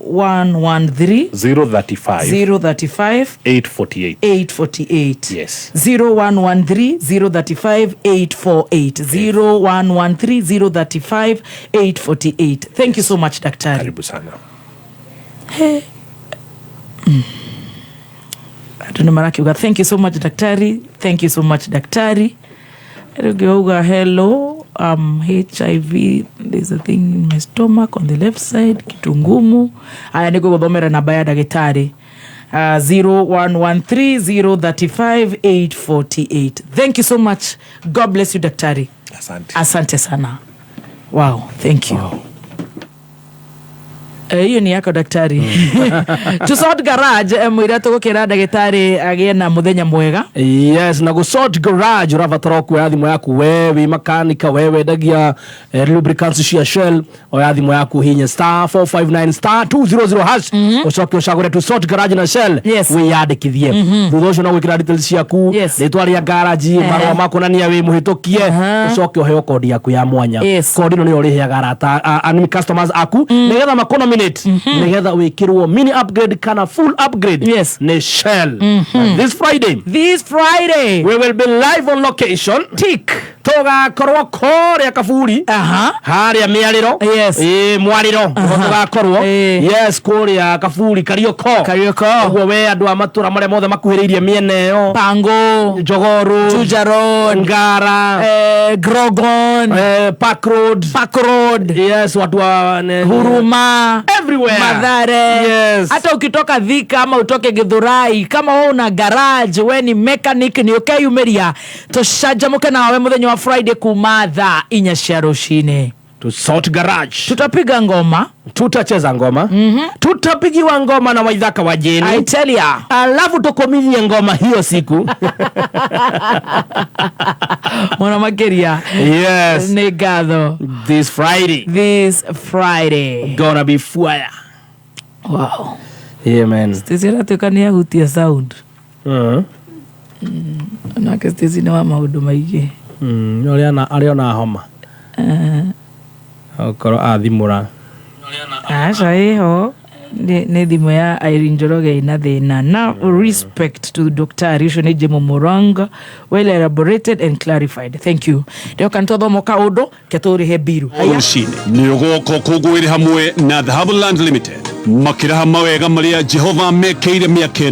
[SPEAKER 1] 0113
[SPEAKER 18] 035
[SPEAKER 1] 035
[SPEAKER 18] 848.
[SPEAKER 1] 848.
[SPEAKER 18] Yes.
[SPEAKER 1] 0113 035 848, 0113 035 848. Thank you so much, daktari.
[SPEAKER 18] Karibu sana.
[SPEAKER 1] Andũ nĩ marakiuga thank you so much, daktari, thank you so much, daktari. Rĩngĩ wauga hello, HIV, there's a thing in my stomach on the left side, kitu ngumu. Aya, nĩ ngũgũthomera namba ya ndagĩtarĩ, 0113 035 848. Thank you so much. God bless you, daktari.
[SPEAKER 18] Asante.
[SPEAKER 1] Asante sana. Wow, thank you. Hiyo ni yako, daktari. To Sort Garage, mwĩra tũgũkĩra ndagĩtarĩ agĩe na mũthenya mwega.
[SPEAKER 2] Yes, na gũsort garage ũrabatara kuoya thimũ yaku, we wĩ makanika, we wendagia lubricants cia Shell, oya thimũ yaku, hinya star 459 star 200 hash, ũcoke ũcagũre to sort garage na Shell, wĩyandĩkithie. Thutha ũcio no gwĩkĩra details ciaku, rĩtwa rĩa garage, marũa ma kuonania wĩ mũhĩtũkie, ũcoke ũheo kodi yaku ya mwanya. Kodi ĩno nĩyo ũrĩheaga arata customers aku nĩgetha makonominate, nĩgetha wĩkĩrwo mini upgrade kana full upgrade nĩ Shell. Na this Friday,
[SPEAKER 1] this Friday
[SPEAKER 2] we will be live on location
[SPEAKER 1] tick.
[SPEAKER 2] Tũgakorwo kũrĩa Kaburi, harĩa mĩarĩro.
[SPEAKER 1] Yes.
[SPEAKER 2] Ĩ, mwarĩro nĩho tũgakorwo. Yes, kũrĩa Kaburi, Karioko.
[SPEAKER 1] Karioko.
[SPEAKER 2] Ũguo we andũ a matũra marĩa mothe makuhĩrĩirie mĩena ĩyo,
[SPEAKER 1] Pango,
[SPEAKER 2] Jogoo,
[SPEAKER 1] Juja Road,
[SPEAKER 2] Ngara,
[SPEAKER 1] Grogon,
[SPEAKER 2] Park Road.
[SPEAKER 1] Park Road.
[SPEAKER 2] Yes, watu wa
[SPEAKER 1] Huruma,
[SPEAKER 2] everywhere.
[SPEAKER 1] Mathare.
[SPEAKER 2] Yes.
[SPEAKER 1] Hata ukitoka Thika ama utoke Githurai, kama wewe una garage, we ni mechanic, ni ukeyumiria tucanjamuke nawe muthenya wa Friday kuma thaa 4 cia rucini.
[SPEAKER 2] To sort garage.
[SPEAKER 1] Tutapiga ngoma.
[SPEAKER 2] Tutacheza ngoma. Tutapigiwa ngoma na Waithaka wa Jeni.
[SPEAKER 1] I tell ya.
[SPEAKER 2] Alafu tukomithie ngoma hiyo siku.
[SPEAKER 1] Mũno makĩria.
[SPEAKER 2] Yes.
[SPEAKER 1] Nĩ ngatho.
[SPEAKER 2] This Friday.
[SPEAKER 1] This Friday.
[SPEAKER 2] Gonna be fire.
[SPEAKER 1] Wow.
[SPEAKER 2] Yeah, man.
[SPEAKER 1] Stacy aratuĩka nĩ ahutia sound. Nake Stacy nĩ wa maũndũ maingĩ.
[SPEAKER 2] Arĩ ona homa. Okorwo athimũra.
[SPEAKER 1] Aca, ĩho nĩ thimũ ya Irene Njoroge ĩna thĩna. Na respect to Dr. ũcio nĩ Jimo Moranga, well elaborated and clarified, thank you. Ndĩroka nĩ twathoma kaũndũ ke tũrĩhe mbiru.
[SPEAKER 6] Rũcinĩ nĩ ũgoka ũkũngũĩre hamwe na Dhahabu Land Limited makĩraha mawega marĩa Jehova mekĩire mĩaka.